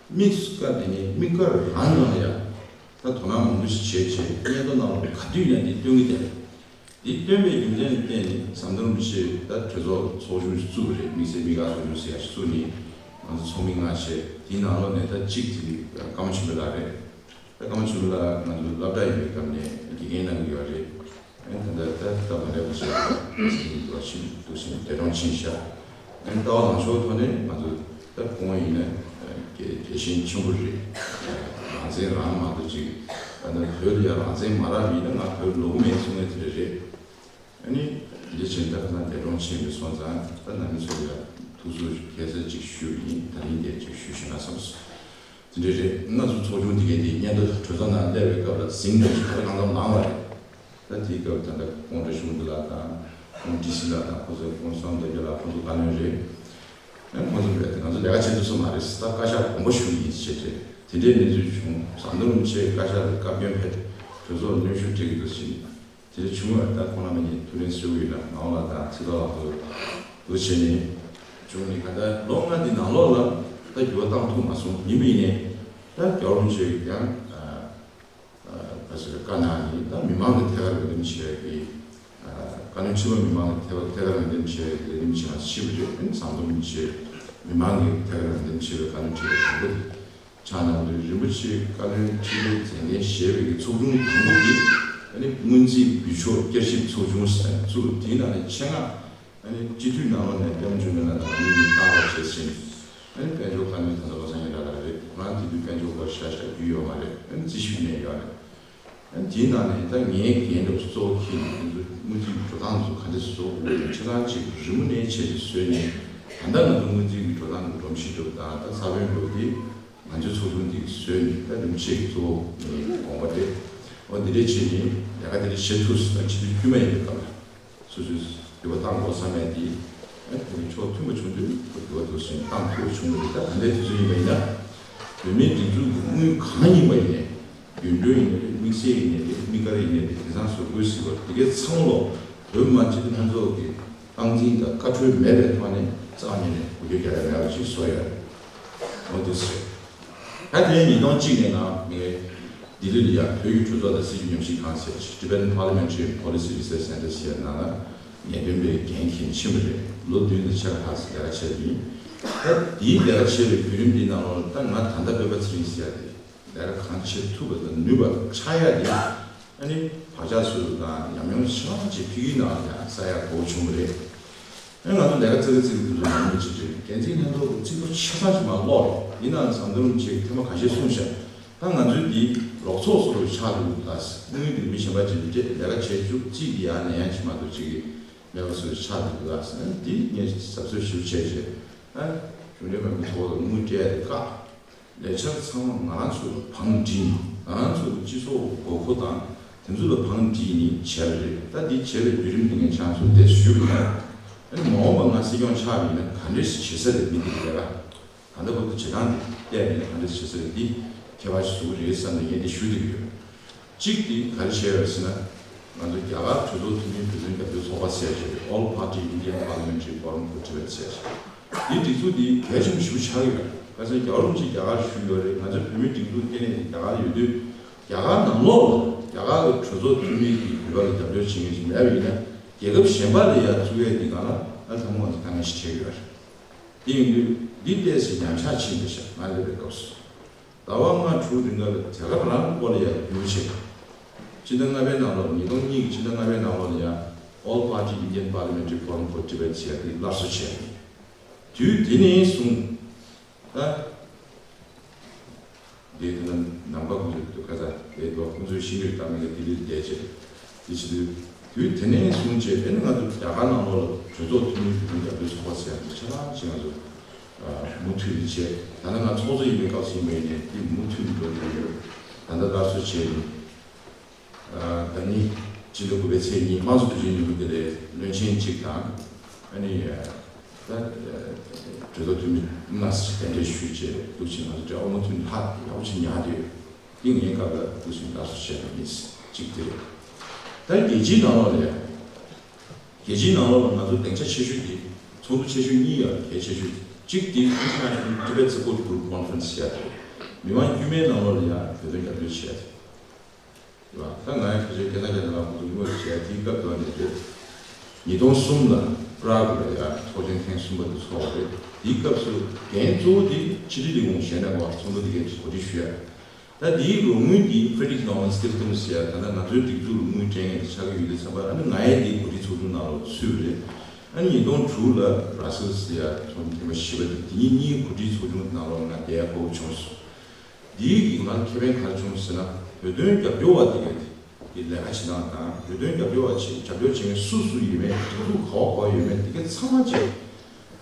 དམིགས་སུ་བཀར་དེ་ནི་དམིགས་བཀར་རང་ནང་ལ་ཡང་ད་དོ་སྣང་མང་པོ་ཞིག་བྱས་བྱས་སྙན་ཐོ་ནང་ལ་ག་དུས་ཡིན་ནའི་འདི་སྟོན་གྱི་བསྡད་རེད། འདི་སྟོན་པའི་རྒྱུ་མཚན་ལ་བརྟེན་ནས་ཟམ་གདོང་རིན་པོ་ཆེས་ད་གྲོས་ཚོགས་ཚོགས་ཆུང་ཞིག་བཙུགས་པ་རེད། དམིགས་བསལ་དམིགས་བཀར་ཚོགས་ཆུང་ཟེར་ཡ་ཞིག་བཙུགས་ནས་ང་ཚོ་ཚོགས་མི་ལྔ་བྱས་དེའི་ནང་ལོགས་ནས་ད་གཅིག་དེ་ཀརྨ་ཆོས་འཕེལ་ལགས་རེད། ད་ཀརྨ་ཆོས་འཕེལ་ལགས་ང་ཚོ་སློབ་གྲྭ་ཡིན་པའི་སྐབས་ནས་དགེ་རྒན་གནང་གི་ཡོད་རེད། ཨ་ནི་ད་ལྟ་ད་ལྟ་མ་འདྲ་བ་ཞིག་ཟིན་འདུག་ཕྱིན་འདུག་ཕྱིན་འདས་གྲོངས་ཕྱིན་ཤག་ཨ་ནི་ལྟ་བ་ལངས་ཕྱོགས་ཐོག་ནས་ང་ཚོ་ད་ཁོང་ཡིན་ན་དགེ་དགེ་ཞེན་ཆེན་པོ་རེད། རང་བཙན་རང་མ་གཏོགས་ཅིག་ད་ལྟ་བོད་ལ་ཡང་རང་བཙན་མ་རག་པ་ཡིན་ན་ང་བོད་ལོག་གི་མེད་གསུང་མཁན་དེ་འདྲ་རེད། ཨ་ནི་འདི་བྱས་ད་ཁ་སང་འདས་གྲོངས་ཕྱིན་པ་སོང་ཙང་ད་ནང་མི་ཚོ་ལ་ཡང་ཐུགས་གསོ་ཁ་གསལ་ཅིག་ཞུ་གི་ཡིན། ད་རིང་འདིར་ཅིག་ཞུས་ཤིག་ན་བསམ་སོང་། དེ་འདྲ་རེད། ང་ཚོ་ཚོགས་ཆུང་དེ་གའི་དེ་སྙན་ཐོ་གྲོས་ཚོགས་ནང་སླེབས་པའི་སྐབས་ལ་ཟིང་འཁྲུག་ཅིག་ག་རེ་གང་འཚམ་ལངས་པ་རེད། ད་དེའི་སྐབས་ད་ལྟ་ཁོང་བཀྲ་ཤིས་ལྷུན་གྲུབ་ལགས་དང་ཁོང་ཌི་སི་ལགས་དང་ཁོང་ཚོ་ཁོང་བསམ་གཏན་རྒྱལ་ལགས་ཁོང་ཚོ་བཀའ་བློན་རེད། ཨ་ཁོང་ཚོ་རེད་དེ་ང་ཚོ་ལས་ཀ་བྱེད་ཐུབ་ས་མ་རེད། ད་བཀའ་ཤག་དགོངས་པ་ཞུ་གི་ཡིན་ཞེས་བྱས་དེ་འདྲའི་གནས་ཚུལ་བྱུང་། ཟམ་གདོང་རིན་པོ་ཆེའི་བཀའ་ཤག་ལ་བཀའ་བཀྱོན་ཕེབས། གྲོས་ཚོགས་གནོན་ཤུགས་སྤྲད་ཀྱི་འདུག་ཟེར་ནས། དེ་འདྲ་བྱུང་བ་ད་ཁོང་རྣམ་པ་གཉིས་ཐུགས་ཕན་གསོས་ཀྱི་ཡོད་ལ་ངག་དབང་ལགས་དང་ཚེ་རྡོར་ལགས་ཚོ་འདུག་བྱས་ནས་བྱུང་ནས་ག་ད་ལོ་ལྔ་འདི་ནང་ལོགས་ལ་ད་འགྱུར་བ་བཏང་ཐུབ་མ་སོང་། ཡིན་པ་ཡིན་ནའི་ད་རྒྱལ་བ་རིན་པོ་ཆེ་ཡང་ཨ་ཨ་ག་ཟེར་བཀའ་གནང་ནས་ད་མི་མང་གི་ཐད་ཀར་འོས་འདེམས་བྱས་ཀྱི་ཨ་བཀའ་བློན་ཁྲི་པ་མི་མང་གི་ཐད་ཐད་ཀར་འོས་འདེམས་བྱས་ཀྱི་འོས་འདེམས་བྱས་མ་ཤེས་པ་རེད། ཨ་ནི་ཟམ་གདོང་རིན་པོ་ཆེ་མི་མང་གི་ཐད་ཀར་འོས་འདེམས་བྱས་པའི་བཀའ་བློན་ཁྲི་པ་དང་པོ་དེ། ཆགས་གནང་དུས་རིན་པོ་ཆེ་བཀའ་བློན་ཁྲི་པའི་མཛད་འགན་བཞེས་པའི་གི་ཚོགས་ཆུང་དང་པོ་དེ་ཨ་ནི་སྔོན་རྩིས་འབུལ་ཕྱོགས་བསྐྱར་ཞིབ་ཚོགས་ཆུང་ཟེར་བཙུགས། དེའི་ནང་ནས་ཆེད་མངགས་ཨ་ནི་སྤྱི་འཐུས་ནང་ལོགས་ནས་པད་མ་འབྱུང་གནས་ལགས་དང་ང་གཉིས་བཏང་བ་བྱས་ཟིན། ཨ་ནི་དཔལ་འབྱོར་བཀའ་བློན་ད་ལྟ་བློ་བཟང་ཡེ་ཤེས་ལགས་རེད། ཁོ་རང་དེ་དུས་དཔལ་འབྱོར་སྐོར་ཤ་ཤ་རྒྱུས་ཡོད་མ་རེད། ཨ་ནི་རྩིས་ཞིབ་གནང་ཡོད་རེད། ཨ་ནི་དེའི་ནང་ནས་ད་ངའི་འགན་འདྲ་པོ་གཙོ་བོ་འཁྱེར་ནས་དེ་ཚོ་དངུལ་རྩིས་འགྲོ་སྟངས་ཚོ་ག་འདྲས་བཟོ་དགོས་ཡོད་ཆ་ཚང་ཅིག་རི་མོ་ནས་བྱས་ཏེ་བཟོས་ནས། ད་ལྟ་ང་ཚོ་སྔོན་རྩིས་ཀྱི་འགྲོ་སྟངས་ཀྱི་སྒྲོམ་གཞི་འདྲ་པོ་དང་ད་ས་བོན་འདྲ་པོ་དེ་ང་ཚོའི་ཚོགས་ཆུང་འདིས་བཟོས་ནས་ད་རིན་པོ་ཆེ་གི་གཙོ་བོ་ནས་དགོངས་པ་སྤྲད། འོ་འདི་འདྲས་བྱས་ནས་ལས་ཀ་འདི་འདྲས་བྱེད་ཐུབ་སོང་། ད་སྤྱི་འཐུས་དཀྱུས་མ་ཡིན་པའི་སྐབས་ལ་སོ་སོས་འགྱུར་བ་གཏང་དགོས་བསམ་ཡ་དེ་ཨ་དེ་ནི་ཕྱོགས་མཐུན་པ་བྱུང་དུས་ཁོ་འགྱུར་བ་འདུག་ཟེར་ནས་གཏང་ཐུབ་པ་བྱུང་གི་རེད། ད་ད་ལྟའི་དུས་ཚོད་ཡིན་པ་ཡིན་ན་བོད་མིའི་སྒྲིག་འཛུགས་ཀྱི་དངུལ་གང་ཡིན་པ་ཡིན་ནའི། རྒྱུན་གྲོན་ཡིན་ནའི་རེད། དམིགས་བསལ་ཡིན་ནའི་རེད། དམིགས་བཀར་ཡིན་ནའི་རེད། དེང་སང་བཟོ་དགོས་ཟེར་བ་དེ་གའི་ཚང་མ་ལོ་བོད་མི་མང་སྤྱི་འཐུས་ལྷན་ཚོགས་ཀྱི་སྟངས་འཛིན་དང་བཀའ་འཁྲོལ་མེད་པའི་ཐོག་ནས་རྩ་བ་ཉིད་ནས་འགུལ་སྐྱོད་རྒྱག་ཡ་མེད་པ་ཞིག་བཟོ་ཡ་རེད། འོ་དེ་ཟེར། ད་དེ་ཉིས་སྟོང་གཅིག་ནས་ནང་ངས་ལྡི་ལི་ལ་ཡ་བོད་ཀྱི་གྲོས་ཚོགས་དང་སྲིད་བྱུས་ཉམས་ཞིབ་ཁང་ཟེར་Tibetan Parliamentary Policy Research Center ཟེར་ནང་ལ་ངེས་སྟོན་པའི་འགན་འཁྱེར་ཕྱིན་པ་རེད། ལོ་བདུན་དང་ཕྱེད་ཀ་ལྷག་ཙམ་ལས་ཀ་བྱས་ཡིན། ད་དེའི་ལས་ཀ་བྱས་པའི་བརྒྱུད་རིམ་འདིའི་ནང་ལོགས་ལ་ད་ང་ད་ལྟ་སྤེན་པ་ཚེ་རིང་ཟེར་ཡ་དེ། ལས་ཀ་གང་བྱེད་ཐུབ་པ་དང་ནུས་པ་ཆགས་ཡ་དེ་ཨ་ནི་བག་ཆགས་ཚོད་དང་ཉམས་མྱོང་ཆེ་བ་ཅིག་ཕ་གིའི་ནང་ལ་ཡང་བསགས་ཡ་དགོས་བྱུང་བ་རེད། ཨེ་ང་ཚོ་ལས་ཀ་རྩེ་ག་རྩེ་ག་དེ་ཚོ་ནང་མི་བྱེད་ཅིག་འགན་འཛིན་ལྷན་ཚོགས་ཀྱི་རྩིག་པ་ཆ་ཚང་ཞིག་མར་སློག་རེད། ཡིན་ནའང་ཟམ་གདོང་རིན་པོ་ཆེས་ཐེངས་མ་ཁ་ཤས་གསུངས་ཤག་ད་ང་ཚོའི་འདི་ལོག་ཚོགས་བཟོ་རུ་ཆགས་འདུག་ད་དངུལ་འདི་མི་གཞན་པ་ཅིག་ལ་སྤྲད་ལས་ཀ་བྱེད་བཅུག་རྩིས་འདི་ཡར་ནས་ཡར་ཕྱིན་མ་གཏོགས་ཅིག་མེད་པ་བཟོ་རུ་ཆགས་འདུག་ད་འདི་ངས་གཟབ་གཟབ་ཞིབ་བྱས་རྗེས་ཨ་གཞུང་འབྲེལ་མ་ཡིན་པའི་ཚོགས་པ་ལ་དངུལ་སྤྲད་དེ་བཀག་ལས་འཆར་ཚང་མ་ང་རང་ཚོ་ལ་བང་བསྒྲིགས་ནས་ང་རང་ཚོ་ལ་སྤྱི་ཚོགས་དགོས་མཁོ་དང་དེ་ཚོ་ལ་བང་བསྒྲིགས་ནས་བྱས་པ་རེད། ད་འདི་བྱས་པའི་བརྒྱུད་རིམ་འདི་ངས་ཁྱེད་རང་ཚོར་འདིར་ཞུས་པ་ཡིན། ཨ་ནི་མ་འོངས་པ་ང་སྲིད་སྐྱོང་ཆགས་པ་ཡིན་ན་ག་འདྲས་བྱེད་ས་རེད། མི་འདི་ལས་ཀ་ད་ལྟ་བར་དུ་བྱེད་སྟངས་འདི་བལྟས་པ་ཡིན་ན་ག་འདྲས་བྱེད་ས་རེད། འདི་ཁྱད་པར་ཞིག་བཟོ་གི་རེད་བསམ་ནས་ངས་འདི་ཞུ་འདོད་ཡོད། གཅིག་དེ་ག་རེ་བྱས་ཡོད་ཟེར་ན། ང་ཚོ་རྒྱ་གར་གྲོས་ཚོགས་འཐུས་མིའི་བོད་དོན་རྒྱབ་སྐྱོར་ཚོགས་པ་ཟེར་བྱས་All Party Indian Parliamentary Forum for Tibet ཟེར་བྱས། འདི་སྒྲིག་འཛུགས་འདི་གལ་ཆེན་པོ་ཞེ་པོ་ཆགས་ཀྱི་ཡོད་རེད། ཁ་སང་རྒྱལ་བ་རིན་པོ་ཆེ་རྒྱ་གར་བཞུགས་ཡོད་རེད། ང་ཚོའི་བོད་མིའི་སྒྲིག་འཛུགས་ལྟེ་གནས་དེ་རྒྱ་གར་ཡོད་དུས་རྒྱ་གར་ནང་ལོགས་ལ་རྒྱ་གར་གྱི་གྲོས་ཚོགས་འཐུས་མི་གིས་བོད་པ་ལ་རྒྱབ་སྐྱོར་བྱེད་མཁན་ཞིག་མེད་པ་ཡིན་ན་རྒྱལ་ཁབ་གཞན་པ་ལ་ཡང་བཙུགས་ཡས་འདི་གང་ལ་ཨ་ཐང་མོ་ང་ཚོ་དཀའ་ངལ་ཞིག་འཕྲད་ཀྱི་ཡོད་རེད། དེ་ཡིན་དུས་འདི་ཏོག་ཙམ་ཉམས་ཆག་ཕྱིན་པ་ཤག་ང་སླེབས་པའི་སྐབས་སུ། ཟླ་བ་ལྔ་དྲུག་རིང་ག་ལ་དེ་ག་རང་སྐོར་ལ་ཡང་རྒྱུས་ཆེ། སྤྱི་ཟླ་ལྔ་པའི་ནང་ལོགས་ཉིས་སྟོང་གཉིས་ཀྱི་སྤྱི་ཟླ་ལྔ་པའི་ནང་ལོགས་ལ་ཡང་All Party Indian Parliamentary Forum for Tibet ཟེར་ཡ་དེ་སླར་གསོ་བྱས་ཡིན། དུས་དེ་ནས་བཟུང་ད་དེ་དེ་ན་ནང་པ་ཁོང་ཚོའི་དུས་ཁ་ས་དེ་ལོ་ཁོང་ཚོའི་ཤིང་འབྲས་བཏང་མི་ལ་ལྡི་ལིར་བསྡད་བྱས། དེ་བྱེད་དུས་དུས་དེ་ནས་བཟུང་བྱས་ཨེ་ནི་ང་ཚོ་རྒྱ་གར་ནང་ལོགས་ལ་གྲོས་ཚོགས་འཐུས་མི་བོད་དོན་རྒྱབ་སྐྱོར་ཚོགས་པ་ཟེར་ཡ་དེ་ཆ་ཚང་ཅིག་ང་ཚོ་མུ་མཐུད་དེ་བྱས། ད་ནི་ང་ཚོགས་གཙོ་ཡིན་པའི་སྐབས་སུ་ཡིན་པ་ཡིན་ནའི་དེ་མུ་མཐུད་དེ་འགྲོ་བཞིན་ཡོད། ད་ལྟ་སླར་གསོ་བྱས་ནས་ད་ནི་སྤྱི་ཟླ་དགུ་པའི་ཚེས་གཉིས་དམངས་གཙོ་དུས་ཆེན་ཉིན་མོ་དེ་ལ་བློན་ཆེན་གཅིག་དང་ཨ་ནི་ད་གྲོས་ཚོགས་འཐུས་མི་ལྔ་ཞིག་གདན་འདྲེན་ཞུས་བྱས་འདུག་ཕྱིན། ང་ཚོ་འབྲེལ་བ་མུ་མཐུད་ལྷག་ཡག་པོ་ཅིག་ཉར་བསྡད་ཡོད། འདི་ངའི་སྐབས་ལ་འདུག་ཕྱིན་ལགས་སོ་བཤད་པ་ཡིན། གཅིག་དེ་རེད། ད་རྒྱལ་སྤྱིའི་ནང་ལོགས་ལ་ཡང་རྒྱལ་སྤྱིའི་ནང་ལོགས་ལ་ང་ཚོ་སྡིངས་ཆ་ཆེ་ཤོས་དེ་ཚོགས་འདུ་ཆེ་ཤོས་གཉིས་ཡང་གལ་ཆེ་ཤོས་གཅིག་དེ་International Tibet Support Group Conference ཟེར་ཡ་དེ་རེད། མི་མང་དཀྱུས་མའི་ནང་ལོགས་ལ་ཡང་བོད་དོན་རྒྱབ་སྐྱོར་བྱེད་ཡ་དེ་རེད་བ། ད་ང་ཡང་ཁ་ཤས་སྐད་གྲགས་ཅན་ལ་ང་ཚོ་ངོས་བྱས་དེའི་སྐབས་དོན་དེ་རེད། ཉིས་སྟོང་གསུམ་ལ་པྲག་ལ་ཡང་ཚོགས་ཆེན་ཐེངས་གསུམ་པ་དེ་ཚོགས་པ་རེད། དེའི་སྐབས་སུ་འགན་གཙོ་བོ་དེ་ཕྱི་དྲིལ་ལས་ཁུངས་གཞན་ནས་གོ་ཚོགས་འདུ་དེ་གའི་གོ་སྒྲིག་ཞུ་ཡ། ད་དེའི་རོགས་དངུལ་དེ་Friedrich Naumann Stiftung ཟེར་ཡ་ད་ལྟ་ང་ཚོའི་སྒྲིག་འཛུགས་ལ་དངུལ་སྤྲད་མཁན་དེ་ཆགས་ཀྱི་ཡོད་དུས་ཙམ་པ་ཨ་ནི་ང་ཡང་དེའི་གོ་སྒྲིག་ཚོགས་ཆུང་ནང་ལ་ཚུད་པ་རེད། ཨ་ནི་ཉིས་སྟོང་དྲུག་ལ་Brussels ཟེར་ཡ་ཚོགས་འདུ་ཐེངས་མ་བཞི་པ་དེ་དེ་གཉིས་གཉིས་གོ་སྒྲིག་ཚོགས་ཆུང་ནང་ལ་ང་བསྡད་ཡ་གོ་སྐབས་བྱུང་སོང་། འདིའི་གི་ང་ཁེ་ཕན་ག་རེ་བྱུང་ཟེར་ན་བོད་དོན་རྒྱབ་སྐྱོར་བ་དེ་གས་དེ་ལས་ཀ་བྱེད་སྟངས་དང་བོད་དོན་རྒྱབ་སྐྱོར་བ་བྱེད་རྒྱབ་སྐྱོར་བྱེད་མཁན་སུ་སུ་ཡིན་མིན་སྒྲིག་འཛུགས་ག་བ་ག་བ་ཡོད་མེད་དེ་གས་ཚང་མ་བྱས་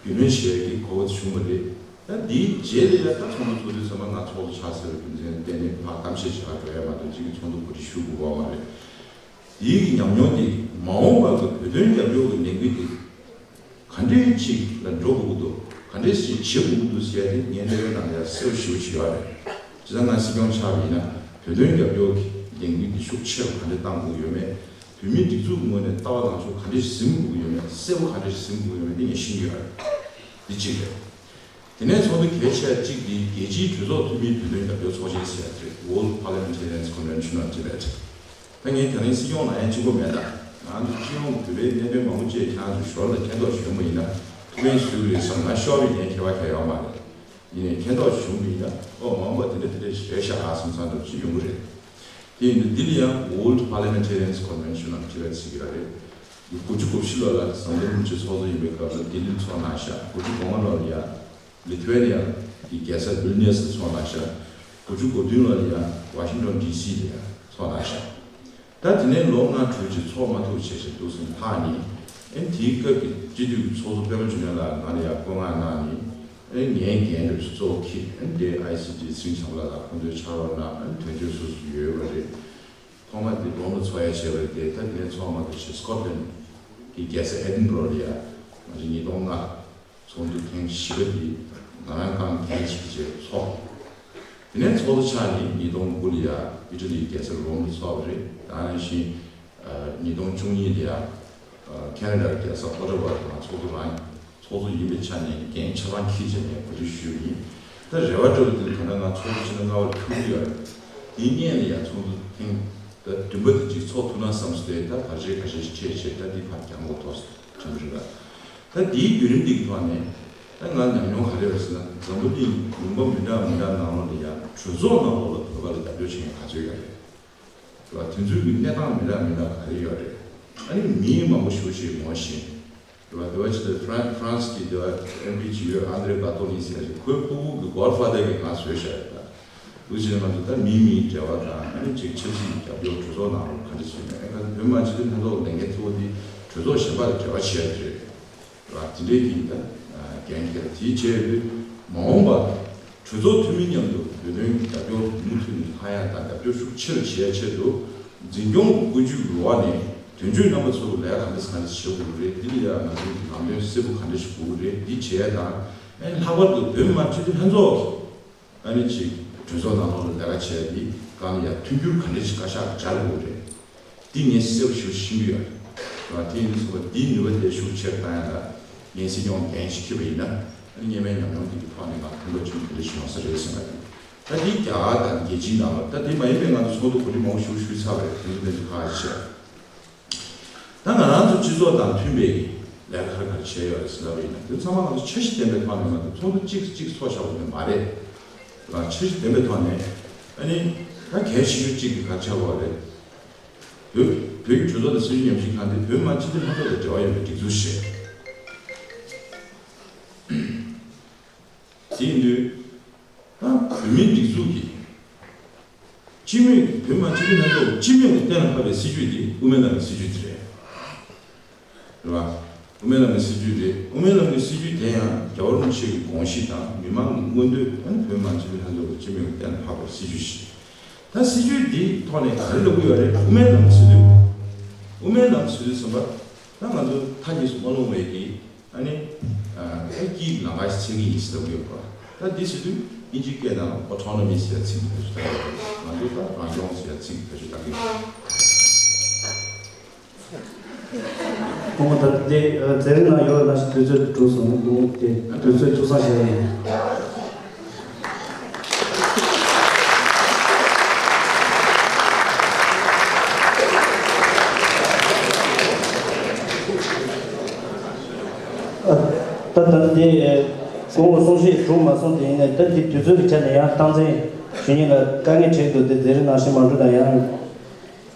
རྒྱུས་ལོན་བྱེད་ཡ་གི་གོ་སྐབས་བྱུང་བ་རེད། ད་འདིའི་རྗེས་ལ་ཡ་ད་ཚོགས་འདུ་ཚོགས་དུས་ཙམ་པ་ང་ཚོགས་གཙོ་ཆགས་ཟེར་བའི་རྒྱུ་མཚན་བརྟེན་ནས་ཕར་གཏམ་བཤད་བྱེད་ག་འགྲོ་ཡ་མ་གཏོགས་གཅིག་གི་ཚོགས་འདུ་གོ་སྒྲིག་ཞུ་དགོས་པ་མ་རེད། དེའི་གི་ཉམས་མྱོང་དེ་མ་འོངས་པ་གི་བོད་དོན་རྒྱབ་སྐྱོར་གི་ལས་འགུལ་དེ་ག་འདྲས་ཅིག་ལ་འགྲོ་དགོས་ཀྱི་འདུག་ག་འདྲས་ཞིག་བྱེད་དགོས་ཀྱི་འདུག་ཟེར་ཡ་དེ་ངའི་ཀླད་པའི་ནང་ལ་ཡ་གསལ་པོ་ཞེ་པོ་ཅིག་ཡོད་རེད། བྱས་ཙང་ང་སྲིད་སྐྱོང་ཆགས་པ་ཡིན་ན་བོད་དོན་རྒྱབ་སྐྱོར་གི་ལས་འགུལ་འདི་ཤུགས་ཆེ་རུ་ག་འདྲས་གཏང་དགོས་ཀྱི་ཡོད་མེད། བོད་མིའི་སྒྲིག་འཛུགས་ངོས་ནས་ལྟ་བ་ལངས་ཕྱོགས་ག་འདྲས་ཟིན་དགོས་ཀྱི་ཡོད་མེད། གསལ་པོ་ག་འདྲས་ཟིན་དགོས་ཀྱི་ཡོད་མེད་འདི་ངས་ཤེས་ཀྱི་ཡོད་རེད། འདི་གཅིག་རེད། དེ་ནས་ཚོགས་འདུ་གལ་ཆེ་བ་གཅིག་འདི་རྒྱལ་སྤྱིའི་གྲོས་ཚོགས་འཐུས་མིའི་བོད་དོན་རྒྱབ་སྐྱོར་ཚོགས་ཆེན་ཟེར་ཡ་དེ་World Parliamentarians Convention on Tibet། ད་ངས་དེ་རིང་སྲིད་སྐྱོང་ལ་ཡང་གཅིག་པོ་མེད། ད་ང་ཚོ་སྤྱི་ཡོངས་བོད་པའི་གནད་དོན་མང་པོ་ཅིག་ཁྱེད་རང་ཚོ་ཞོར་ལ་མཁྱེན་རྟོགས་བྱུང་བ་ཡིན་ན་ཐུགས་ཕན་གསོས་རེད་བསམ། ང་ཤོར་བའི་ངས་ཁྱད་པར་གང་ཡང་ཡོད་མ་རེད། ཡིན་ནའི་མཁྱེན་རྟོགས་བྱུང་བ་ཡིན་ན་ཨོ་མ་འོངས་པ་དེ་འདྲ་དེ་འདྲ་ཞིག་རེད་ཤག་ཨ་བསམ་བསམ་འདྲ་ཅིག་ཡོང་གི་རེད། དེ་ཡིན་དུས་འདི་ལ་ཡང་World Parliamentarians Convention on Tibet ཟེར་གྱི་ར་རེད། དགུ་བཅུ་གོ་བཞི་ལོ་ལ་ཟམ་གདོང་རིན་པོ་ཆེ་ཚོགས་གཙོ་ཡིན་པའི་སྐབས་ལ་ལྡི་ལིར་ཚོགས་གནང་ཤག་དགུ་བཅུ་གོ་ལྔ་ལོ་ལ་ཡང་ལི་ཐུ་ཝེ་ནི་ཡ་གི་རྒྱལ་ས་ཝིལ་ནི་ཡ་སི་ལ་ཚོགས་གནང་ཤག་དགུ་བཅུ་གོ་བདུན་ལོ་ལ་ཡང་ཝ་ཤིང་ཊོན་ཌི་སི་ལ་ཡང་ཚོགས་གནང་ཤག་ད་དེ་ནས་ལོ་ལྔ་དྲུག་ཅིག་ཚོགས་མ་ཐུབ་བྱས་བྱས་འདུག་སེ་ལྷག་ནས་ཨེ་དེའི་སྐབས་ཀྱི་སྤྱི་འཐུས་ཀྱི་ཚོགས་གཙོ་པད་མ་འབྱུང་གནས་ལགས་ང་ལ་ཡང་བསྐོ་མངགས་གནང་ནས་ཨེ་ངའི་འགན་འདྲ་ཞིག་གཙོ་བོ་འཁྱེར། ཨེ་འདི་ཨའི་སི་ཊི་སྲིད་སྐྱོང་ལགས་ལ་ཁོང་ཚོའི་ཕྱག་རོགས་གནང་། ཨེ་དོན་གཅོད་སོ་སོ་ཡོད་པ་རེད། ཐོག་མ་དེ་རོམ་ལ་ཚོགས་ཡ་བྱས་པ་རེད་དེ། ད་དེ་ནས་ཚོགས་མ་ཐུབ་བྱས་སི་ཀོཊ་ལན་གྱི་རྒྱལ་ས་ཨེ་ཌིན་བྷ་རོ་ལ་ཡ་ང་ཚོ་ཉིས་སྟོང་ལྔ་ཚོགས་འདུ་ཐེངས་བཞི་པ་དེ་ང་རང་རྐང་འགན་བཞེས་བྱས་ཚོགས། དེ་ནས་ཚོགས་གཙོ་ཆགས་ནས་ཉིས་སྟོང་དགུ་ལ་ཡ་ཨི་ཊ་ལིའི་རྒྱལ་ས་རོམ་ལ་ཚོགས་པ་རེད། ད་ནང་བཞིན་ཉིས་སྟོང་བཅུ་གཉིས་ལ་ཡ་ཁེ་ན་ཌའི་རྒྱལ་ས་ཨོ་ཊ་ཝ་ལ་ང་ཚོགས་གཙོ་རང་ཚོགས་གཙོ་ཡིན་པའི་ཆ་ནས་འགན་ཆ་ཚང་འཁྱེར་བྱས་ནས་གོ་སྒྲིག་ཞུས་པ་ཡིན། ད་རེ་བ་བཀྲ་བོ་དེ་ད་ལྟ་ང་ཚོགས་གཙོ་ཕྱི་ཟླ་ལྔ་པར་འཁྱུར་གྱི་ཡོད་རེད། དེའི་སྔོན་ལ་ཡང་ཚོགས་འདུ་ཐེངས་ད་བདུན་པ་དེ་གཅིག་ཚོགས་ཐུབ་ན་བསམ་སོང་། དེ་ད་བར་ཆད་ཁ་ཤས་ཤིག་འཕྲད་བྱས་ད་འདི་ཕར་འགྱངས་དགོས་ཐོག་ཁྲིམས་རིག་ལ། ད་འདིའི་བརྒྱུད་རིམ་འདི་གི་ཐོག་ནས་ད་ང་ཉམས་མྱོང་ག་རེ་ཡོད་ཟེར་ན། འཛམ་བུ་གླིང་ལུང་པ་མི་འདྲ་མི་འདྲ་ནང་ལོགས་ལ་ཡང་གྲོས་ཚོགས་ནང་ལོགས་ལ་བོད་པ་ལ་རྒྱབ་སྐྱོར་བྱེད་མཁན་ག་ཚོད་ཡོད་རེད། དེ་བ་དེ་ཚོའི་གི་གནས་སྟངས་མི་འདྲ་མི་འདྲ་ག་རེ་ཡོད་རེད། ཨ་ནི་མི་མང་པོ་ཞེ་པོ་ཅིག་ངོ་ཤེས། རེད་བ། དེ་བ་ཅི་ད་ཧྥ་རན་ཧྥ་རན་སི་གི་དེ་བ་ཨེམ་པི་ཅིག་ཡོད། ཨན་དྲེ་ག་ཏོ་ལི་ཟེར་ཞིག་ཁོའི་ཕྲུ་གུ་གི་གོཌ་ཕ་དར་གི་ང་བཟོས་བཞག་ཡོད་ད། འདུག་བྱས་ན་ང་ཚོ་ད་མི་མིའི་འབྲེལ་བ་དང་ཨ་ནི་ཅིག་ཆབ་སྲིད་ཀྱི་རྒྱབ་སྐྱོར་གྲོས་ཚོགས་ནང་ལ་ག་འདྲ་བྱས་ནས་ཨ་ནི་བོད་མི་མང་སྤྱི་འཐུས་ལྷན་ཚོགས་ལ་ལས་འགན་གཙོ་བོ་དེ་གྲོས་ཚོགས་གཞན་པ་དང་འབྲེལ་བ་བྱས་པ་རེད། ར་དེ་འདྲའི་གི་ད་འགན་འཁྱེར་དེའི་བྱས་ཡོད་དུས་མ་འོངས་པ་གྲོས་ཚོགས་འཐུས་མི་མཉམ་དུ་བོད་དོན་རྒྱབ་སྐྱོར་མུ་མཐུད་ནས་ལྷག་ཡ་དང་རྒྱབ་སྐྱོར་ཤུགས་ཆེ་རུ་བྱེད་ཡ་ཆེད་དུ་འཛིན་སྐྱོང་གི་བཀོད་ཇུས་ཀྱི་འོག་ནས་དོན་གཅོད་རྣམ་པ་ཚོ་ལ་ལས་ཀ་ག་འདྲ་ག་འདྲ་བྱེད་དགོས་རེད། འདི་ལ་ཡང་ང་ཚོའི་ལམ་སྟོན་གསལ་པོ་ག་འདྲ་ཞིག་དགོས་ཀྱི་རེད། འདི་བྱེད་ཡ་དང་ཨ་ནི་ལྷག་པར་དུ་བོད་མི་མང་སྤྱི་འཐུས་ལྷན་ཚོགས་ཨ་ནི་ཅིག་གྲོས་ཚོགས་ནང་ལོགས་ལ་ལས་ཀ་བྱས་ཏེ་གང་ལ་ཡང་མཐུན་འགྱུར་ག་འདྲ་ཞིག་བཀའ་ཤག་སྦྱར་དགོས་རེད། འདི་ངས་གསལ་པོ་ཞེ་པོ་ཤེས་ཀྱི་ཡོད་རེད། དེ་ཡིན་དུས་ཙམ་པ་འདིའི་ནུས་པ་དེ་ཤུགས་ཆེར་བཏང་ཡ་ལ་ངས་སྲིད་སྐྱོང་འགན་ཞིག་འཁྱེར་བ་ཡིན་ན་ཨ་ནི་སྔོན་མའི་ཉམས་མྱོང་དེ་གི་ཐོག་ནས་ང་ཕན་ཐོགས་ཆེན་པོ་དེ་འདྲ་ཞིག་ཡོང་ས་རེད་བསམ་པ་རེད། ད་འདི་རྒྱ་གར་དང་རྒྱལ་སྤྱིའི་ནང་ལ་ད་དེ་མ་ཡིན་པའི་ང་ཚོ་ཚོགས་འདུ་གོ་སྒྲིག་མང་པོ་ཞིག་ཞུས་ཚར་བ་རེད། དེ་ཚོ་དེ་ཚོ་ཁག་ཆེ། ད་ང་རང་ཚོ་སྤྱི་ཚོགས་དང་མཐུན་པའི་ལས་ཀ་ག་རེ་བྱས་ཡོད་རེད་ཟེར་ལབ་པ་ཡིན་ན་དེ་ཚང་མ་ང་ཚོ་འཆར་གཞི་ལྡན་པའི་ཐོག་ནས་མ་གཏོགས་ཚོགས་འདུ་གཅིག་གཅིག་ཚོགས་བཞག་པ་དེ་མ་རེད། རང་འཆར་གཞི་ལྡན་པའི་ཐོག་ནས་ཨ་ནི་ད་གལ་ཆེ་ཤོས་གཅིག་གི་ག་རེ་ཆགས་པ་རེད། བོད་བོད་ཀྱི་གྲོས་ཚོགས་དང་སྲིད་བྱུས་ཉམས་ཞིབ་ཁང་དེ་བོད་མི་མང་སྤྱི་འཐུས་ལྷན་ཚོགས་དང་འབྲེལ་བ་ཡོད་པའི་སྒྲིག་འཛུགས་ཤིག་རེད། དེ་ཡིན་དུས། ད་བོད་མིའི་སྒྲིག་འཛུགས་ཀྱི་སྤྱི་མོས་ཀྱི་བོད་མི་མང་སྤྱི་འཐུས་ལྷན་ཚོགས་ཀྱི་སྤྱི་མོས་ཀྱི་གཏན་ལ་ཕབ་པའི་སྲིད་བྱུས་འདི་དབུ་མའི་ལམ་གྱི་སྲིད་བྱུས་འདི་རེད། རེད་བ། དབུ་མའི་ལམ་གྱི་སྲིད་བྱུས་རེད། དབུ་མའི་ལམ་གྱི་སྲིད་བྱུས་དེ་ཡང་རྒྱལ་བ་རིན་པོ་ཆེ་གི་དགོངས་གཞི་དང་མི་མང་གི་མངོན་འདོད་ཨ་ནི་བོད་མི་མང་སྤྱི་འཐུས་ལྷན་ཚོགས་ཀྱི་སྤྱི་མོས་ཀྱི་གཏན་ལ་ཕབ་པའི་སྲིད་བྱུས་ཤིག་ད་སྲིད་བྱུས་འདིའི་ཐོག་ནས་ག་རེ་ལབ་ཀྱི་ཡོད་རེད། དབུ་མའི་ལམ་ཟེར་དུས། དབུ་མའི་ལམ་ཟེར་དུས་ཙམ་པ། ད་ང་ཚོ་མཐའ་གཉིས་སུ་མ་ལྷུང་བའི་གི་ཨ་ནི། ཨ་སྐྱིད་ལང་ཀ་ཞིག་ཆགས་ཀྱི་ཡིན་ཟེར་ལབ་ཀྱི་ཡོད་པ། ད་འདི་ཟེར་དུས་དབྱིན་ཇིའི་སྐད་ནང་ཨོ་ཊོ་ནོ་མི་ཟེར་ཡ་ཚིག་འདི་ལྟ་ཡོད་རེད། ང་ཚོ་ད་རང་སྐྱོང་ཟེར་ཡ་ཚིག་འདི་ལྟ་གི་ཡོད། ཁོང་ད་ལྟ་དེ་མཛད་རིམ་ནང་ཡོད་ན་ཞིག་དུས་ཚོད་གྲུབ་སོང་། དུས་ཚོད་ཐུགས་སང་ཞེ་ཡིན། ད་ད་དེ་སྐུ་ངོ་གསུང་བཤད་གྲུབ་མ་སོང་། དེ་ཡིན་ནའི་ད་དེ་དུས་ཚོད་ཀྱི་ཆ་ནས་ཡང་སྟངས་འཛིན་ཞུ་མཁན་ལ་དཀའ་ངལ་འཕྲད་འདུག་དེ་མཛད་རིམ་ནང་བཞིན་མ་འགྲོ་ན་ཡང་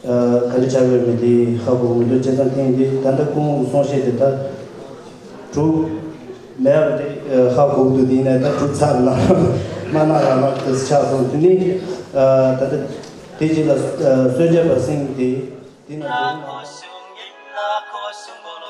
ག་རེ་བྱ་དགོས་མེད་དེ་ཧ་གོ་མི་འདུག་བྱས་ཙང་ཐེངས་འདི་ད་ལྟ་སྐུ་ངོ་གི་གསུང་བཤད་དེ་ད་གྲུབ་མེད་པ་དེ་ཧ་གོ་གི་འདུག་དེ་ཡིན་ནའི་ད་གྲུབ་ཚར་ལ་མ་གནང་རང་ལ་དེ་ཆགས་སོང་། དེ་ནི་ད་ལྟ་དེ་རྗེས་ལ་གསོལ་ཇ་པ་སེང་དེ་དེ་ན་འགྲོ་གི་མ་རེད།